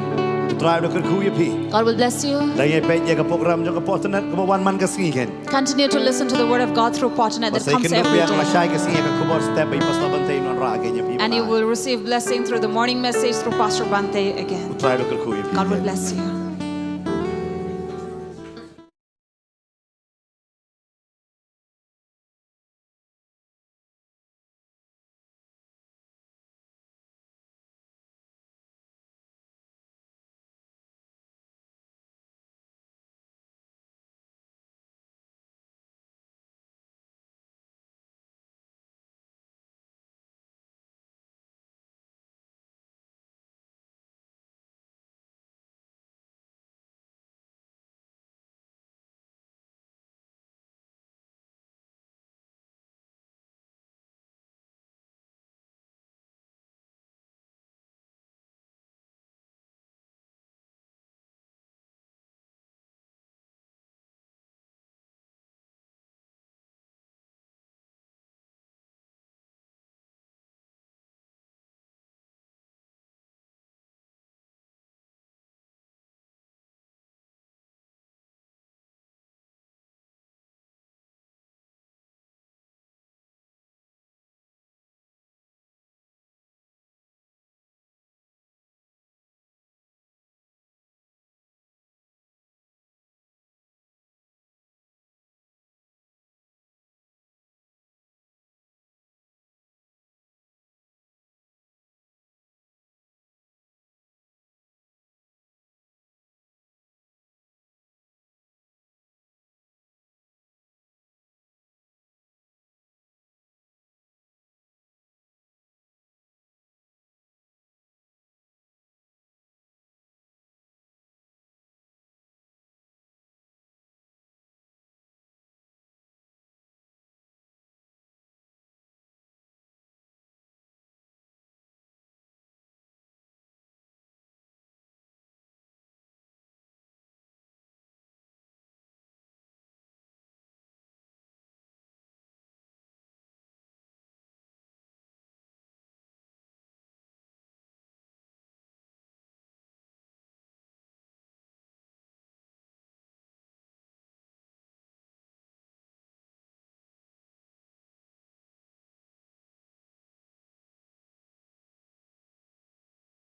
U Trai u da kyrkhu ïa phi. God will bless you. Dang ïa peit ïa ka program jong ka Portnet kaba wan man ka sngi keiñ. Continue to listen to the word of God through Portnet that comes every Lashai day. Ka sngi ka khubor step ïa Pastor Bante, un wanrah ïa ngi. And you will receive blessing through the morning message through Pastor Bante again. U Trai u da kyrkhu ïa phi. God will bless you.